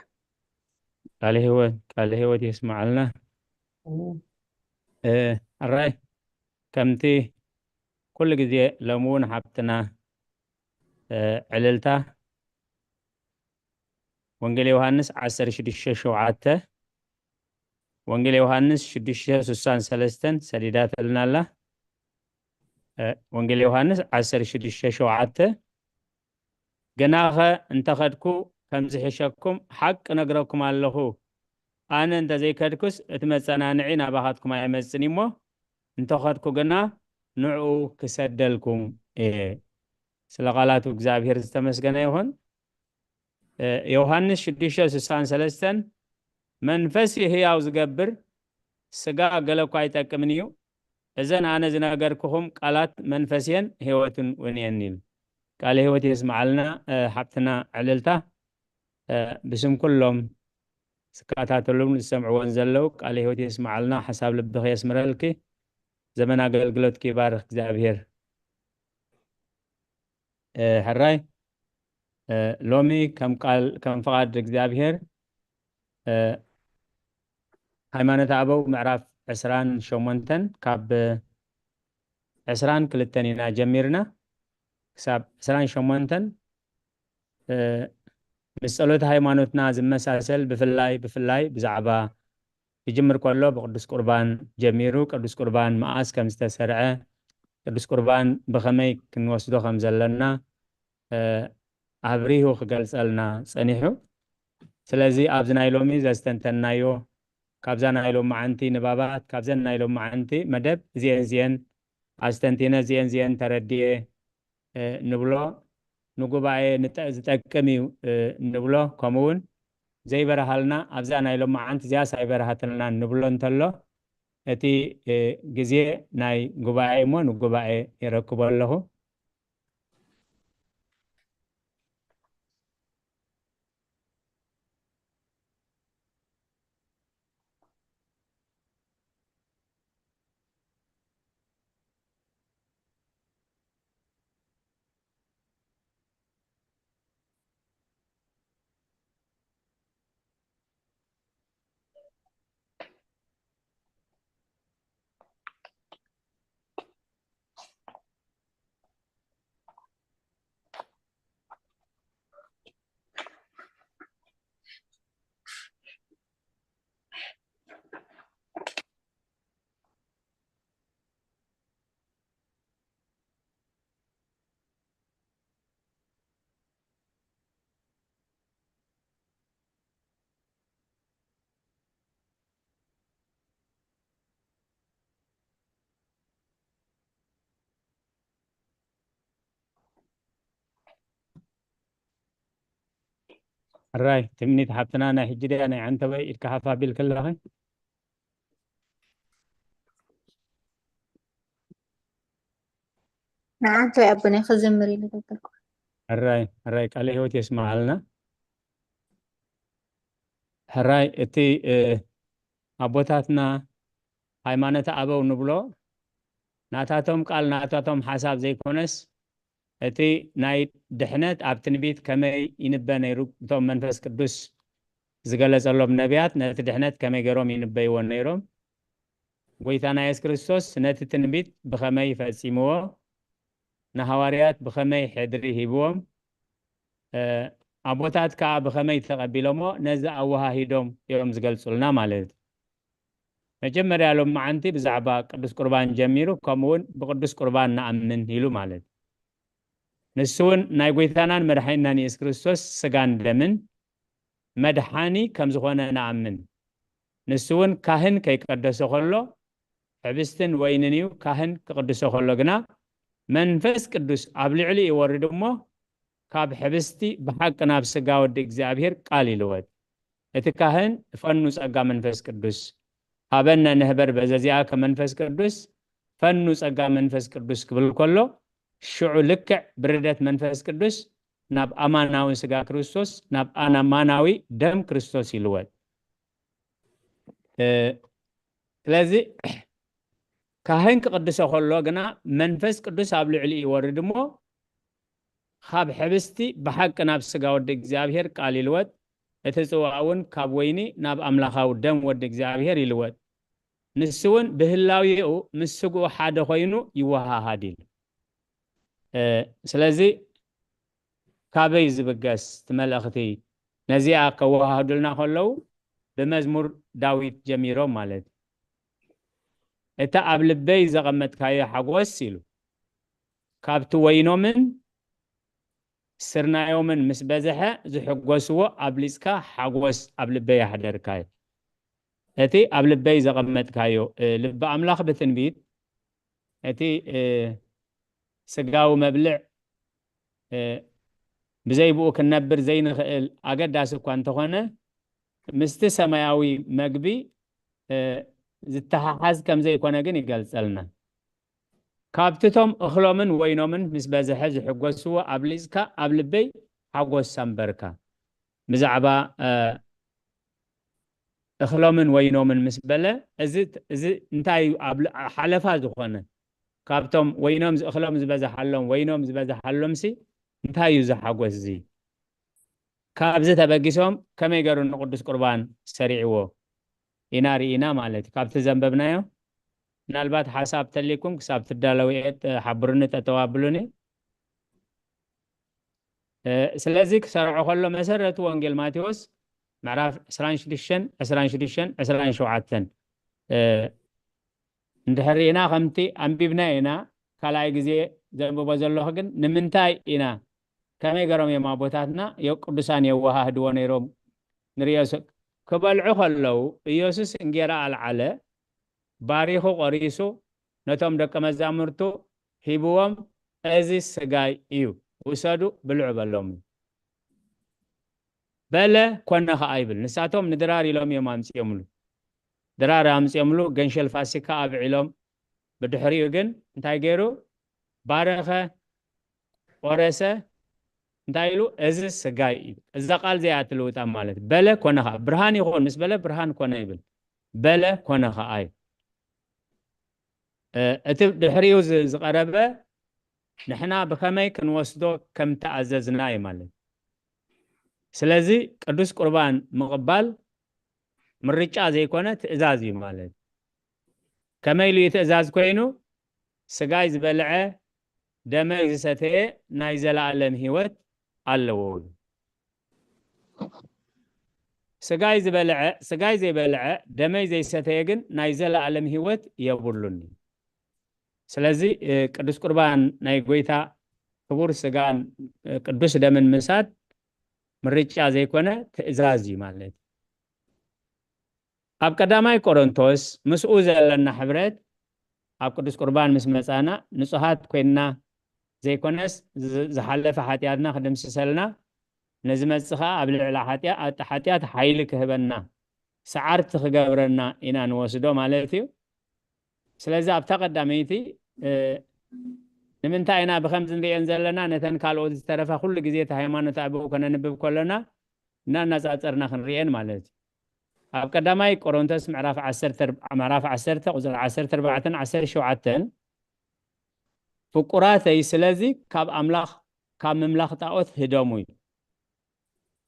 ቃለ ህይወት፣ ቃለ ህይወት የስመዓልና። ኣሜን። እ፣ ሕራይ፣ ከምቲ ኩሉ ግዜ ሎሚ እውን ሓብትና፣ እ፣ ዕልልታ ወንጌል ዮሃንስ ዓሰርተ ሽዱሽተ ሸውዓተ፣ ወንጌል ዮሃንስ ሽዱሽተ ስሳን ሰለስተን ሰዲዳትልና ኣላ። እ፣ ወንጌል ዮሃንስ ዓሰርተ ሽዱሽተ ሸውዓተ፣ ግናኸ እንተኸድኩ ከም ዝሕሸኩም ሓቂ ነግረኩም ኣለኹ። ኣነ እንተ ዘይከድኩስ እቲ መጸናንዒ ናባኻትኩም ኣይመጽን እሞ፣ እንተኸድኩ ግና ንዕኡ ክሰደልኩም እየ። ስለ ቃላቱ እግዚኣብሔር ዝተመስገነ ይኹን። እ፣ ዮሃንስ ሽዱሽተ ስሳን ሰለስተን፣ መንፈስ እዩ ህያው ዝገብር፣ ስጋ ገለ እኳ ኣይጠቅምን እዩ። እዘን ኣነ ዝነገርኩኹም ቃላት መንፈስ እየን ህይወትን እውን እየን ይብል። ቃለ ህይወት የስመዓልና፣ እ፣ ሓብትና ዕልልታ፣ እ፣ ብስም ኩሎም ዝከታተሉን ዝሰምዕዎን ዘለዉ ቃለ ህይወት የስመዓልና፣ ሓሳብ ልብኺ የስምረልኪ፣ ዘመን ኣገልግሎትኪ ይባርኽ እግዚኣብሔር። እ፣ ሕራይ፣ እ፣ ሎሚ ከም ቃል፣ ከም ፍቓድ እግዚኣብሔር፣ እ፣ ሃይማኖተ ኣበው ምዕራፍ ዕስራን ሸሞንተን ካብ ዕስራን ክልተን ኢና ጀሚርና ክሳብ ዕስራን ሸሞንተን፣ እ፣ ምስ ጸሎተ ሃይማኖትና ዝመሳሰል ብፍላይ፣ ብፍላይ ብዛዕባ ክጅምር ከሎ ብቅዱስ ቁርባን ጀሚሩ፣ ቅዱስ ቁርባን መዓስ ከም ዝተሰርዐ፣ ቅዱስ ቁርባን ብኸመይ ክንወስዶ ከም ዘለና፣ እ፣ ኣብሪሁ ክገልጸልና ጸኒሑ። ስለዚ ኣብዚ ናይ ሎሚ ዘስተንተናዮ፣ ካብዛ ናይ ሎማዓንቲ ንባባት፣ ካብዘን ናይ ሎማዓንቲ መደብ እዚኤን እዚኤን ኣስተንቲነ፣ እዚኤን እዚኤን ተረዲኤ፣ እ፣ ንብሎ፣ ንጉባኤ ንጠ-፣ ዝጠቅም እዩ፣ እ፣ ንብሎ፣ ከምኡ እውን ዘይበረሃልና፣ ኣብዛ ናይ ሎማዓንቲ እዚኣ ሳይበረሃትልና ንብሎ እንተሎ፣ እቲ፣ እ፣ ግዜ ናይ ጉባኤ እሞ ንጉባኤ የረክቦ ኣለኹ። ሕራይ ትምኒት ሓብትና ናይ ሕጂ ድያ ናይ ዓንተበይ ኢድካ ሓፍ ኣቢልኪ ኣለኺ? ንዓንተበይ ኣቦና ክዝምር ኢለ ነበርኩ። ሕራይ ሕራይ ቃለ ህይወት የስምዓልና። ሕራይ እቲ ኣቦታትና ሃይማኖተ ኣበው ንብሎ ናታቶም ቃል ናታቶም ሓሳብ ዘይኮነስ እቲ ናይ ድሕነት ኣብ ትንቢት ከመይ ይንበ ነይሩ እቶም መንፈስ ቅዱስ ዝገለጸሎም ነቢያት ነቲ ድሕነት ከመይ ገይሮም ይንበይዎ ነይሮም? ጎይታና የሱስ ክርስቶስ ነቲ ትንቢት ብኸመይ ፈጺምዎ? ንሃዋርያት ብኸመይ ሕድሪ ሂብዎም? ኣቦታት ከኣ ብኸመይ ተቐቢሎሞ ነዚ ኣወሃሂዶም እዮም ዝገልጹልና ማለት እዩ። መጀመርያ ሎም መዓንቲ ብዛዕባ ቅዱስ ቁርባን ጀሚሩ ከምኡውን ብቅዱስ ቁርባን ንኣምን ኢሉ ማለት እዩ። ንሱ እውን ናይ ጎይታናን መድሓኒናን የሱስ ክርስቶስ ስጋን ደምን መድሓኒ ከም ዝኾነ ንኣምን። ንሱ እውን ካህን ከይቀደሶ ከሎ ሕብስትን ወይንን እዩ። ካህን ክቅድሶ ከሎ ግና መንፈስ ቅዱስ ኣብ ልዕሊ ይወርድ እሞ ካብ ሕብስቲ ብሓቂ ናብ ስጋ ወዲ እግዚኣብሔር ቃል ይልወጥ። እቲ ካህን ፈኑ ጸጋ መንፈስ ቅዱስ ሃበነ ንህበር በዘዚኣከ መንፈስ ቅዱስ ፈኑ ጸጋ መንፈስ ቅዱስ ክብል ከሎ ሽዑ ልክዕ ብርደት መንፈስ ቅዱስ ናብ ኣማናዊ ስጋ ክርስቶስ ናብ ኣማናዊ ደም ክርስቶስ ይልወጥ። ስለዚ ካህን ክቅድሶ ከሎ ግና መንፈስ ቅዱስ ኣብ ልዕሊ ይወርድ እሞ ካብ ሕብስቲ ብሓቂ ናብ ስጋ ወዲ እግዚኣብሔር ቃል ይልወጥ፣ እቲ ጽዋእ እውን ካብ ወይኒ ናብ ኣምላኻዊ ደም ወዲ እግዚኣብሔር ይልወጥ። ንሱ እውን ብህላዌኡ ምስ ስግኡ ሓደ ኮይኑ ይወሃሃድ ኢሉ። ስለዚ ካበይ ዝብገስ እቲ መልእኽቲ? ነዚኣ ከወሃህዱልና ከለዉ ብመዝሙር ዳዊት ጀሚሮም ማለት እዩ። እታ ኣብ ልበይ ዘቐመጥካዮ ሓጎስ ኢሉ ካብቲ ወይኖምን ስርናዮምን ምስ በዝሐ ዝሕጎስዎ ኣብሊጽካ ሓጎስ ኣብ ልበይ ኣሕደርካዮ። እቲ ኣብ ልበይ ዘቐመጥካዮ ልቢ ኣምላኽ ብትንቢት እቲ ስጋዊ መብልዕ ብዘይ ብኡ ክንነብር ዘይንኽእል ኣገዳሲ እኳ እንተኾነ ምስቲ ሰማያዊ መግቢ ዝተሓሓዝ ከም ዘይኮነ ግን ይገልጸልና። ካብቲ እቶም እኽሎምን ወይኖምን ምስ በዝሐ ዝሕጎስዎ ኣብሊጽካ ኣብ ልበይ ሓጎስ ኣንበርካ። ብዛዕባ እኽሎምን ወይኖምን ምስ በለ እዚ እንታይ እዩ? ኣብ ሓለፋ ዝኾነ ካብቶም ወይኖም እኽሎም ዝበዝሓሎም ወይኖም ዝበዝሓሎም ሲ እንታይ እዩ ዝሓጎስ እዚ? ካብዚ ተበጊሶም ከመይ ገሩ ንቅዱስ ቁርባን ሰሪዕዎ ኢና ርኢና ማለት እዩ። ካብቲ ዘንበብናዮ ምናልባት ሓሳብ ተሊኩም ክሳብ ትዳለዊ ሓብሩኒ፣ ጠጠው ኣብሉኒ። ስለዚ ክሰርዖ ከሎ መሰረቱ ወንጌል ማቴዎስ ምዕራፍ ዕስራን ሽዱሽተን፣ ዕስራን ሽዱሽተን፣ ዕስራን ሸውዓተን እንድሕር ርኢና ከምቲ ኣንቢብና ኢና። ካልኣይ ግዜ ዘንብቦ ዘለኹ ግን ንምንታይ ኢና ከመይ ገሮም እዮም ኣቦታትና የው ቅዱሳን የወሃህድዎ ነይሮም ንርእዮ ስ- ክበልዑ ከለዉ ኢየሱስ እንጌራ ኣልዓለ፣ ባሪኹ ቆሪሱ ነቶም ደቀ መዛሙርቱ ሂብዎም፣ እዚ ስጋይ እዩ፣ ውሰዱ ብልዑ በሎም። በለ ኮነ ኸዓ ይብል። ንሳቶም ንድራር ኢሎም እዮም ኣምፅኦምሉ። ድራር ኣምፅኦምሉ፣ ገንሸል ፋሲካ ኣብዒሎም። ብድሕሪኡ ግን እንታይ ገይሩ? ባረኸ፣ ቆረሰ፣ እንታይ ኢሉ? እዚ ስጋይ እዩ። እዛ ቃል እዚኣ ትልውጣ ማለት በለ ኮነ ኸዓ። ብርሃን ይኹን ምስ በለ ብርሃን ኮነ ይብል። በለ ኮነ ኸዓ እዩ። እቲ ድሕሪኡ ዝቐረበ ንሕና ብኸመይ ክንወስዶ ከም ተኣዘዝና እዩ ማለት። ስለዚ ቅዱስ ቁርባን ምቕባል ምርጫ ዘይኮነ ትእዛዝ እዩ ማለት። ከመይ ኢሉ እዩ ትእዛዝ ኮይኑ? ስጋይ ዝበልዐ ደመይ ዝሰተየ ናይ ዘለኣለም ህይወት ኣለዎ። ስጋይ ዝበልዐ ስጋይ ዘይበልዐ ደመይ ዘይሰተየ ግን ናይ ዘለኣለም ህይወት የብሉን። ስለዚ ቅዱስ ቁርባን ናይ ጎይታ ክቡር ስጋን ቅዱስ ደምን ምሳት ምርጫ ዘይኮነ ትእዛዝ እዩ ማለት። ኣብ ቀዳማይ ቆሮንቶስ ምስኡ ዘለና ሕብረት ኣብ ቅዱስ ቁርባን ምስ መጻና ንጹሃት ኮይንና ዘይኮነስ ዝሓለፈ ሓጢኣትና ክድምስሰልና ነዚ መጽእ ኸዓ ኣብ ልዕሊ ሓጢኣ-፣ ኣቲ ሓጢኣት ሓይሊ ክህበና፣ ሰዓርቲ ክገብረና ኢና ንወስዶ ማለት እዩ። ስለዚ ኣብታ ቀዳመይቲ፣ እ፣ ንምንታይ ኢና ብኸምዚ ንሪኤን ዘለና? ነተን ካልኦት ዝተረፋ ኩሉ ግዜ እቲ ሃይማኖት ኣበው ከነንብብ ከለና እናነጻጸርና ክንሪኤን ማለት እዩ። ኣብ ቀዳማይ ቆሮንቶስ ምዕራፍ ዓሰርተ፣ ምዕራፍ ዓሰርተ ቁጽሪ ዓሰርተ ኣርባዕተን ዓሰርተ ሸውዓተን፣ ፍቁራተይ፣ ስለዚ ካብ ኣምላኽ፣ ካብ ምምላኽ ጣዖት ህደሙ እዩ።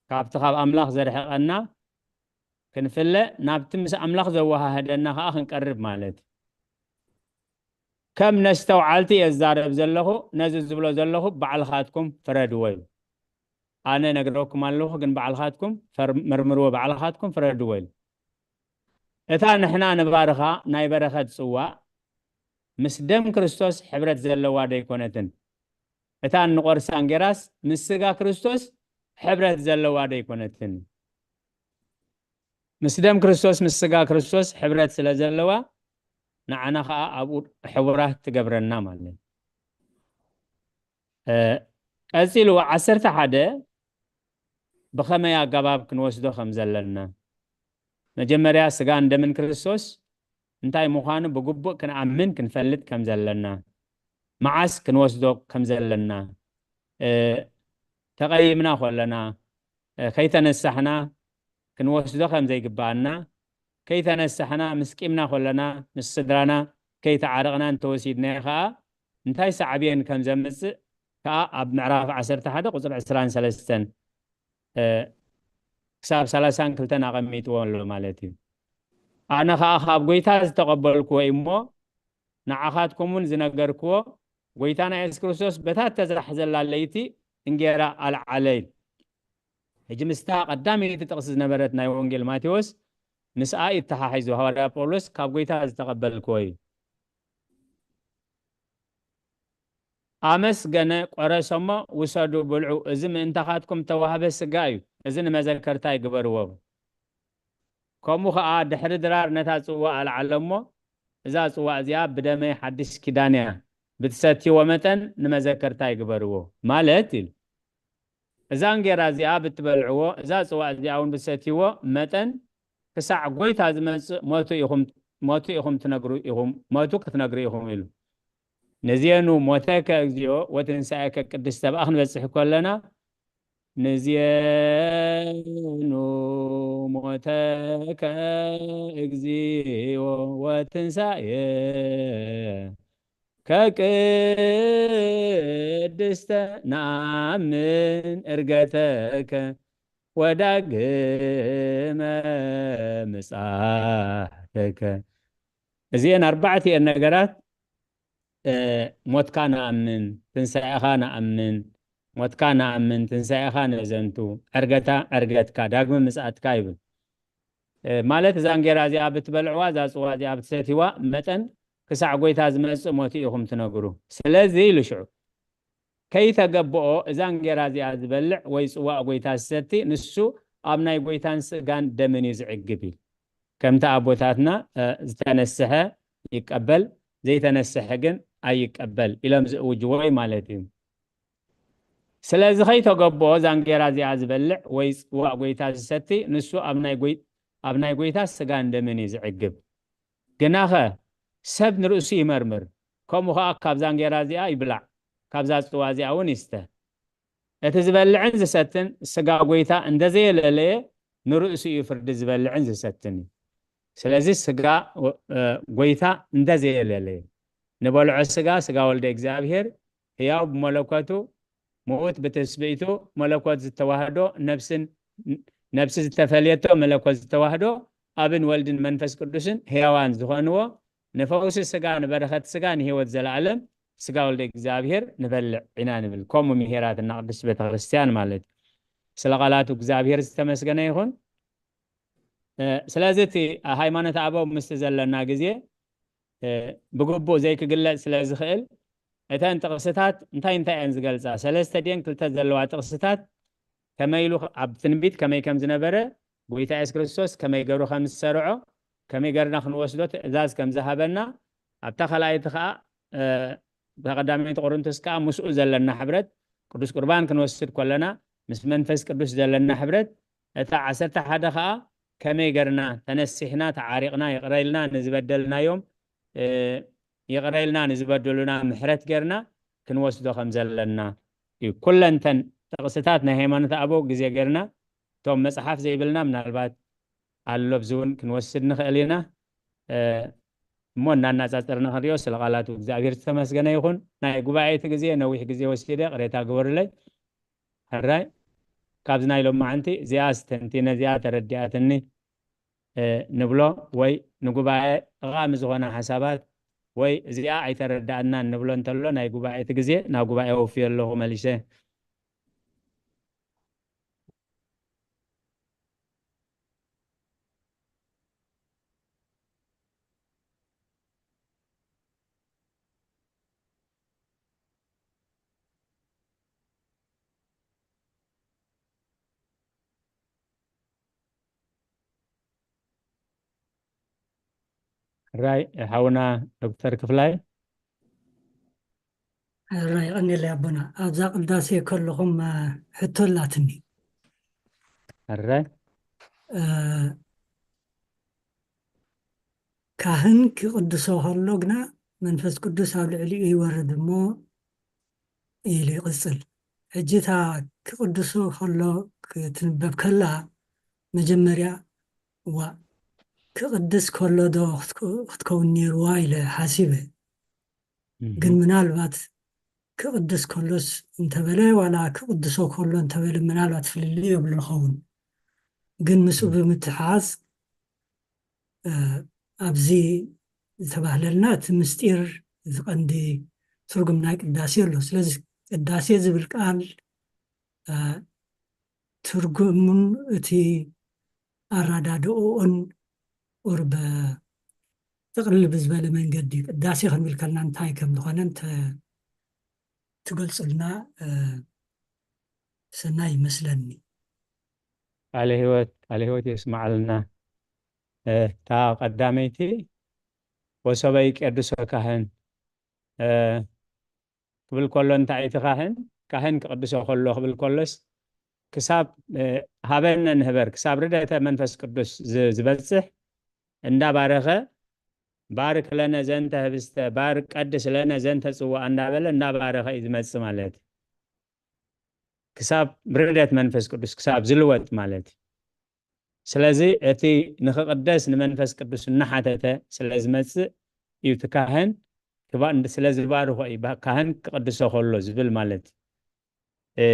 ካብቲ ካብ ኣምላኽ ዘርሕቐና ክንፍለ፣ ናብቲ ምስ ኣምላኽ ዘወሃህደና ኸዓ ክንቀርብ ማለት እዩ። ከም ነስተውዓልቲ እየ ዝዛረብ ዘለኹ፣ ነዚ ዝብሎ ዘለኹ ባዕልኻትኩም ፍረድዎ እዩ። ኣነ ነግረኩም ኣለኹ፣ ግን ባዕልኻትኩም ፈር-፣ መርምርዎ፣ ባዕልኻትኩም ፍረድዎ እዩ። እታ ንሕና ንባርኻ ናይ በረኸት ጽዋእ ምስ ደም ክርስቶስ ሕብረት ዘለዋ ደይኮነትን? እታ እንቖርሳ እንጌራስ ምስ ስጋ ክርስቶስ ሕብረት ዘለዋ ደይኮነትን? ምስ ደም ክርስቶስ፣ ምስ ስጋ ክርስቶስ ሕብረት ስለ ዘለዋ፣ ንዓና ኸዓ ኣብኡ ሕቡራት ትገብረና ማለት እዩ። እ፣ ቀጺሉ ዓሰርተ ሓደ ብኸመይ ኣገባብ ክንወስዶ ከም ዘለና፣ መጀመርያ ስጋን ደምን ክርስቶስ እንታይ ምዃኑ ብግቡእ ክንኣምን ክንፈልጥ ከም ዘለና፣ መዓስ ክንወስዶ ከም ዘለና፣ እ፣ ተቐይምና ከለና፣ እ፣ ከይተነሳሕና ክንወስዶ ከም ዘይግባኣና፣ ከይተነሳሕና ምስ ቂምና ከለና፣ ምስ ስድራና ከይተዓረቕና እንተወሲድናዮ ኸዓ እንታይ ሳዕቤን ከም ዘምጽእ ከኣ ኣብ ምዕራፍ ዓሰርተ ሓደ ቁጽሪ ዕስራን ሰለስተን፣ እ፣ ክሳብ ሰላሳን ክልተን ኣቐሚጥዎ ኣሎ ማለት እዩ። ኣነ ኸኣ ካብ ጐይታ ዝተቐበልክዎ እሞ ንዓኻትኩም እውን ዝነገርክዎ፣ ጐይታና የሱስ ክርስቶስ በታ እተዛሕዘላ ለይቲ እንጌራ ኣልዓለ ኢሉ። ሕጂ ምስታ ቀዳመይቲ ጥቕሲ ዝነበረት ናይ ወንጌል ማቴዎስ ምስኣ ይተሓሒዙ። ሃዋርያ ጳውሎስ ካብ ጐይታ ዝተቐበልክዎ እዩ። ኣመስገነ፣ ቆረሰሞ፣ ውሰዱ፣ ብልዑ፣ እዚ ምእንታኻትኩም እተዋህበ ስጋ እዩ፣ እዚ ንመዘከርታይ ግበርዎ። ከምኡ ኸኣ ድሕሪ ድራር ነታ ጽዋእ ኣልዓለ እሞ፣ እዛ ጽዋእ እዚኣ ብደመይ ሓድሽ ኪዳን እያ፣ ብትሰትይዎ መጠን ንመዘከርታይ ግበርዎ፣ ማለት ኢሉ። እዛ እንጌራ እዚኣ ብትበልዕዎ፣ እዛ ጽዋእ እዚኣ እውን ብትሰትይዎ መጠን፣ ክሳዕ ጐይታ ዝመጽእ ሞቱ ኢኹም፣ ሞቱ ኢኹም ትነግሩ ኢኹም፣ ሞቱ ክትነግሩ ኢኹም ኢሉ። ንዜኑ ሞተከ እግዚኦ ወትንሳኤከ ቅድስተ ብኣ ክንበጽሕ ከለና፣ ንዜኑ ሞተከ እግዚኦ ወትንሳኤ ከቅድስተ ነኣምን እርገተከ ወዳግመ ምጻተከ። እዚኤን ኣርባዕቲኤን ነገራት፣ እ፣ ሞትካ ነኣምን፣ ትንሳኤኻ ነኣምን፣ ሞትካ ነኣምን፣ ትንሳኤኻ ነዘንቱ፣ ዕርገታ፣ ዕርገትካ፣ ዳግመ ምጽኣትካ ይብል። እ፣ ማለት እዛ እንጌራ እዚኣ ብትበልዕዋ፣ እዛ ጽዋ እዚኣ ብትሰትይዋ መጠን ክሳዕ ጐይታ ዝመጽእ ሞቱ ኢኹም ትነግሩ። ስለዚ ኢሉ ሽዑ፣ ከይተገብኦ እዛ እንጌራ እዚኣ ዝበልዕ ወይ ጽዋእ ጐይታ ዝሰቲ፣ ንሱ ኣብ ናይ ጐይታን ስጋን ደምን እዩ ዝዕግብ ኢሉ። ከምቲ ኣቦታትና፣ እ፣ ዝተነስሐ ይቀበል፣ ዘይተነስሐ ግን ኣይቀበል ኢሎም ዝእውጅዎ እዩ ማለት እዩ። ስለዚ ከይተገብኦ እዛ እንጌራ እዚኣ ዝበልዕ ወይ ጽዋእ ጐይታ ዝሰቲ፣ ንሱ ኣብ ናይ ጐይ-፣ ኣብ ናይ ጐይታ ስጋን ደምን እዩ ዝዕግብ። ግናኸ ሰብ ንርእሱ ይመርምር፣ ከምኡ ኸኣ ካብዛ እንጌራ እዚኣ ይብላዕ፣ ካብዛ ጽዋ እዚኣ እውን ይስተ። እቲ ዝበልዕን ዝሰትን ስጋ ጐይታ እንደ ዘየለለየ ንርእሱ እዩ ፍርዲ ዝበልዕን ዝሰትን እዩ። ስለዚ ስጋ፣ እ፣ ጐይታ እንደ ዘየለለየ ንበልዖ ስጋ፣ ስጋ ወልደ እግዚኣብሔር፣ ሕያው ብመለኮቱ፣ ምዉት ብትስብእቱ፣ መለኮት ዝተዋህዶ፣ ነፍስን፣ ነፍሲ ዝተፈልየቶ መለኮት ዝተዋህዶ፣ ኣብን ወልድን መንፈስ ቅዱስን ሕያዋን ዝኾንዎ፣ ንፈውሲ ስጋ፣ ንበረኸት ስጋ፣ ንህይወት ዘለኣለም ስጋ ወልደ እግዚኣብሔር ንበልዕ ኢና ንብል። ከምኡ ምሂራትና ቅድስት ቤተ ክርስቲያን ማለት እዩ። ስለ ቃላቱ እግዚኣብሔር ዝተመስገነ ይኹን። እ፣ ስለዚ እቲ ሃይማኖት ኣበው ምስቲ ዘለና ግዜ፣ እ፣ ብግቡእ ዘይክግለጽ ስለ ዝኽእል፣ እተን ጥቕስታት እንታይ እንታይ እየን ዝገልጻ? ሰለስተ ድየን ክልተ ዘለዋ ጥቕስታት ከመይ ኢሉ ኣብ ትንቢት ከመይ ከም ዝነበረ፣ ጐይታ የሱስ ክርስቶስ ከመይ ገይሩ ከም ዝሰርዖ፣ ከመይ ገርና ክንወስዶ ትእዛዝ ከም ዝሃበና፣ ኣብታ ካልኣይቲ ከኣ፣ እ፣ እታ ቀዳመይቲ ቆሮንቶስ ከኣ ምስኡ ዘለና ሕብረት ቅዱስ ቁርባን ክንወስድ ከለና ምስ መንፈስ ቅዱስ ዘለና ሕብረት፣ እታ ዓሰርተ ሓደ ኸዓ ከመይ ገርና ተነሲሕና፣ ተዓሪቕና፣ ይቕረ ኢልና ንዝበደልናዮም፣ እ፣ ይቕረ ኢልና ንዝበደሉና ምሕረት ገርና ክንወስዶ ከም ዘለና እዩ። ኩለንተን ጥቕስታት ናይ ሃይማኖት ኣበው ግዜ ገርና፣ እቶም መጽሓፍ ዘይብልና ምናልባት ኣሎ፣ ኣብዚ እውን ክንወስድ ንኽእል ኢና። እ፣ እሞ እናናጻጸርና ክንሪኦ ስለ ቃላቱ እግዚኣብሔር ዝተመስገነ ይኹን። ናይ ጉባኤ እቲ ግዜ ነዊሕ ግዜ ወሲደ፣ ቅሬታ ግበሩለይ። ሕራይ፣ ካብዚ ናይ ሎማዓንቲ እዚኣ ኣስተንቲነ፣ እዚኣ ተረዲኣትኒ፣ እ፣ ንብሎ፣ ወይ ንጉባኤ ጠቓሚ ዝኾነ ሓሳባት፣ ወይ እዚኣ ኣይተረዳእናን ንብሎ እንተሎ፣ ናይ ጉባኤ እቲ ግዜ ናብ ጉባኤ ወፍዮ ኣለኹ መሊሰ። ሕራይ ሓውና ዶክተር ክፍላይ። ሕራይ፣ የቐንየለይ ኣቦና። ኣብዛ ቅዳሴ ከለኹም፣ እ፣ ሕቶ ኣላትኒ። ሕራይ። እ፣ ካህን ክቕድሶ ከሎ ግና መንፈስ ቅዱስ ኣብ ልዕሊኡ ይወርድ እሞ ኢሉ ይቕጽል። ሕጂ እታ ክቕድሶ ከሎ ክትንበብ ከላ መጀመርያ፣ "እዋ፣ ክቕድስ ከሎ ዶ ክትከ-፣ ክትከውን ነይርዋ?" ኢለ ሓሲበ። ግን ምናልባት ክቕድስ ከሎስ እንተበለ ዋላ ክቕድሶ ከሎ እንተበለ ምናልባት ፍልልይ የብሉ ይኸውን። ግን ምስኡ ብምትሓዝ፣ እ፣ ኣብዚ ዝተባህለልና እቲ ምስጢር፣ እቲ ቀንዲ ትርጉም ናይ ቅዳሴ ኣሎ። ስለዚ ቅዳሴ ዝብል ቃል፣ እ፣ ትርጉሙን እቲ ኣረዳድኦኡን ቁርብ ጥቕልል ብዝበለ መንገዲ ቅዳሴ ክንብል ከለና እንታይ ከም ዝኾነ እንተ ትገልጹልና፣ እ፣ ሰናይ ይመስለኒ። ቃለ ህይወት፣ ቃለ ህይወት የስምዓልና። እ፣ እታ ቀዳመይቲ "ወሶበ ይቄድሶ ካህን" እ፣ ክብል ከሎ እንታይ እቲ ካህን፣ ካህን ክቕድሶ ከሎ ክብል ከሎስ ክሳብ፣ እ፣ ሃበነ ንህበር፣ ክሳብ ርደተ መንፈስ ቅዱስ ዝ-፣ ዝበጽሕ እንዳባረኸ "ባርክ ለነ ዘንተ ህብስተ፣ ባርክ ቀድስ ለነ ዘንተ ጽዋዕ" እንዳበለ እንዳባረኸ እዩ ዝመጽእ ማለት እዩ። ክሳብ ርደት መንፈስ ቅዱስ ክሳብ ዝልወጥ ማለት እዩ። ስለዚ እቲ ንኽቕደስ ንመንፈስ ቅዱስ እናሓተተ ስለ ዝመጽእ እዩ እቲ ካህን ክባ-፣ እንድ-፣ ስለ ዝባርኾ እዩ ባ-፣ ካህን ክቕድሶ ከሎ ዝብል ማለት እዩ። እ፣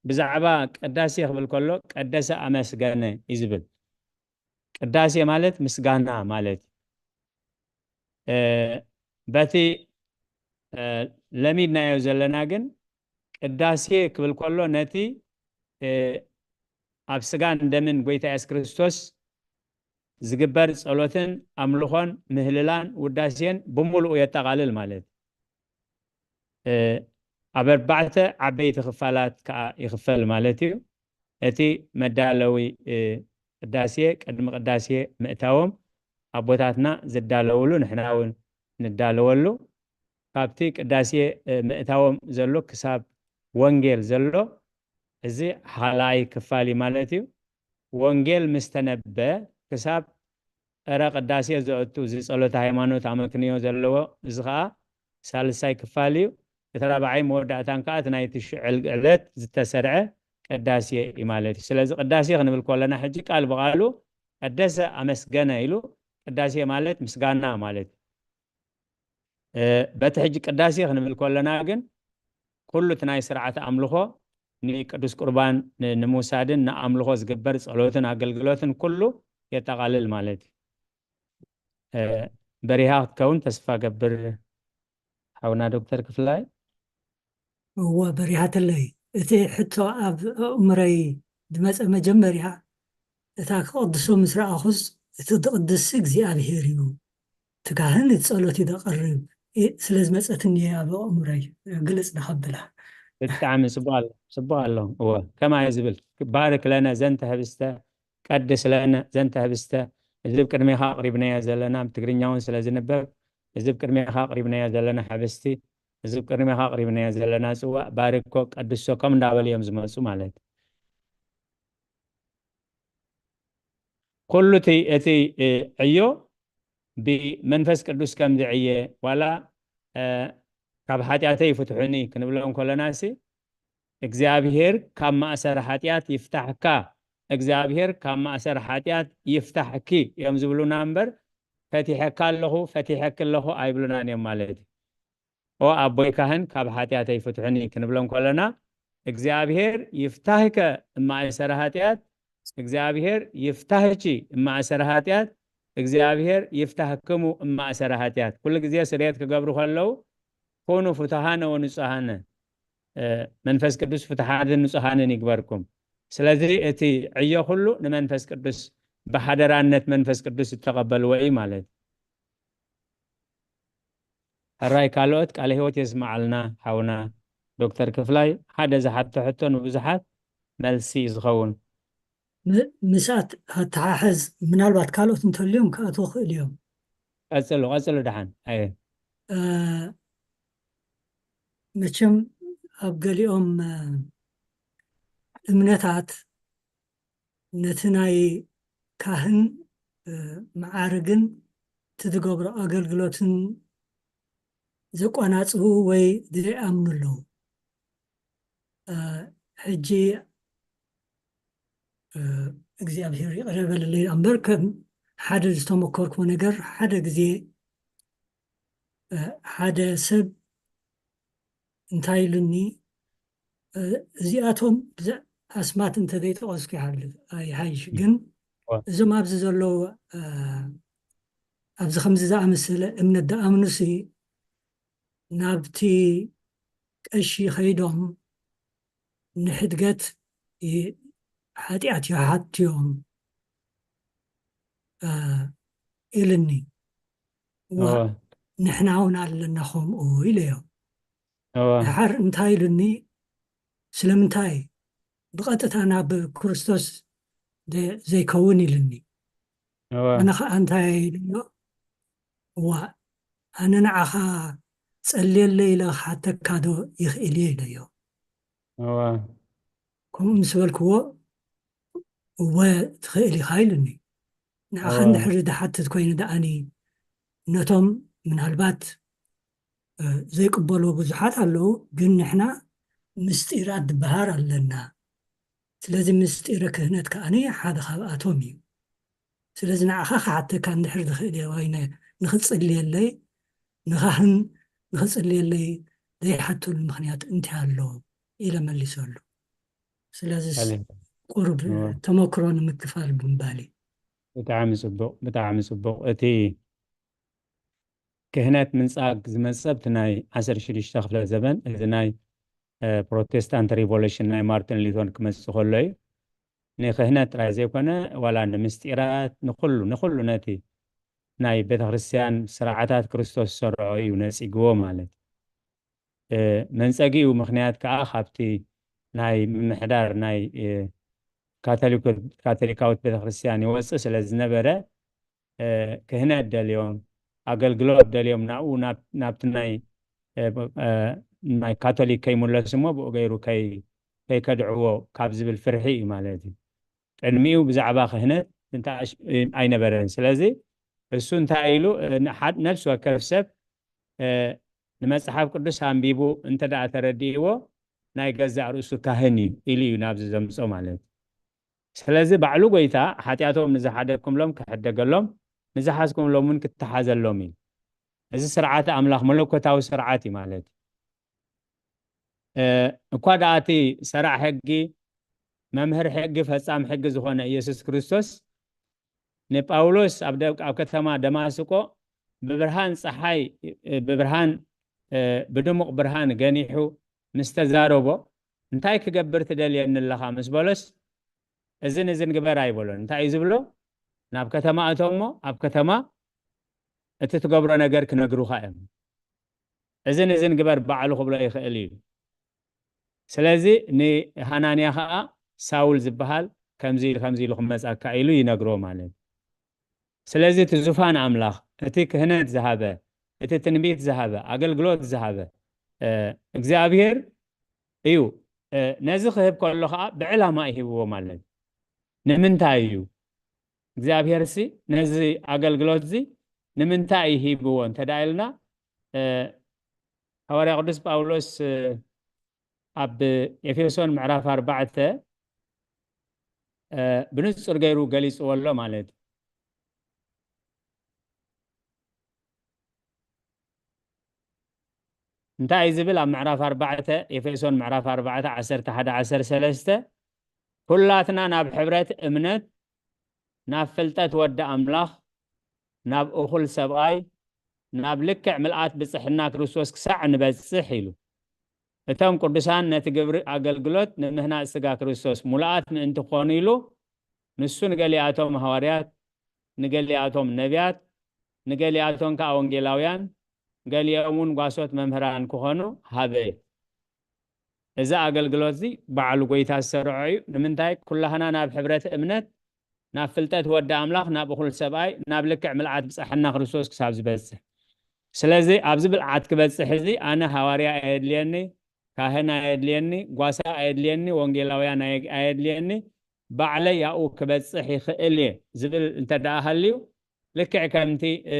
ብዛዕባ ቅዳሴ ክብል ከሎ "ቀደሰ ኣመስገነ" እዩ ዝብል። ቅዳሴ ማለት ምስጋና ማለት እዩ። እ፣ በቲ፣ እ፣ ለሚድናዮ ዘለና ግን ቅዳሴ ክብል ከሎ ነቲ፣ እ፣ ኣብ ስጋን ደምን ጎይታ የሱስ ክርስቶስ ዝግበር ጸሎትን ኣምልኾን ምህልላን ውዳሴን ብምሉኡ የጠቓልል ማለት እዩ። እ፣ ኣብ ኣርባዕተ ዓበይቲ ክፋላት ከኣ ይኽፈል ማለት እዩ። እቲ መዳለዊ፣ እ፣ ቅዳሴ፣ ቅድሚ ቅዳሴ ምእታዎም ኣቦታትና ዝዳለውሉ ንሕና እውን ንዳለወሉ፣ ካብቲ ቅዳሴ፣ እ፣ ምእታዎም ዘሎ ክሳብ ወንጌል ዘሎ፣ እዚ ኻልኣይ ክፋል እዩ ማለት እዩ። ወንጌል ምስ ተነበ ክሳብ ዕረ ቅዳሴ ዘእቱ፣ እዚ ጸሎተ ሃይማኖት ኣመክንዮ ዘለዎ፣ እዚ ኸኣ ሳልሳይ ክፋል እዩ። እቲ ራብዓይ መወዳእታን ከኣ እቲ ናይቲ ሽዑ ዕል-፣ ዕለት ዝተሰርዐ ቅዳሴ እዩ ማለት እዩ። ስለዚ ቅዳሴ ክንብል ከለና ሕጂ ቃል ብቓሉ "ቀደሰ ኣመስገነ" ኢሉ፣ ቅዳሴ ማለት ምስጋና ማለት እዩ። እ፣ በቲ ሕጂ ቅዳሴ ክንብል ከለና ግን ኩሉ እቲ ናይ ስርዓተ ኣምልኾ ንቅዱስ ቁርባን ን-፣ ንምውሳድን ንኣምልኾ ዝግበር ጸሎትን ኣገልግሎትን ኩሉ የጠቓልል ማለት እዩ። እ፣ በሪሃ ክትከውን ተስፋ ገብር ሓውና ዶክተር ክፍላይ። እወ፣ በሪሃተለይ። እቲ ሕቶ ኣብ ኣእምሮይ ዝመጸ መጀመርያ፣ እታ ክቐድሶ ምስ ረኣኹስ፣ እቲ ዝቕድስ እግዚኣብሄር እዩ፣ እቲ ካህን እቲ ጸሎት እዩ ዘቕርብ፣ ኢ-፣ ስለ ዝመጸትኒ እየ ኣብ ኣእምሮይ ግልጽ ንኸብላ። ብጣዕሚ ጽቡቕ ኣሎ፣ ጽቡቕ ኣሎ። እወ፣ ከማይ ዝብል፣ "ባርክ ለነ ዘንተ ህብስተ፣ ቀድስ ለነ ዘንተ ህብስተ፣ እዚ ብቅድሜኻ ኣቕሪብናዮ ዘለና"፣ ብትግርኛ እውን ስለ ዝንበብ፣ "እዚ ብቅድሜኻ ኣቕሪብናዮ ዘለና ሕብስቲ፣ እዚ ብቅድሜኻ ኣቕሪብናዮ ዘለና ጽዋእ፣ ባርኮ፣ ቀድሶ" ከም እንዳበሉ እዮም ዝመጹ ማለት። ኩሉ እቲ እቲ ዕዮ ብመንፈስ ቅዱስ ከም ዝዕየ ዋላ ካብ ሓጢኣተይ ፍትሑኒ ክንብሎ እንከለናሲ እግዚኣብሔር ካብ ማእሰር ሓጢኣት ይፍታሕካ፣ እግዚኣብሔር ካብ ማእሰር ሓጢኣት ይፍታሕኪ እዮም ዝብሉና እምበር ፈቲሐካ ኣለኹ ፈቲሐኪ ኣለኹ ኣይብሉናን እዮም ማለት እዩ። ኦ ኣቦይ ካህን ካብ ሓጢኣተይ ፍትሑኒ ክንብሎ እንከለና እግዚኣብሔር ይፍታህከ እማእሰረ ሓጢኣት፣ እግዚኣብሔር ይፍታህቺ እማእሰረ ሓጢኣት፣ እግዚኣብሔር ይፍታህክሙ እማእሰረ ሓጢኣት። ኩሉ ግዜ ስርየት ክገብሩ ከለዉ ኩኑ ፍቱሃነ ወንጹሃነ፣ መንፈስ ቅዱስ ፍቱሓትን ንጹሃንን ይግበርኩም። ስለዚ እቲ ዕዮ ኩሉ ንመንፈስ ቅዱስ ብሓደራነት መንፈስ ቅዱስ እተቐበልዎ እዩ ማለት እዩ። ሕራይ ካልኦት ቃለ ህይወት የስምዓልና ሓውና ዶክተር ክፍላይ። ሓደ ዝሓቶ ሕቶ ንብዙሓት መልሲ እዩ ዝኸውን። ምስኣት ኣተሓሕዝ ምናልባት ካልኦት እንተልዮም ክኣትዎ ክእል እዮም። ቀፅሉ ቀፅሉ ደሓን። ኣየ መቸም ኣብ ገሊኦም እምነታት ነቲ ናይ ካህን መዓርግን እቲ ዝገብሮ ኣገልግሎትን ዘቋናፅቡ ወይ ዘይኣምኑ ኣለዉ። ሕጂ እግዚኣብሔር ይቕረ በልለይ እምበር ከም ሓደ ዝተመከርኩዎ ነገር ሓደ ግዜ ሓደ ሰብ እንታይ ኢሉኒ እዚኣቶም ኣስማት እንተዘይጠቐስኩ ይሓልፍ ኣይሓይሽ ግን እዞም ኣብዚ ዘለዉ ኣብዚ ከምዚ ዝኣመሰለ እምነት ዝኣምኑሲ ናብቲ ቀሺ ከይዶም ንሕድገት ሓጢኣት ይሓትዮም ኢልኒ። ንሕና እውን ኣለና ከምኡ ኢለዮ። ድሓር እንታይ ኢሉኒ፣ ስለምንታይ ብቐጥታ ናብ ክርስቶስ ዘይከውን ኢልኒ። ኣነ ከዓ እንታይ ኢለዮ፣ እዋ ኣነ ንዓኻ ጸልየለይ ኢለ ክሓተካ ዶ ይኽእል እየ ኢለዮ። ከምኡ ምስ በልክዎ እወ ትኽእል ኢኻ ኢሉኒ። ንዓኻ እንድሕር ዝሓትት ኮይኑ ደኣኒ ነቶም ምናልባት ዘይቅበልዎ ብዙሓት ኣለዉ፣ ግን ንሕና ምስጢራት ዝበሃል ኣለና። ስለዚ ምስጢረ ክህነት ከኣኒ ሓደ ካብኣቶም እዩ። ስለዚ ንዓኻ ክሓተካ እንድሕር ዝኽእል እየ ወይ ንኽጽልየለይ ንኻህን ንኽጽልየለይ ዘይሓተሉ ምኽንያት እንታይ ኣሎ ኢለ መሊሰሉ። ስለዚ ቁሩብ ተመክሮ ንምክፋል ብምባል እዩ። ብጣዕሚ ጽቡቕ፣ ብጣዕሚ ጽቡቕ። እቲ ክህነት ምንጻግ ዝመጸ ኣብቲ ናይ ዓሰርተ ሽዱሽተ ክፍለ ዘበን እዚ ናይ ፕሮቴስታንት ሪቮሉሽን ናይ ማርቲን ሉተር ክመጽእ ከሎ እዩ። ንክህነት ጥራይ ዘይኮነ ዋላ ንምስጢራት ንኩሉ ንኩሉ ነቲ ናይ ቤተክርስትያን ስርዓታት ክርስቶስ ዝሰርዖ እዩ ነጺግዎ ማለት። መንጸጊኡ ምኽንያት ከዓ ካብቲ ናይ ምምሕዳር ናይ ካቶሊካዊት ቤተክርስትያን ይወፅእ ስለ ዝነበረ ክህነት ደልዮም ኣገልግሎት ደልዮም ናብኡ ናብቲ ናይ ናይ ካቶሊክ ከይምለሱ እሞ ብኡ ገይሩ ከይከድዕዎ ካብ ዝብል ፍርሒ እዩ ማለት እዩ። ቅድሚኡ ብዛዕባ ክህነት ኣይነበረን። ስለዚ እሱ እንታይ ኢሉ ነፍሲ ወከፍ ሰብ ንመፅሓፍ ቅዱስ ኣንቢቡ እንተ ደኣ ተረዲእዎ ናይ ገዛእ ርእሱ ካህን እዩ ኢሉ እዩ ናብዚ ዘምጾ ማለት እዩ። ስለዚ ባዕሉ ጎይታ ሓጢኣቶም ንዝሓደግኩምሎም ክሕደገሎም ንዝሓዝኩምሎም እውን ክተሓዘሎም እዩ። እዚ ስርዓት ኣምላኽ መለኮታዊ ስርዓት እዩ ማለት እዩ። እኳ ደኣ እቲ ሰራዕ ሕጊ መምህር ሕጊ ፈጻም ሕጊ ዝኾነ ኢየሱስ ክርስቶስ ንጳውሎስ ኣብ ኣብ ከተማ ደማስቆ ብብርሃን ፀሓይ ብብርሃን ብድሙቕ ብርሃን ገኒሑ ምስ ተዛረቦ እንታይ ክገብር ትደልየኒ ኣለኻ ምስ በሎስ እዝን እዝን ግበር ኣይበሎን። እንታይ እዩ ዝብሎ? ናብ ከተማ እቶ እሞ ኣብ ከተማ እቲ ትገብሮ ነገር ክነግሩኻ እዮም። እዝን እዝን ግበር ባዕሉ ክብሎ ይኽእል እዩ። ስለዚ ንሃናንያ ከዓ ሳውል ዝበሃል ከምዚ ኢሉ ከምዚ ኢሉ ክመፃካ ኢሉ ይነግሮ ማለት እዩ። ስለዚ እቲ ዙፋን ኣምላኽ እቲ ክህነት ዝሃበ እቲ ትንቢት ዝሃበ ኣገልግሎት ዝሃበ እግዚኣብሔር እዩ። ነዚ ክህብ ከሎ ከዓ ብዕላማ ይህብዎ ማለት እዩ። ንምንታይ እዩ? እግዚኣብሄርሲ ነዚ ኣገልግሎት እዚ ንምንታይ እዩ ሂብዎ እንተ ደኣ ኢልና፣ እ፣ ሃዋርያ ቅዱስ ጳውሎስ፣ እ፣ ኣብ ኤፌሶን ምዕራፍ ኣርባዕተ፣ እ፣ ብንጹር ገይሩ ገሊጽዎ ኣሎ ማለት እዩ። እንታይ እዩ ዝብል? ኣብ ምዕራፍ ኣርባዕተ፣ ኤፌሶን ምዕራፍ ኣርባዕተ፣ ዓሰርተ ሓደ፣ ዓሰርተ ሰለስተ፣ "ኩላትና ናብ ሕብረት እምነት፣ ናብ ፍልጠት ወዲ ኣምላኽ፣ ናብ እኹል ሰብኣይ፣ ናብ ልክዕ ምልኣት ብጽሕና ክርስቶስ ክሳዕ ንበጽሕ" ኢሉ። እቶም ቅዱሳን ነቲ ግብሪ ኣገልግሎት ንምህናጽ ስጋ ክርስቶስ ሙሉኣት ምእንቲ ክኾኑ ኢሉ፣ ንሱ ንገሊኣቶም ሃዋርያት፣ ንገሊኣቶም ነቢያት፣ ንገሊኣቶም ከኣ ወንጌላውያን፣ ገሊኦም እውን ጓሶት መምህራን ክኾኑ ሃበ። እዚ ኣገልግሎት እዚ ባዕሉ ጎይታ ዝሰርዖ እዩ። ንምንታይ? "ኩላህና ናብ ሕብረት እምነት፣ ናብ ፍልጠት ወዲ ኣምላኽ፣ ናብ እኹል ሰብኣይ፣ ናብ ልክዕ ምልኣት ብጻሕና ክርስቶስ ክሳብ ዝበጽሕ።" ስለዚ ኣብዚ ብልዓት ክበጽሕ እዚ ኣነ ሃዋርያ ኣየድልየኒ፣ ካህን ኣየድልየኒ፣ ጓሳ ኣየድልየኒ፣ ወንጌላውያን ኣየ-፣ ኣየድልየኒ፣ ባዕለይ ያኡ ክበጽሕ ይኽእል እየ ዝብል እንተ ደኣ ሃልዩ፣ ልክዕ ከምቲ፣ እ፣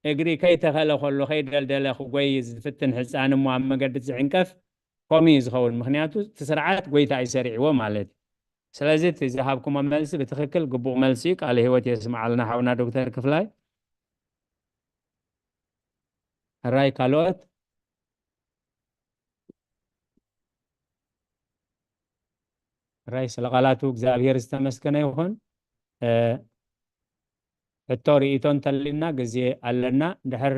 እግሪ ከይተኸለ ከሎ ከይደልደለ ክጎይ ዝፍትን ህጻን እሞ ኣብ መገዲ ዝዕንቀፍ ከምኡ እዩ ዝኸውን። ምኽንያቱ እቲ ስርዓት ጎይታ እዩ ሰሪዕዎ ማለት እዩ። ስለዚ እቲ ዝሃብኩሞ መልሲ ብትኽክል ግቡእ መልሲ እዩ። ቃለ ህይወት የስምዓልና ሓውና ዶክተር ክፍላይ። ሕራይ ካልኦት? ሕራይ ስለ ቃላቱ እግዚኣብሔር ዝተመስገነ ይኹን። እ፣ ሕቶ ርእይቶ እንተሊና ግዜ ኣለና። ድሕር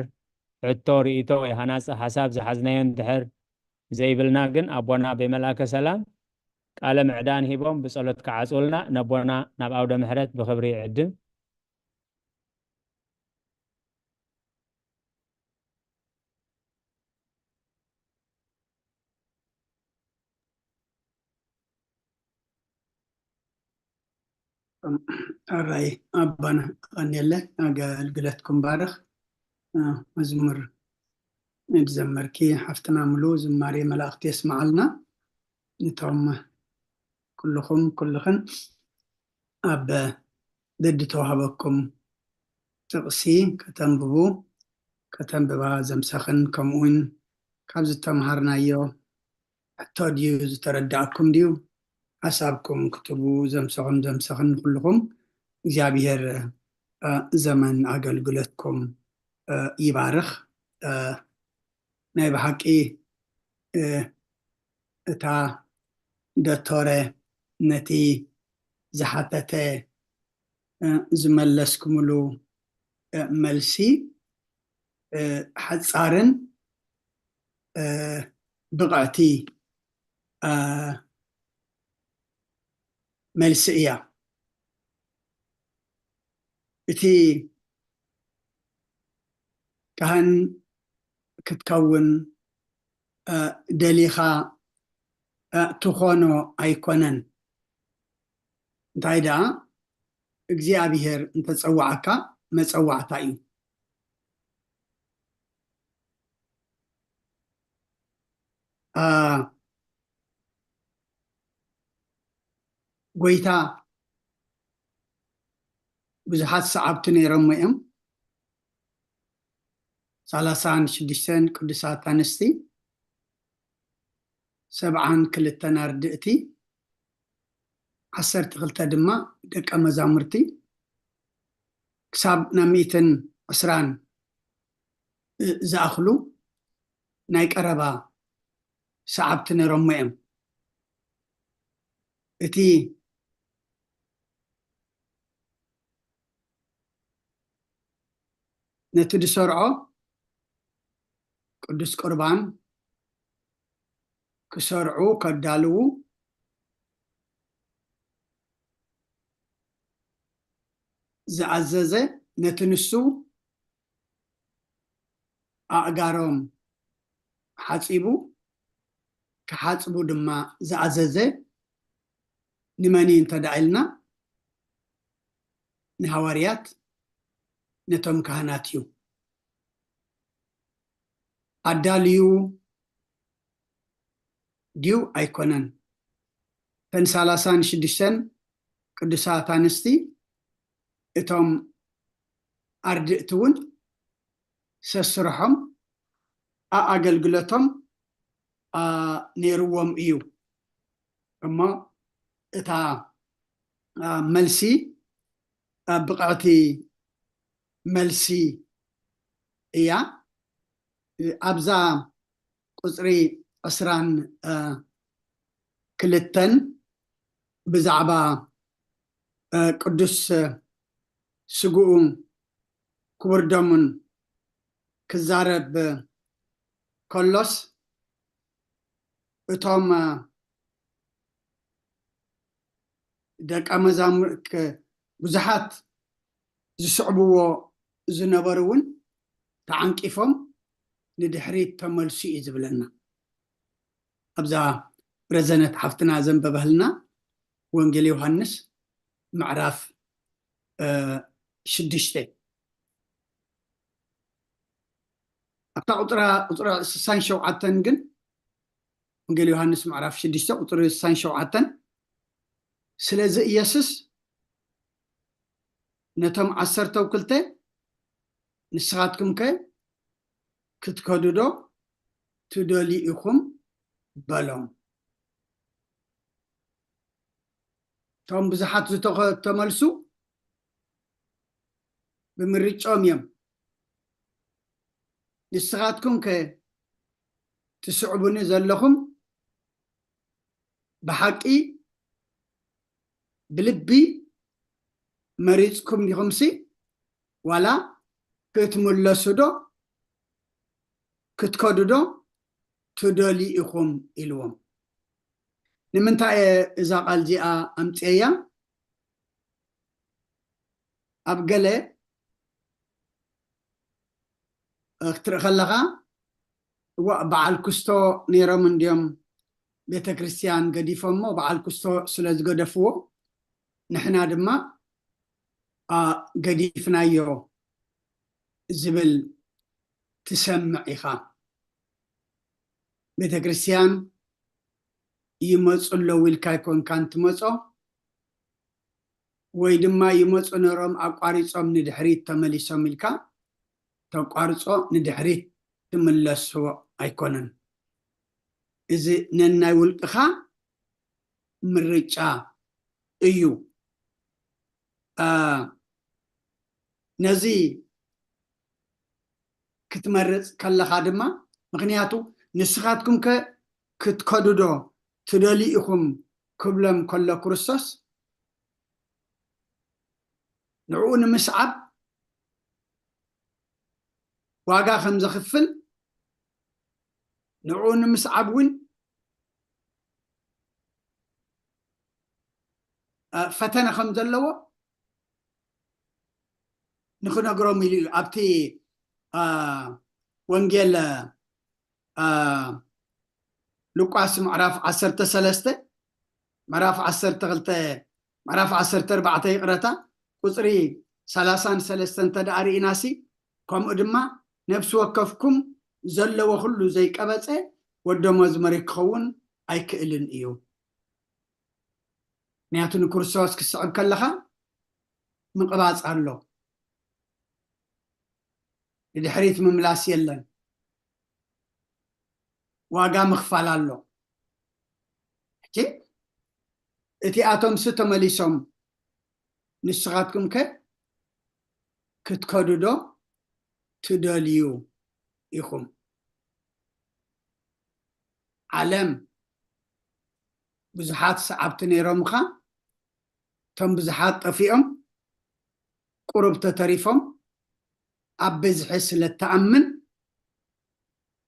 ሕቶ ርእይቶ ወይ ሃናጺ ሓሳብ ዝሓዝናዮ እንድሕር ዘይብልና ግን ኣቦና ብመልኣከ ሰላም ቃለ ምዕዳን ሂቦም ብጸሎት ክዓጽውልና ነቦና ናብ ኣውደ ምሕረት ብኽብሪ ይዕድም። ኣራይ ኣባና ኣቐንየለ ኣገልግለትኩም ባርኽ። እ፣ መዝሙር ንዝዘመርኪ ሓፍትና ሙሉ ዝማሬ መላእኽቲ የስምዓልና። ነቶም ኩልኹም ኩልኽን ኣብ ደድተዋህበኩም ጥቕሲ ከተንብቡ፣ ከተንብባ ዘምሰኽን፣ ከምኡውን ካብ ዝተምሃርናዮ ሕቶ ድዩ ዝተረዳእኩም ድዩ ሓሳብኩም ክትቡ ዘምሰኹም ዘምሰኽን ኩልኹም እግዚኣብሔር፣ እ፣ ዘመን ኣገልግሎትኩም፣ እ፣ ይባርኽ። እ፣ ናይ ብሓቂ፣ እ፣ እታ ዶቶረ ነቲ ዝሓተተ፣ እ፣ ዝመለስኩምሉ፣ እ፣ መልሲ፣ እ፣ ሓጻርን፣ እ፣ ብቕዕቲ፣ እ፣ መልሲ እያ። እቲ ካህን ክትከውን፣ እ፣ ደሊኻ፣ እ፣ ትኾኖ ኣይኮነን። እንታይ ደኣ፣ እግዚኣብሔር እንተጸዋዓካ መጸዋዕታ እዩ። እ፣ ጎይታ ብዙሓት ሰዓብቲ ነይሮሞ እዮም። ሰላሳን ሽዱሽተን ቅዱሳት ኣንስቲ፣ ሰብዓን ክልተን ኣርድእቲ፣ ዓሰርተ ክልተ ድማ ደቀ መዛሙርቲ፣ ክሳብ ናብ ሚእትን ዕስራን ዝኣኽሉ ናይ ቀረባ ሰዓብቲ ነይሮሞ እዮም። እቲ ነቲ ዝሰርዖ ቅዱስ ቁርባን ክሰርዑ፣ ከዳልዉ ዝኣዘዘ፣ ነቲ ንሱ ኣእጋሮም ሓጺቡ፣ ክሓጽቡ ድማ ዝኣዘዘ ንመን እዩ እንተ ደኣ ኢልና፣ ንሃዋርያት፣ ነቶም ካህናት እዩ። ኣዳልዩ ድዩ ኣይኮነን? እተን ሰላሳን ሽዱሽተን ቅዱሳት ኣንስቲ እቶም ኣርድእቲ እውን ሰስርሖም ኣኣገልግሎቶም ነይርዎም እዩ። እሞ እታ መልሲ ብቕዕቲ መልሲ እያ። ኣብዛ ቁፅሪ ዕስራን ክልተን ብዛዕባ ቅዱስ ስግኡን ክቡር ደሙን ክዛረብ ከሎስ፣ እቶም ደቀ መዛሙር ብዙሓት ዝስዕብዎ ዝነበሩ እውን ተዓንቂፎም ንድሕሪት ተመልሱ እዩ ዝብለና። ኣብዛ ረዘነት ሓፍትና ዘንበበህልና ወንጌል ዮሃንስ ምዕራፍ ሽዱሽተ ኣብታ ቁፅራ ቁፅራ ስሳን ሸውዓተን ግን ወንጌል ዮሃንስ ምዕራፍ ሽዱሽተ ቁፅሪ ስሳን ሸውዓተን ስለዚ ኢየሱስ ነቶም ዓሰርተው ክልተ ንስኻትኩም ከ ክትከዱ ዶ ትደልዩ ኢኹም በሎም። እቶም ብዙሓት ዝተመልሱ ብምርጫኦም እዮም። ንስኻትኩም ከ ትስዕቡኒ ዘለኹም ብሓቂ ብልቢ መሪፅኩም ዲኹምሲ ዋላ ክትምለሱ ዶ ክትከዱ ዶ ትደልዩ ኢኹም ኢልዎም። ንምንታይ እየ እዛ ቃል እዚኣ ኣምፅኤያ? ኣብ ገለ ክትርኢ ከለኻ እዋ በዓል ኩስቶ ነይሮም እንዲዮም ቤተ ክርስቲያን ገዲፎሞ በዓል ኩስቶ ስለ ዝገደፍዎ ንሕና ድማ ገዲፍናዮ ዝብል ትሰምዕ ኢኻ። ቤተ ክርስቲያን ይመፁ ኣለዉ ኢልካ ኣይኮንካን ትመፆ ወይ ድማ ይመፁ ነሮም ኣቋሪፆም ንድሕሪት ተመሊሶም ኢልካ ተቋርፆ ንድሕሪት ትምለሶ ኣይኮነን። እዚ ነናይ ውልቅኻ ምርጫ እዩ። ነዚ ክትመርፅ ከለኻ ድማ ምክንያቱ ንስኻትኩም ከ ክትከዱ ዶ ትደልዩ ኢኹም ክብሎም ከሎ ክርስቶስ ንዕኡ ንምስዓብ ዋጋ ከም ዘኽፍል ንዕኡ ንምስዓብ እውን ፈተነ ከም ዘለዎ ንክነግሮም ኢሉ እዩ። ኣብቲ ወንጌል ሉቃስ ምዕራፍ ዓሰርተ ሰለስተ ምዕራፍ ዓሰርተ ክልተ ምዕራፍ ዓሰርተ ኣርባዕተ ይቕረታ ቁፅሪ ሰላሳን ሰለስተን እንተ ደኣ ርኢናሲ ከምኡ ድማ ነፍሲ ወከፍኩም ዘለዎ ኩሉ ዘይቀበፀ ወደሞዝ መሬት ክኸውን ኣይክእልን እዩ። ምክንያቱ ንክርስቶስ ክስዕብ ከለኻ ምቕባፅ ኣሎ። ንድሕሪት ምምላስ የለን። ዋጋ ምኽፋል ኣሎ። ሕጂ እቲኣቶምሲ ተመሊሶም ንስኻትኩም ከ ክትከዱ ዶ ትደልዩ ኢኹም? ዓለም ብዙሓት ሰዓብቲ ነይሮምኻ፣ እቶም ብዙሓት ጠፊኦም ቁሩብ ተተሪፎም ኣብ ብዝሒ ስለ እትኣምን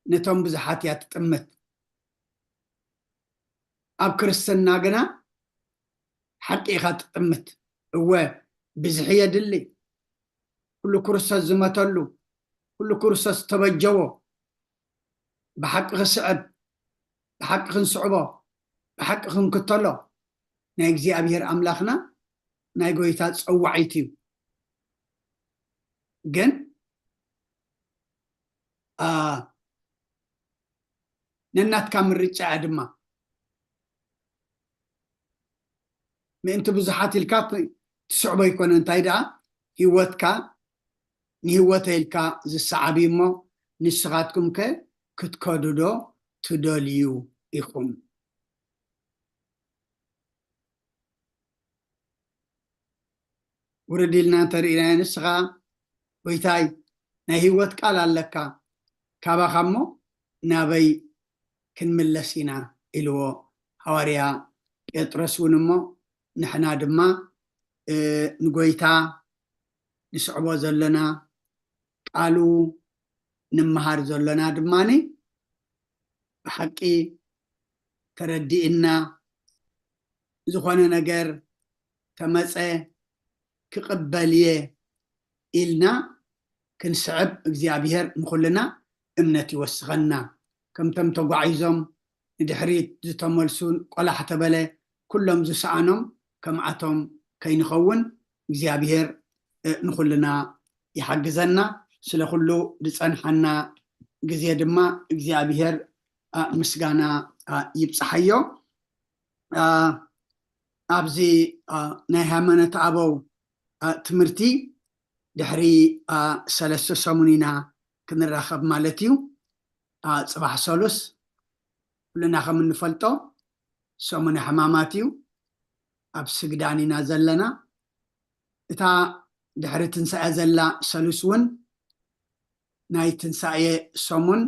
ነቶም ብዙሓት እያ ትጥምት። ኣብ ክርስትና ግና ሓቂ ኢኻ ትጥምት። እወ ብዝሒ የድሊ። ኩሉ ክርስቶስ ዝመተሉ፣ ኩሉ ክርስቶስ ዝተበጀዎ ብሓቂ ክስዕብ፣ ብሓቂ ክንስዕቦ፣ ብሓቂ ክንክተሎ ናይ እግዚኣብሔር ኣምላኽና ናይ ጎይታ ጸዋዒት እዩ። ግን ነናትካ ምርጫ እያ ድማ ምእንቲ ብዙሓት ኢልካ ትስዕቦ ይኮነ እንታይ ደኣ ህይወትካ ንህይወተይ ኢልካ ዝሰዓብ እዩ እሞ፣ ንስኻትኩም ከ ክትከዱ ዶ ትደልዩ ኢኹም? ውርድ ኢልና እንተርኢናዮ፣ ንስኻ፣ "ጎይታይ፣ ናይ ህይወት ቃል ኣለካ፣ ካባኻ እሞ ናበይ ክንምለስ ኢና?" ኢልዎ ሃዋርያ ጴጥሮስ እውን። እሞ ንሕና ድማ፣ እ፣ ንጎይታ ንስዕቦ ዘለና፣ ቃሉ ንመሃር ዘለና ድማኒ፣ ብሓቂ ተረዲእና፣ ዝኾነ ነገር ተመጸ ክቕበል እየ ኢልና ክንስዕብ፣ እግዚኣብሔር ንኹልና እምነት ይወስኸና። ከምቶም ተጓዒዞም ንድሕሪት ዝተመልሱን ቆላሕ ተበለ ኩሎም ዝሰኣኖም ከምኣቶም ከይንኸውን እግዚኣብሔር፣ እ፣ ንኹልና ይሓግዘና። ስለ ኩሉ ዝጸንሓና ግዜ ድማ እግዚኣብሔር፣ እ፣ ምስጋና፣ እ፣ ይብጽሓዮ። እ፣ ኣብዚ፣ እ፣ ናይ ሃይማኖት ኣበው፣ እ፣ ትምህርቲ ድሕሪ፣ እ፣ ሰለስተ ሰሙን ኢና ክንራኸብ ማለት እዩ። እ፣ ጽባሕ ሰሉስ ኩልና ከም እንፈልጦ ሰሙነ ሕማማት እዩ። ኣብ ስግዳን ኢና ዘለና። እታ ድሕሪ ትንሳኤ ዘላ ሰሉስ እውን ናይ ትንሳኤ ሰሙን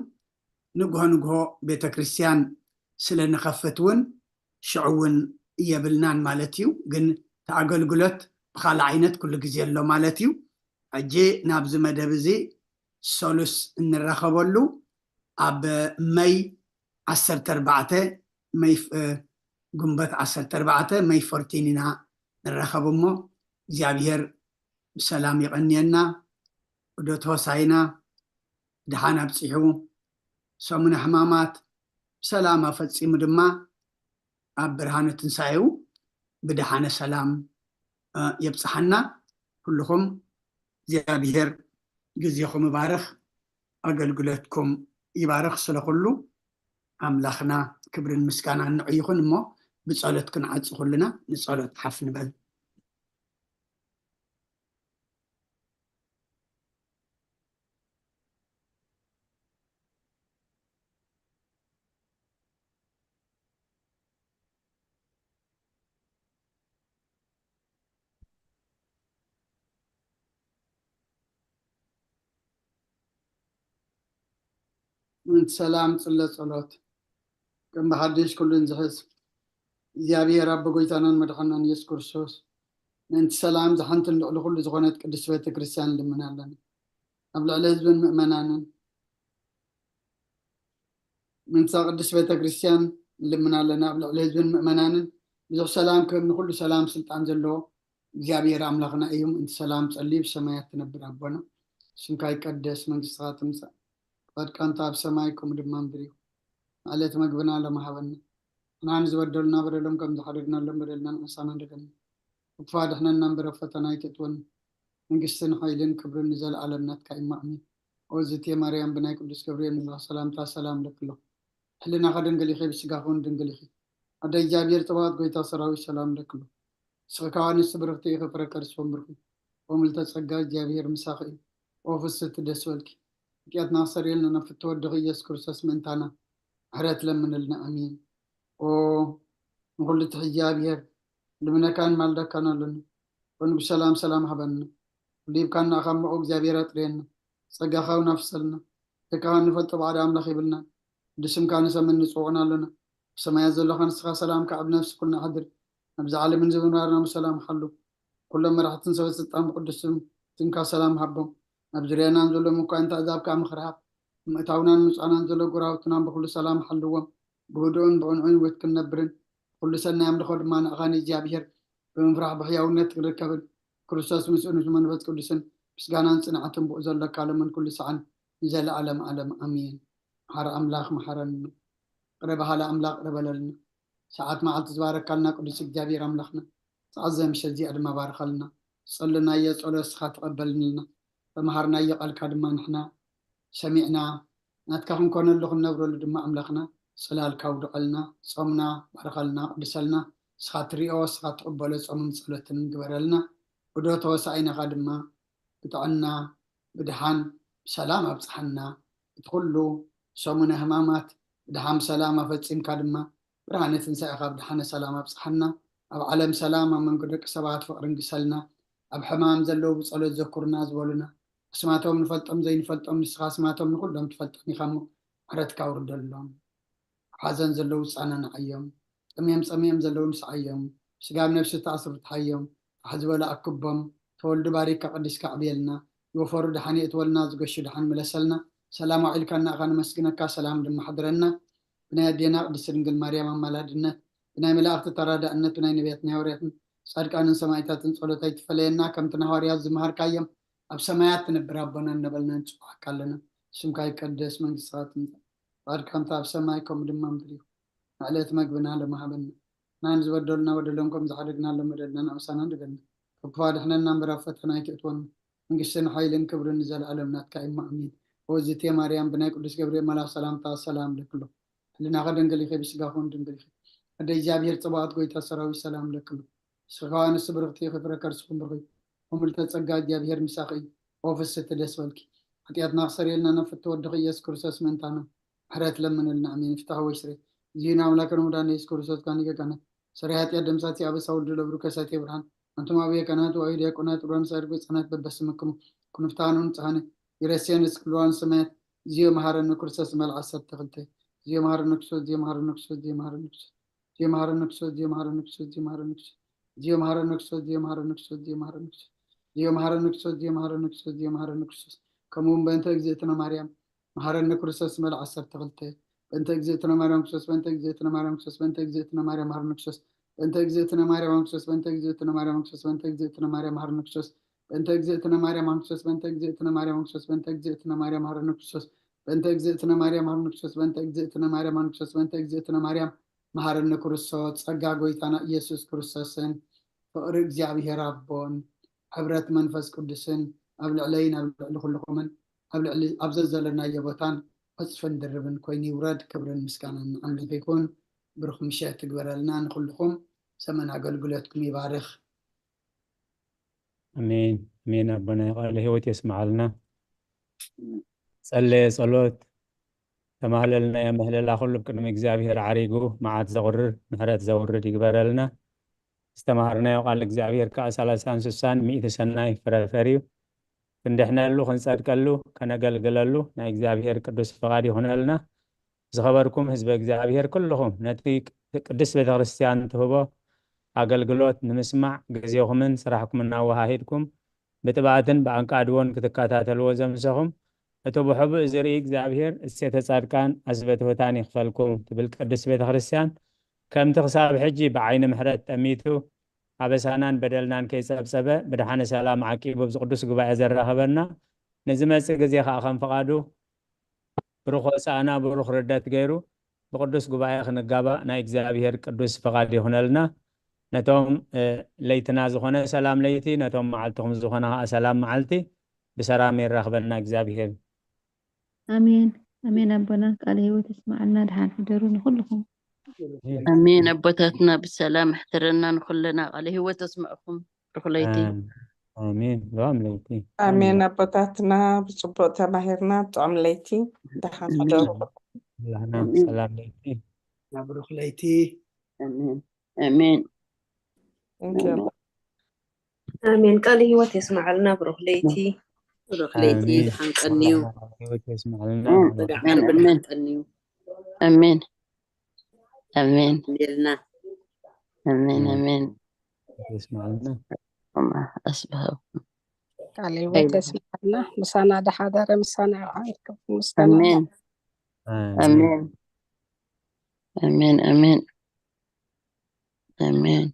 ንግሆ ንግሆ ቤተ ክርስቲያን ስለ ንኸፍት እውን ሽዑ እውን የብልናን ማለት እዩ። ግን እቲ ኣገልግሎት ብኻልእ ዓይነት ኩሉ ግዜ ኣሎ ማለት እዩ። ሕጂ ናብዚ መደብ እዚ ሰሉስ እንራኸበሉ ኣብ መይ ዓሰርተ ኣርባዕተ፣ መይ፣ እ፣ ግንቦት ዓሰርተ ኣርባዕተ፣ መይ ፎርቲን ኢና ንራኸብ እሞ፣ እግዚኣብሔር ብሰላም የቐንየና። ዑደት ሆሳይና ብደሓን ኣብጺሑ፣ ሰሙነ ሕማማት ብሰላም ኣፈጺሙ ድማ ኣብ ብርሃነ ትንሳኤኡ ብደሓነ ሰላም፣ እ፣ የብጽሓና። ኩልኹም እግዚኣብሔር ግዜኹም ይባርኽ፣ ኣገልግሎትኩም ይባርኽ። ስለ ኩሉ ኣምላኽና ክብርን ምስጋናን ንዑ ይኹን። እሞ ብጸሎት ክንዓጽ ኩልና ንጸሎት ሓፍ ንበል። ምእንቲ ሰላም ጽለ ጸሎት። ከም ብሓድሽ ኩሉን ዝሕዝ እግዚኣብሔር ኣቦ ጎይታናን መድሓናን ኢየሱስ ክርስቶስ፣ ምእንቲ ሰላም ዝሓንትን ልዕሊ ኩሉ ዝኾነት ቅድስት ቤተ ክርስቲያን ንልምን ኣለና። ኣብ ልዕሊ ህዝብን ምእመናንን፣ ምእንታ ቅድስት ቤተ ክርስቲያን ንልምን ኣለና። ኣብ ልዕሊ ህዝብን ምእመናንን ብዙሕ ሰላም ክህብ፣ ንኹሉ ሰላም ስልጣን ዘለዎ እግዚኣብሔር ኣምላኽና እዩ። ምእንቲ ሰላም ጸልዩ፣ ብሰማያት ትነብር ኣቦና፣ ስምካ ይቀደስ፣ መንግስትኻ ትምጻእ፣ ፈቃድካ እንተ ኣብ ሰማይ ከምኡ ድማ ምድሪ ይኹን። ዕለት መግብና ሎሚ ሃበና። ንሕና ንዝበደሉና በደሎም ከም ዝሓደግናሎም በደልና ንሕሳና ንደገና። ክፉእ ኣድሕነና እምበር ኣብ ፈተና ኣይተእትወና። መንግስትን ሓይልን ክብርን ንዘለኣለም ናትካ እዩ። ኣሜን። ኦ ዝቴ ማርያም ብናይ ቅዱስ ገብርኤል መልኣኽ ሰላምታ ሰላም እለኪ ኣለኹ። ሕልናኺ ድንግል ኢኺ፣ ብስጋኺ እውን ድንግል ኢኺ። ኣደ እግዚኣብሔር ጸባኦት ጎይታ ሰራዊት ሰላም እለኪ ኣለኹ። ንስኺ ከኣ ኣንስቲ ብርኽቲ ኢኺ፣ ፍረ ከርስኪ እውን ብሩኽ እዩ። ኦ ምልዕተ ጸጋ እግዚኣብሔር ምሳኺ እዩ። ኦ ፍስሕቲ ደስ በልኪ። ኃጢአትና ክሰርየልና ናብ ፍትወ ወድኺ ኢየሱስ ክርስቶስ ምእንታና ምሕረት ለምንልና። ኣሜን። ኦ ንኹሉ ትሕዚ እግዚኣብሔር ልምነካን ማልደካን ኣሎና። ኦ ንጉስ ሰላም ሰላም ሃበና። ኩሉ ሂብካና ኢኻ እሞ ኦ እግዚኣብሔር ኣጥርየና። ጸጋኻ እውን ኣፍሰልና። ደቅኻ ንፈልጦ ባዕዲ ኣምላኽ የብልናን። ብስምካ ንሰምን ንጽውዕን ኣሎና። ብሰማያት ዘለኻ ንስኻ ሰላም ከዕብ ነፍሲ ኩልና ኣሕድር። ኣብዚ ዓለምን እዚ ምንባርና ብሰላም ሓሉ። ኩሎም መራሕትን ሰበ ስልጣን ብቅዱስ ስምካ ሰላም ሃቦም። ኣብ ዙርያና ንዘሎ ምኳን ኣሕዛብ ከኣ ምኽሪ ሃብ። ምእታውናን ምጽኣናን ዘሎ ጎረባብትና ብኹሉ ሰላም ሓልዎም። ብህዱእን ብቕንዑን ህይወት ክንነብርን ኩሉ ሰናይ ኣምልኾ ድማ ንኣኻ ንእግዚኣብሔር ብምፍራሕ ብሕያውነት ክንርከብን ክርስቶስ ምስኡ ንመንፈስ ቅዱስን ምስጋናን ጽንዓትን ብኡ ዘለካ ሎምን ኩሉ ሰዓን ንዘለኣለም ዓለም ኣሜን። መሓሪ ኣምላኽ መሓረኒ። ቅረ በሃሊ ኣምላኽ ቅረ በለልና። ሰዓት መዓልቲ ዝባረካልና ቅዱስ እግዚኣብሔር ኣምላኽና፣ ሰዓት ዘምሸት እዚኣ ድማ ባርኸልና። ዝጸለናዮ ጸሎት ንስኻ ተቐበልንልና። ተመሃርናዮ ቃልካ ድማ ንሕና ሰሚዕና ናትካ ክንኮነሉ ክንነብረሉ ድማ ኣምላኽና ጽላልካ ውደቐልና። ጾምና ባርኸልና፣ ቅድሰልና። ንስኻ ትሪኦ፣ ንስኻ ትቕበሎ ጾምን ጸሎትን ግበረልና። ዑደት ሆሳዕናኻ ድማ ብጥዕና፣ ብድሓን፣ ብሰላም ኣብጽሓና። እቲ ኩሉ ሰሙነ ሕማማት ብድሓን ብሰላም ኣፈጺምካ ድማ ብርሃነ ትንሳኤኻ ብድሓነ ሰላም ኣብጽሓና። ኣብ ዓለም ሰላም፣ ኣብ መንጎ ደቂ ሰባት ፍቕሪ ንግሰልና። ኣብ ሕማም ዘለዉ ብጸሎት ዘኩርና ዝበሉና፣ ኣስማቶም ንፈልጦም ዘይንፈልጦም፣ ንስኻ ኣስማቶም ንኹሎም ትፈልጦም ኢኻ እሞ፣ ምሕረትካ ኣውርደሎም። ኣብ ሓዘን ዘለዉ ጻናንዓዮም። ጠምዮም ጸምዮም ዘለዉ ንስዓዮም። ስጋብ ነፍሲ ተኣስሩ ትሓዮም። ፋሕ ዝበሉ ኣክቦም። ተወልዱ ባሪካ ቀዲስካ ኣዕብየልና። ዝወፈሩ ደሓን የእትወልና፣ ዝገሹ ደሓን ምለሰልና። ሰላም ኣውዒልካና ኢኻ ነመስግነካ፣ ሰላም ድማ ሓድረና። ብናይ ኣዴና ቅድስቲ ድንግል ማርያም ኣማላድነት፣ ብናይ መላእኽቲ ተራዳእነት፣ ብናይ ነቢያትን ሃዋርያትን ጻድቃንን ሰማዕታትን ጸሎት ኣይትፈለየና። ከምቲ ንሃዋርያት ዝመሃርካዮም፣ ኣብ ሰማያት ትነብር ኣቦና እናበልና ንጽውዓካ ኣለና። ስምካ ይቀደስ፣ መንግስትኻ ትምጻእ፣ ፍቓድካ ከምቲ ኣብ ሰማይ ከምኡ ድማ ኣብ ምድሪ ይኹን። ንዕለት መግብና ሎሚ ሃበና። ንሕና ንዝበደሉና በደሎም ከም ዝሓደግናሎም በደልና ንኣምሳና ንደገና። ካብ ክፉእ ኣድሕነና እምበር ኣብ ፈተና ኣይትእትወና። መንግስትን ሓይልን ክብርን ንዘለኣለም ናትካ እዩ። ኣሜን። እወ ዝእቲ ማርያም ብናይ ቅዱስ ገብርኤል መልኣኽ ሰላምታ ሰላም እልኪ ኣለኹ። ሕልናኺ ድንግል ኢኺ፣ ብስጋኺ እውን ድንግል ኢኺ። ኣደ እግዚኣብሔር ጸባኦት ጎይታ ሰራዊት ሰላም እልኪ ኣለኹ። ንስኺ ከኣ ኣንስቲ ብርኽቲ ኢኺ፣ ፍረ ከርስኺ እውን ብሩኽ እዩ። እሞ ምልዕተ ጸጋ እግዚኣብሔር ምሳኺ እዩ። ኦ ፍስሕቲ ደስ በልኪ። ሓጢኣትና ክሰርየልና ናብ ፍትው ወድኺ ኢየሱስ ክርስቶስ ምእንታና ምሕረት ለምንልና። ኣሜን። ፍትሐ ወይ ስሬት። እግዚእነ አምላክነ ወመድኃኒነ ኢየሱስ ክርስቶስ ካህን ሊቀ ካህናት፣ ሰራይ ኃጢአት ደምሳሲ አበሳ ወልድ ለብሩ ከሳቴ ብርሃን፣ አንቱም አብየ ካህናት ወአዩ ዲያቆናት ሩራን ሳድጎ ህፃናት በበስምክሙ ኩኑ ፍትሐነ ንጽሐነ ይረሴን እስክልዋን ሰማያት። እግዚኦ መሐረነ ክርስቶስ መልዓ ዓሰርተ ክልተ። እግዚኦ መሐረነ ክርስቶስ፣ እግዚኦ መሐረነ ክርስቶስ፣ እግዚኦ መሐረነ ክርስቶስ። እግዚኦ መሐረነ ክርስቶስ፣ እግዚኦ መሐረነ ክርስቶስ፣ እግዚኦ መሐረነ ክርስቶስ። እግዚኦ መሐረነ ክርስቶስ፣ እግዚኦ መሐረነ ክርስቶስ፣ እግዚኦ መሐረነ ክርስቶስ። እግዚኦ መሐረነ ክርስቶስ፣ እግዚኦ መሐረነ ክርስቶስ፣ እግዚኦ መሐረነ ክርስቶስ። ከምኡ እውን በእንተ እግዝእትነ ማርያም መሐረነ ክርስቶስ መልዓ ዓሰርተ ክልተ። በእንተ እግዝእትነ ማርያም ክርስቶስ፣ በእንተ እግዝእትነ ማርያም ክርስቶስ፣ በእንተ እግዝእትነ ማርያም መሐረነ ክርስቶስ። በእንተ እግዝእትነ ማርያም ክርስቶስ፣ በእንተ እግዝእትነ ማርያም ክርስቶስ፣ በእንተ እግዝእትነ ማርያም መሐረነ ክርስቶስ። በእንተ እግዝእትነ ማርያም መሐረነ ክርስቶስ፣ በእንተ እግዝእትነ ማርያም መሐረነ ክርስቶስ፣ በእንተ እግዝእትነ ማርያም መሐረነ ክርስቶስ። በእንተ እግዝእትነ ማርያም መሐረነ ክርስቶስ፣ በእንተ እግዝእትነ ማርያም መሐረነ ክርስቶስ። በእንተ እግዝእትነ ማርያም መሐረነ ክርስቶስ። ጸጋ ጎይታና ኢየሱስ ክርስቶስን ፍቕሪ እግዚኣብሔር ኣቦን ሕብረት መንፈስ ቅዱስን ኣብ ልዕለይን ኣብ ልዕሊ ኩልኹምን ኣብ ልዕሊ ኣብ ዘዘለናዮ ቦታን ዕጽፍን ድርብን ኮይኑ ይውረድ። ክብርን ምስጋናን ንኣምላኽ ይኹን። ብሩኽ ምሸት ትግበረልና። ንኹልኹም ዘመን ኣገልግሎትኩም ይባርኽ። ኣሜን፣ ኣሜን። ኣቦና ቃለ ህይወት የስምዓልና። ጸለየ ጸሎት፣ ተማህለልናዮ ምህለላ ኩሉ ቅድሚ እግዚኣብሔር ዓሪጉ መዓት ዘቑርር ምሕረት ዘውርድ ይግበረልና። ዝተማሃርናዮ ቃል እግዚኣብሔር ከኣ ሰላሳን ስሳን ሚእቲ ሰናይ ፍረ ፈርዩ ክንድሕነሉ፣ ክንጸድቀሉ፣ ከነገልግለሉ ናይ እግዚኣብሔር ቅዱስ ፍቓድ ይኹነልና። ዝኸበርኩም ህዝበ እግዚኣብሔር ኩልኹም ነቲ ቅድስት ቤተ ክርስቲያን ትህቦ ኣገልግሎት ንምስማዕ ግዜኹምን ስራሕኩምን ኣወሃሂድኩም ብጥብዓትን ብኣንቃድዎን ክትከታተልዎ ዘምሰኹም እቲ ብሕቡእ ዝርኢ እግዚኣብሔር እሴተ ጻድቃን ኣስበ ትሑታን ይኽፈልኩም ትብል ቅድስት ቤተ ክርስቲያን ከምቲ ክሳብ ሕጂ ብዓይኒ ምሕረት ጠሚቱ ኣበሳናን በደልናን ከይጸብጸበ ብድሓነ ሰላም ዓቂቡ ኣብዚ ቅዱስ ጉባኤ ዘራኸበና ንዝመጽእ ግዜ ከኣ ከም ፍቓዱ ብሩኽ ወጻእና ብሩኽ ርደት ገይሩ ብቅዱስ ጉባኤ ክንጋባእ ናይ እግዚኣብሔር ቅዱስ ፍቓድ ይኹነልና። ነቶም ለይትና ዝኾነ ሰላም ለይቲ፣ ነቶም መዓልትኹም ዝኾነ ከኣ ሰላም መዓልቲ ብሰላም የራኽበና እግዚኣብሔር። ኣሜን ኣሜን። ኣቦና ቃለ ህይወት ይስማዓልና። ደሓን ሕደሩ ንኹልኹም። ኣሜን። ኣቦታትና ብሰላም ኣሕድረና ንኹልና ቃለ ህይወት ኣስምዕኹም። ብሩኽ ለይቲ። ኣሜን። ሎም ለይቲ ኣሜን። ኣቦታትና ብፅቡቅ ተማሂርና ጥዑም ለይቲ። ደሓን ሕደሩ። ኩላህና ሰላም ለይቲ። ብሩኽ ለይቲ። ኣሜን ኣሜን። Thank you። ኣሜን። ቃለ ህይወት የስምዓልና። ብሩኽ ለይቲ። ብሩኽ ለይቲ። ኣሜን። ደሓን ቀንዩ። ህይወት የስምዓልና። ጽባሕ ዓርቢ ደሓን ቀንዩ። ኣሜን ኣሜን ልና ኣሜን ኣሜን ኣሜን። የስምዓልና። ኣስብሃው ቃለ ህይወት የስምዓልና። ምሳና ደሓደረ ምሳና ይውዓል። ክብሪ ምስጋና ኣሜን ኣሜን ኣሜን ኣሜን ኣሜን።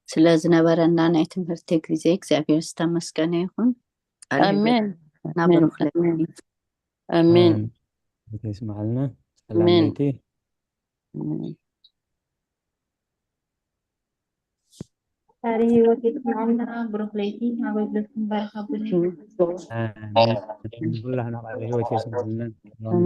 ስለ ዝነበረና ናይ ትምህርቲ ግዜ እግዚኣብሔር ዝተመስገነ ይኹን። ቃለ ኣሜን ኣሜን ኣሜን ኣሜን የስምዓልና። ሰላም ኣሜን። ለይቲ። ኣሜን። ቃለ ህይወት የስምዓልና። ብሩኽ ለይቲ። ኣገልግሎትኩም ባርኽ ኣቦና። ኣሜን። ኩላህና ቃለ ህይወት የስምዓልና።